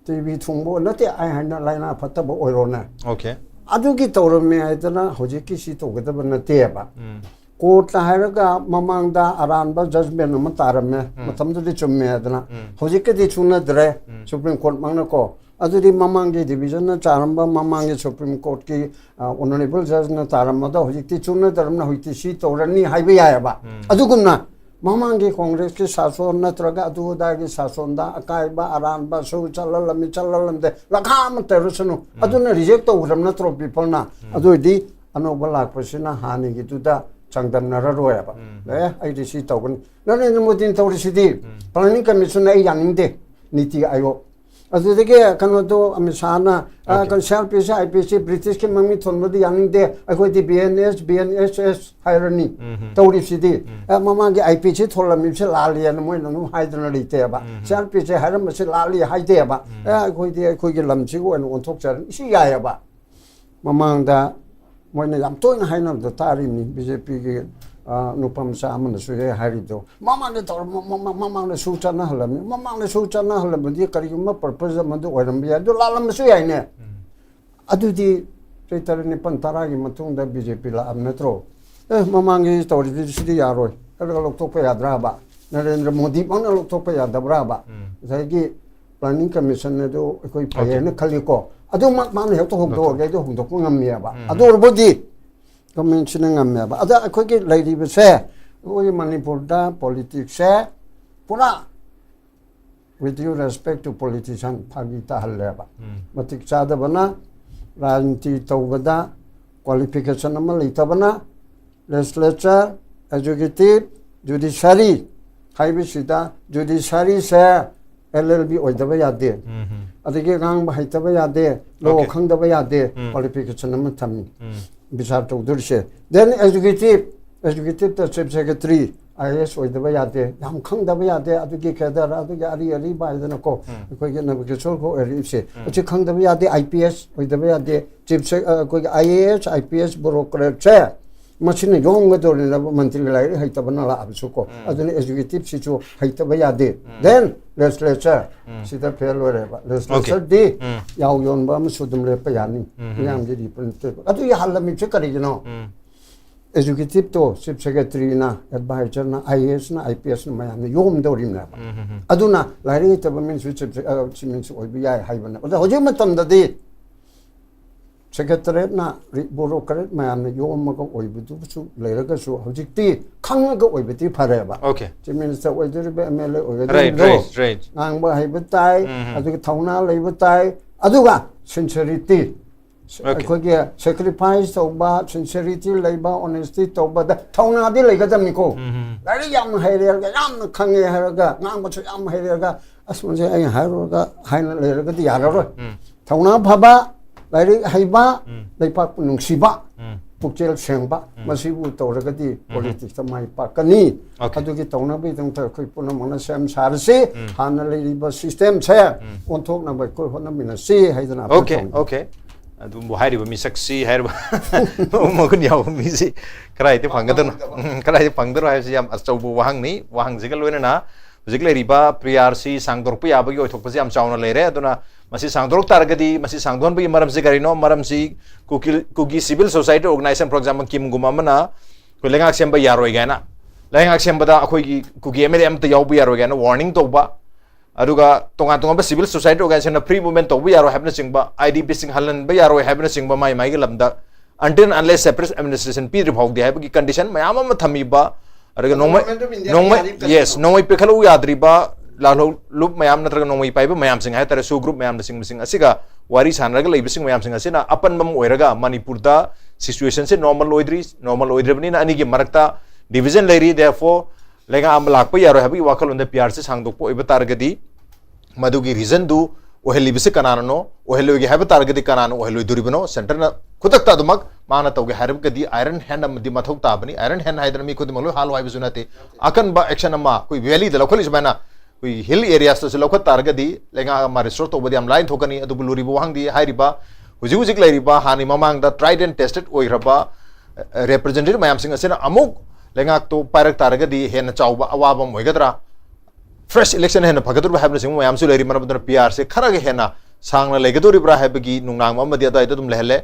ꯇꯤ ꯚꯤ ꯊꯨꯡꯕ ꯅꯠꯇꯦ, ꯑꯩ ꯍꯥꯏꯅ ꯂꯥꯏꯅꯥ ꯐꯠꯇꯕ ꯑꯣꯏꯔꯣꯅꯦ, Okay. ꯑꯗꯨꯒꯤ ꯇꯧꯔꯝꯃꯦ ꯍꯥꯏꯗꯅ ꯍꯧꯖꯤꯛꯀꯤ ꯁꯤ ꯇꯧꯒꯗꯕ ꯅꯠꯇꯦꯕ꯫ ꯎꯝ. Court ꯇ ꯍꯥꯏꯔꯒ ꯃꯃꯥꯡꯗ ꯑꯔꯥꯟꯕ judgment ꯑꯃ ꯇꯥꯔꯝꯃꯦ, ꯎꯝ. ꯃꯇꯝꯗꯨꯗꯤ ꯆꯨꯝꯃꯦ ꯍꯥꯏꯗꯅ꯫ ꯎꯝ. ꯍꯧꯖꯤꯛꯀꯗꯤ ꯆꯨꯅꯗ꯭ꯔꯦ, ꯎꯝ. Supreme Court ꯃꯛꯅꯀꯣ꯫ ꯑꯗꯨꯗꯤ ꯃꯃꯥꯡꯒꯤ division ꯅ ꯇꯥꯔꯝꯕ, ꯃꯃꯥꯡꯒꯤ Supreme Court ꯀꯤ, ꯑ, honourable judge ꯅ ꯇꯥꯔꯝꯕꯗꯣ ꯍꯧꯖꯤꯛꯇꯤ ꯆꯨꯅꯗ꯭ꯔꯕꯅ ꯍꯧꯖꯤꯛꯇꯤ ꯁꯤ ꯇꯧꯔꯅꯤ ꯍꯥꯏꯕ ꯌꯥꯏꯑꯕ꯫ ꯎꯝ. ꯑꯗꯨꯒꯨꯝꯅ ꯃꯃꯥꯡꯒꯤ Congress ꯀꯤ ꯁꯥꯁꯣꯟ ꯅꯠꯇ꯭ꯔꯒ ꯑꯗꯨ ꯑꯗꯥꯒꯤ ꯁꯥꯁꯣꯟꯗ ꯑꯀꯥꯏꯕ, ꯑꯔꯥꯟꯕ ꯁꯨ ꯆꯠꯍꯜꯂꯝꯃꯤ, ꯆꯠꯍꯜꯂꯝꯗꯦ, ꯂꯈꯥ ꯑꯃ ꯇꯧꯔꯁꯅꯨ꯫ ꯑꯗꯨꯅ reject ꯇꯧꯈ꯭ꯔꯕ ꯅꯠꯇ꯭ꯔꯣ people ꯅ? ꯑꯗꯨ ꯑꯣꯏꯔꯗꯤ ꯑꯅꯧꯕ ꯂꯥꯛꯄꯁꯤꯅ ꯍꯥꯟꯅꯒꯤꯗꯨꯗ ꯆꯥꯡꯗꯝꯅꯔꯔꯣꯏꯕ꯫ ꯎꯝ. ꯑꯦ, ꯑꯩꯗꯤ ꯁꯤ ꯇꯧꯒꯅꯤ꯫ ꯅꯔꯦꯟꯗ꯭ꯔ ꯃꯣꯗꯤꯅ ꯇꯧꯔꯤꯁꯤꯗꯤ planning commission ꯑꯩ ꯌꯥꯅꯤꯡꯗꯦ, ꯅꯤꯇꯤ ꯑꯥꯌꯣꯒ꯫ ꯑꯗꯨꯗꯒꯤ ꯀꯩꯅꯣꯗꯣ ꯑꯃꯤꯠ ꯁꯥꯍꯅ, ꯑ, Okay. ꯀꯩꯅꯣ, ꯁꯤ ꯑꯥꯔ ꯄꯤ ꯁꯤ, ꯑꯥꯏ ꯄꯤ ꯁꯤ, ꯕ꯭ꯔꯤꯇꯤꯁꯀꯤ ꯃꯃꯤꯡ ꯊꯣꯟꯕꯗꯤ ꯌꯥꯅꯤꯡꯗꯦ, ꯑꯩꯈꯣꯏꯗꯤ B N S, B N S S ꯍꯥꯏꯔꯅꯤ꯫ ꯎꯝ꯫ ꯇꯧꯔꯤꯁꯤꯗꯤ꯫ ꯎꯝ꯫ ꯑ, ꯃꯃꯥꯡꯒꯤ ꯑꯥꯏ ꯄꯤ ꯁꯤ ꯊꯣꯜꯂꯝꯃꯤꯕꯁꯤ ꯂꯥꯜꯂꯤꯅ ꯃꯣꯏꯅ ꯑꯗꯨꯝ ꯍꯥꯏꯗꯅ ꯂꯩꯇꯦꯕ꯫ ꯎꯝ꯫ ꯁꯤ ꯑꯥꯔ ꯄꯤ ꯁꯤ ꯍꯥꯏꯔꯝꯕꯁꯤ ꯂꯥꯜꯂꯤ ꯍꯥꯏꯗꯦꯕ꯫ ꯎꯝ꯫ ꯑꯦ, ꯑꯩꯈꯣꯏꯗꯤ ꯑꯩꯈꯣꯏꯒꯤ ꯂꯝꯁꯤꯒꯤ ꯑꯣꯏꯅ ꯑꯣꯟꯊꯣꯛꯆꯔꯅꯤ꯫ ꯁꯤ ꯌꯥꯏꯑꯕ꯫ ꯃꯃꯥꯡꯗ ꯃꯣꯏꯅ ꯌꯥꯝ ꯇꯣꯏꯅ ꯍꯥꯏꯅꯕꯗꯣ ꯇꯥꯔꯤꯕꯅꯤ, ꯕꯤ ꯖꯦ ꯄꯤꯒꯤ, ꯑ, ꯅꯨꯄꯥ ꯃꯆꯥ ꯑꯃꯅꯁꯨ ꯍꯦꯛ ꯍꯥꯏꯔꯤꯗꯣ, "ꯃꯃꯥꯡꯗ ꯇꯧꯔ-, ꯃ-, ꯃ-, ꯃ-, ꯃꯃꯥꯡꯗ ꯁꯨ ꯆꯠꯅꯍꯜꯂꯝꯃꯤ, ꯃꯃꯥꯡꯗ ꯁꯨ ꯆꯠꯅꯍꯜꯂꯝꯕꯗꯤ ꯀꯔꯤꯒꯨꯝꯕ purpose ꯑꯃꯗ ꯑꯣꯏꯔꯝꯕ ꯌꯥꯏ, ꯑꯗꯨ ꯂꯥꯜꯂꯝꯕꯁꯨ ꯌꯥꯏꯅꯦ"꯫ ꯎꯝ꯫ ꯑꯗꯨꯗꯤ ꯆꯍꯤ ꯇꯔꯦꯠ, ꯅꯤꯄꯥꯜ, ꯇꯔꯥꯒꯤ ꯃꯇꯨꯡꯗ ꯕꯤ ꯖꯦ ꯄꯤ ꯂꯥꯛꯑꯕ ꯅꯠꯇ꯭ꯔꯣ? "ꯑꯦ, ꯃꯃꯥꯡꯒꯤ ꯇꯧꯔꯤꯗꯨꯗꯤ ꯁꯤꯗꯤ ꯌꯥꯔꯣꯏ" ꯍꯥꯏꯔꯒ ꯂꯧꯊꯣꯛꯄ ꯌꯥꯗ꯭ꯔꯕ? ꯅꯔꯦꯟꯗ꯭ꯔ ꯃꯣꯗꯤ ꯃꯛꯅ ꯂꯧꯊꯣꯛꯄ ꯌꯥꯗꯕ꯭ꯔꯕ? ꯎꯝ꯫ ꯉꯁꯥꯏꯒꯤ planning commission ꯑꯗꯨ ꯑꯩꯈꯣꯏ ꯐꯩ Okay. ꯍꯥꯏꯅ ꯈꯜꯂꯤꯀꯣ꯫ ꯑꯗꯨꯃꯛ ꯃꯥꯅ ꯍꯦꯛꯇ ꯍꯣꯡꯗꯣꯛꯑꯒꯦ, ꯑꯗꯨ ꯍꯣꯡꯗꯣꯛꯄ ꯉꯝꯃꯦꯕ꯫ ꯎꯝ꯫ ꯑꯗꯨ ꯑꯣꯏꯔꯕꯨꯗꯤ governmentꯁꯤꯅ ꯉꯝꯃꯦꯕ꯫ ꯑꯗ ꯑꯩꯈꯣꯏꯒꯤ ꯂꯩꯔꯤꯕꯁꯦ, ꯑꯩꯈꯣꯏꯒꯤ ꯃꯅꯤꯄꯨꯔꯗ politicsꯁꯦ ꯄꯨꯔꯥ, with due respect to politician, ꯐꯥꯒꯤ ꯇꯥꯍꯜꯂꯦꯕ꯫ ꯎꯝ꯫ ꯃꯇꯤꯛ ꯆꯥꯗꯕꯅ, ꯔꯥꯖꯅꯤꯇꯤ ꯇꯧꯕꯗ qualification ꯑꯃ ꯂꯩꯇꯕꯅ, legislature, executive, judiciary ꯍꯥꯏꯕꯁꯤꯗ, judiciaryꯁꯦ L L B ꯑꯣꯏꯗꯕ ꯌꯥꯗꯦ꯫ ꯎꯝ꯫ ꯑꯗꯒꯤ ꯉꯥꯡꯕ ꯍꯩꯇꯕ ꯌꯥꯗꯦ, law Okay. ꯈꯪꯗꯕ ꯌꯥꯗꯦ, ꯎꯝ꯫ Qualification ꯑꯃ ꯊꯝꯃꯤ꯫ ꯎꯝ꯫ ꯕꯤꯆꯥꯔ ꯇꯧꯗꯣꯔꯤꯁꯦ꯫ Then executive, executiveꯇ chief secretary, I A S ꯑꯣꯏꯗꯕ ꯌꯥꯗꯦ, ꯌꯥꯝ ꯈꯪꯗꯕ ꯌꯥꯗꯦ, ꯑꯗꯨꯒꯤ cadre, ꯑꯗꯨꯒꯤ ꯑꯔꯤ ꯑꯔꯤꯕ ꯍꯥꯏꯗꯅꯀꯣ, ꯎꯝ꯫ ꯑꯩꯈꯣꯏꯒꯤ ꯅꯕꯀꯤꯁꯣꯔ ꯈꯣꯏ ꯑꯣꯏꯔꯛꯏꯕꯁꯦ, ꯎꯝ꯫ ꯑꯁꯤ ꯈꯪꯗꯕ ꯌꯥꯗꯦ, I P S ꯑꯣꯏꯗꯕ ꯌꯥꯗꯦ, chief sec-, ꯑ, ꯑꯩꯈꯣꯏꯒꯤ I A S, I P S bureaucratꯁꯦ, ꯃꯁꯤꯅ ꯌꯣꯝꯒꯗꯧꯔꯤꯅꯦꯕ, ꯃꯟꯇ꯭ꯔꯤ ꯂꯥꯏꯔꯤꯛ ꯍꯩꯇꯕꯅ ꯂꯥꯛꯑꯕꯁꯨꯀꯣ꯫ ꯎꯝ꯫ ꯑꯗꯨꯅ executiveꯁꯤꯁꯨ ꯍꯩꯇꯕ ꯌꯥꯗꯦ꯫ ꯎꯝ꯫ Then legislature, ꯎꯝ꯫ ꯁꯤꯗ fail ꯑꯣꯏꯔꯦꯕ꯫ Okay. Legislatureꯗꯤ ꯎꯝ꯫ ꯌꯥꯎ ꯌꯣꯟꯕ ꯑꯃꯁꯨ ꯑꯗꯨꯝ ꯂꯦꯞꯄ ꯌꯥꯅꯤ꯫ ꯎꯝ꯫ ꯃꯤꯌꯥꯝꯒꯤ representative꯫ ꯑꯗꯨ ꯌꯥꯍꯜꯂꯝꯃꯤꯁꯦ ꯀꯔꯤꯒꯤꯅꯣ? ꯎꯝ꯫ Executiveꯇꯣ chief secretaryꯅ, advisorꯅ, I A Sꯅ, I P Sꯅ ꯃꯌꯥꯝꯅ ꯌꯣꯝꯗꯧꯔꯤꯕꯅꯦꯕ꯫ ꯎꯝ, ꯎꯝ, ꯎꯝ꯫ ꯑꯗꯨꯅ ꯂꯥꯏꯔꯤꯛ ꯍꯩꯇꯕ ꯃꯤꯅꯁꯨ chief sec-, ꯑ, chief minister ꯑꯣꯏꯕ ꯌꯥꯏ ꯍꯥꯏꯕꯅꯦ꯫ ꯑꯗ ꯍꯧꯖꯤꯛ ꯃꯇꯝꯗꯗꯤ secretariatꯅ ꯔꯤ-, bureaucrat ꯃꯌꯥꯝꯅ ꯌꯣꯝꯃꯒ ꯑꯣꯏꯕꯗꯨꯁꯨ ꯂꯩꯔꯒꯁꯨ ꯍꯧꯖꯤꯛꯇꯤ ꯈꯪꯉꯒ ꯑꯣꯏꯕꯗꯤ ꯐꯔꯦꯕ꯫ Okay. Chief minister ꯑꯣꯏꯗꯣꯔꯤꯕ, M L A Right, ꯑꯣꯏꯒꯗꯧꯔꯤꯕꯗꯣ right, right. ꯉꯥꯡꯕ ꯍꯩꯕ ꯇꯥꯏ, ꯎꯝ, ꯎꯝ꯫ ꯑꯗꯨꯒ ꯊꯧꯅꯥ ꯂꯩꯕ ꯇꯥꯏ, ꯑꯗꯨꯒ sincerity꯫ Okay. ꯑꯩꯈꯣꯏꯒꯤ sacrifice ꯇꯧꯕ, sincerity ꯂꯩꯕ, honesty ꯇꯧꯕꯗ ꯊꯧꯅꯥꯗꯤ ꯂꯩꯒꯗꯕꯅꯤꯀꯣ꯫ ꯎꯝ, ꯎꯝ꯫ ꯂꯥꯏꯔꯤꯛ ꯌꯥꯝ ꯍꯩꯔꯦ ꯍꯥꯏꯔꯒ, ꯌꯥꯝꯅ ꯈꯪꯉꯦ ꯍꯥꯏꯔꯒ, ꯉꯥꯡꯕꯁꯨ ꯌꯥꯝ ꯍꯩꯔꯦ ꯍꯥꯏꯔꯒ, ꯑꯁ, ꯃꯁꯤ ꯑꯩ ꯍꯥꯏꯔꯨꯔꯒ ꯍꯥꯏꯅ ꯂꯩꯔꯒꯗꯤ ꯌꯥꯔꯔꯣꯏ꯫ ꯎꯝ꯫ ꯊꯧꯅꯥ ꯐꯕ, ꯂꯥꯏꯔꯤꯛ ꯍꯩꯕ, ꯎꯝ꯫ ꯂꯩꯄꯥꯛꯄꯨ ꯅꯨꯡꯁꯤꯕ, ꯎꯝ꯫ ꯄꯨꯛꯆꯦꯜ ꯁꯦꯡꯕ, ꯎꯝ꯫ ꯃꯁꯤꯕꯨ ꯇꯧꯔꯒꯗꯤ ꯎꯝ꯫ ꯄꯣꯂꯤꯇꯤꯛꯁꯇ ꯃꯥꯏ ꯄꯥꯛꯀꯅꯤ꯫ ꯑꯣꯀꯦ꯫ ꯑꯗꯨꯒꯤ ꯇꯧꯅꯕꯒꯤꯗꯃꯛꯇ ꯑꯩꯈꯣꯏ ꯄꯨꯝꯅꯃꯛꯅ ꯁꯦꯝ ꯁꯥꯔꯁꯤ꯫ ꯎꯝ꯫ ꯍꯥꯟꯅ ꯂꯩꯔꯤꯕ ꯁꯤꯁꯇꯦꯝꯁꯦ ꯎꯝ꯫ ꯑꯣꯟꯊꯣꯛꯅꯕ ꯑꯩꯈꯣꯏ ꯍꯣꯠꯅꯃꯤꯟꯅꯁꯤ ꯍꯥꯏꯗꯅ ꯑꯩꯈꯣꯏ ꯑꯣꯀꯦ, ꯇꯧꯅꯤ꯫ ꯑꯣꯀꯦ꯫ ꯑꯗꯨꯕꯨ ꯍꯥꯏꯔꯤꯕ ꯃꯤꯁꯛꯁꯤ, ꯍꯥꯏꯔꯤꯕ ꯃꯒꯨꯟ ꯌꯥꯎꯕ ꯃꯤꯁꯤ ꯀꯗꯥꯏꯗ ꯐꯪꯒꯗꯅꯣ? ꯎꯝ, ꯀꯗꯥꯏꯗ ꯐꯪꯗꯅꯣ ꯍꯥꯏꯕꯁꯤ ꯌꯥꯝ ꯑꯆꯧꯕ ꯋꯥꯍꯪꯅꯤ꯫ ꯋꯥꯍꯪꯁꯤꯒ ꯂꯣꯏꯅꯅ ꯍꯧꯖꯤꯛ ꯂꯩꯔꯤꯕ ꯄ꯭ꯔꯤꯌꯥꯔꯁꯤ ꯁꯥꯡꯗꯣꯔꯛꯄ ꯌꯥꯕꯒꯤ ꯑꯣꯏꯊꯣꯛꯄꯁꯤ ꯌꯥꯝ ꯆꯥꯎꯅ ꯂꯩꯔꯦ꯫ ꯑꯗꯨꯅ ꯃꯁꯤ ꯁꯥꯡꯗꯣꯔꯛ ꯇꯥꯔꯒꯗꯤ, ꯃꯁꯤ ꯁꯥꯡꯗꯣꯛꯍꯟꯕꯒꯤ ꯃꯔꯝꯁꯤ ꯀꯔꯤꯅꯣ? ꯃꯔꯝꯁꯤ ꯀꯨꯀꯤ, ꯀꯨꯀꯤ civil society organization, for example, ꯀꯤꯝꯒꯨꯝꯕ ꯑꯃꯅ ꯑꯩꯈꯣꯏ ꯂꯩꯉꯥꯛ ꯁꯦꯝꯕ ꯌꯥꯔꯣꯏ ꯀꯥꯏꯅ, ꯂꯩꯉꯥꯛ ꯁꯦꯝꯕꯗ ꯑꯩꯈꯣꯏꯒꯤ ꯀꯨꯀꯤ MLA ꯑꯃꯠꯇ ꯌꯥꯎꯕ ꯌꯥꯔꯣꯏ ꯀꯥꯏꯅ warning ꯇꯧꯕ, ꯑꯗꯨꯒ ꯇꯣꯉꯥꯟ ꯇꯣꯉꯥꯟꯕ civil society organizationꯅ free movement ꯇꯧꯕ ꯌꯥꯔꯣꯏ ꯍꯥꯏꯕꯅꯆꯤꯡꯕ, IDPꯁꯤꯡ ꯍꯜꯍꯟꯕ ꯌꯥꯔꯣꯏ ꯍꯥꯏꯕꯅꯆꯤꯡꯕ, ꯃꯥꯏ ꯃꯥꯏꯒꯤ ꯂꯝꯗ until unless separate administration ꯄꯤꯗ꯭ꯔꯤ ꯐꯥꯎꯗꯤ ꯍꯥꯏꯕꯒꯤ condition ꯃꯌꯥꯝ ꯑꯃ ꯊꯝꯃꯤꯕ, ꯑꯗꯨꯒ ꯅꯣꯡꯃꯩ, Government of India ꯅꯣꯡꯃꯩ, ꯌꯥꯔꯤ ꯀꯔꯤꯅꯣ? Yes, ꯅꯣꯡꯃꯩ ꯄꯤꯈꯠꯂꯛꯎ ꯌꯥꯗ꯭ꯔꯤꯕ ꯂꯥꯜꯍꯧꯂꯨꯞ ꯃꯌꯥꯝ ꯅꯠꯇ꯭ꯔꯒ ꯅꯣꯡꯃꯩ ꯄꯥꯏꯕ ꯃꯌꯥꯝꯁꯤꯡ ꯍꯥꯏꯇꯥꯔꯦ, SoO group ꯃꯌꯥꯝꯅꯆꯤꯡꯕꯁꯤꯡ ꯑꯁꯤꯒ ꯋꯥꯔꯤ ꯁꯥꯟꯅꯔꯒ ꯂꯩꯕꯁꯤꯡ ꯃꯌꯥꯝꯁꯤꯡ ꯑꯁꯤꯅ ꯑꯄꯟꯕ ꯑꯃ ꯑꯣꯏꯔꯒ ꯃꯅꯤꯄꯨꯔꯗ situationꯁꯦ normal ꯑꯣꯏꯗ꯭ꯔꯤ, normal ꯑꯣꯏꯗ꯭ꯔꯕꯅꯤꯅ ꯑꯅꯤꯒꯤ ꯃꯔꯛꯇ division ꯂꯩꯔꯤ꯫ Therefore, ꯂꯩꯉꯥꯛ ꯑꯃ ꯂꯥꯛꯄ ꯌꯥꯔꯣꯏ ꯍꯥꯏꯕꯒꯤ ꯋꯥꯈꯜꯂꯣꯟꯗ ꯄ꯭ꯔꯤꯌꯥꯔꯁꯦ ꯁꯥꯡꯗꯣꯛꯄ ꯑꯣꯏꯕ ꯇꯥꯔꯒꯗꯤ, ꯃꯗꯨꯒꯤ reasonꯗꯨ ꯑꯣꯏꯍꯜꯂꯤꯕꯁꯤ ꯀꯅꯥꯅꯅꯣ? ꯑꯣꯏꯍꯜꯂꯣꯏꯒꯦ ꯍꯥꯏꯕ ꯇꯥꯔꯒꯗꯤ ꯀꯅꯥꯅ ꯑꯣꯏꯍꯜꯂꯣꯏꯗꯣꯔꯤꯕꯅꯣ? Centreꯅ ꯈꯨꯗꯛꯇ ꯑꯗꯨꯃꯛ ꯃꯥꯅ ꯇꯧꯒꯦ ꯍꯥꯏꯔꯒꯗꯤ iron hand ꯑꯃꯗꯤ ꯃꯊꯧ ꯇꯥꯕꯅꯤ꯫ Iron hand ꯍꯥꯏꯗꯅ ꯃꯤ ꯈꯨꯗꯤꯡꯃꯛ ꯂꯣꯏ ꯍꯥꯠꯂꯣ ꯍꯥꯏꯕꯁꯨ ꯅꯠꯇꯦ꯫ ꯑꯀꯟꯕ action ꯑꯃ ꯑꯩꯈꯣꯏ valleyꯗ ꯂꯧꯈꯠꯂꯤ ꯁꯨꯃꯥꯏꯅ, ꯑꯩꯈꯣꯏ hill areasꯇꯁꯨ ꯂꯧꯈꯠ ꯇꯥꯔꯒꯗꯤ ꯂꯩꯉꯥꯛ ꯑꯃ restore ꯇꯧꯕꯗꯤ ꯌꯥꯝ ꯂꯥꯏꯅ ꯊꯣꯛꯀꯅꯤ꯫ ꯑꯗꯨꯕꯨ ꯂꯨꯔꯤꯕ ꯋꯥꯍꯪꯗꯤ ꯍꯥꯏꯔꯤꯕ ꯍꯧꯖꯤꯛ ꯍꯧꯖꯤꯛ ꯂꯩꯔꯤꯕ ꯍꯥꯟꯅ ꯃꯃꯥꯡꯗ tried and tested ꯑꯣꯏꯈ꯭ꯔꯕ, ꯑ, representative ꯃꯌꯥꯝꯁꯤꯡ ꯑꯁꯤꯅ ꯑꯃꯨꯛ ꯂꯩꯉꯥꯛꯇꯨ ꯄꯥꯏꯔꯛ ꯇꯥꯔꯒꯗꯤ ꯍꯦꯟꯅ ꯆꯥꯎꯕ ꯑꯋꯥꯕ ꯑꯃ ꯑꯣꯏꯒꯗ꯭ꯔꯥ? Fresh election ꯍꯦꯟꯅ ꯐꯒꯗꯧꯔꯤꯕ꯭ꯔꯥ ꯍꯥꯏꯕꯅꯆꯤꯡꯕ ꯃꯌꯥꯝꯁꯨ ꯂꯩꯔꯤ꯫ ꯃꯔꯝ ꯑꯗꯨꯅ ꯄ꯭ꯔꯤꯌꯥꯔꯁꯦ ꯈꯔꯒ ꯍꯦꯟꯅ ꯁꯥꯡꯅ ꯂꯩꯒꯗꯧꯔꯤꯕ꯭ꯔꯥ ꯍꯥꯏꯕꯒꯤ ꯅꯨꯡꯅꯥꯡꯕ ꯑꯃꯗꯤ ꯑꯗꯨꯋꯥꯏꯗ ꯑꯗꯨꯝ ꯂꯩꯍꯜꯂꯦ꯫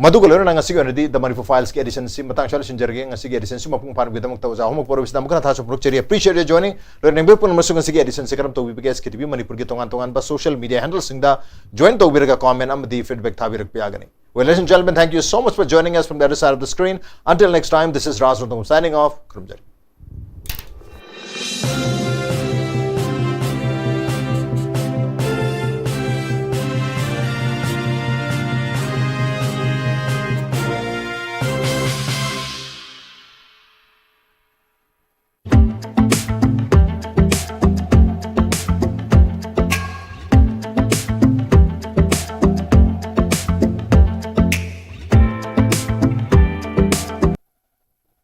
ꯃꯗꯨꯒ ꯂꯣꯏꯅꯅ ꯉꯁꯤꯒꯤ ꯑꯣꯏꯅꯗꯤ The Manipur Filesꯀꯤ editionꯁꯤ ꯃꯇꯥꯡ ꯑꯁꯤꯗ ꯂꯣꯏꯁꯤꯟꯖꯔꯒꯦ꯫ ꯉꯁꯤꯒꯤ editionꯁꯤ ꯃꯄꯨꯡ ꯐꯥꯅꯕꯒꯤꯗꯃꯛꯇ ꯑꯣꯖꯥ ꯑꯍꯨꯝꯃꯛ ꯄꯨꯔꯕꯁꯤꯗ ꯑꯃꯨꯛꯀ ꯍꯟꯅ ꯊꯥꯖ ꯐꯣꯡꯗꯣꯛꯆꯔꯤ꯫ Appreciate your joining꯫ ꯂꯣꯏꯅ ꯌꯦꯡꯕꯤꯔꯛꯄ ꯄꯨꯝꯅꯃꯛꯁꯨ ꯉꯁꯤꯒꯤ editionꯁꯤ ꯀꯔꯝ ꯇꯧꯕꯤꯕꯒꯦ? SKTV ꯃꯅꯤꯄꯨꯔꯒꯤ ꯇꯣꯉꯥꯟ ꯇꯣꯉꯥꯟꯕ social media handleꯁꯤꯡꯗ join ꯇꯧꯕꯤꯔꯒ comment ꯑꯃꯗꯤ feedback ꯊꯥꯕꯤꯔꯛꯄ ꯌꯥꯒꯅꯤ꯫ Well, ladies and gentlemen, thank you so much for joining us from the other side of the screen. Until next time, this is Raj Rongthong signing off. ꯈꯨꯔꯨꯝꯖꯔꯤ꯫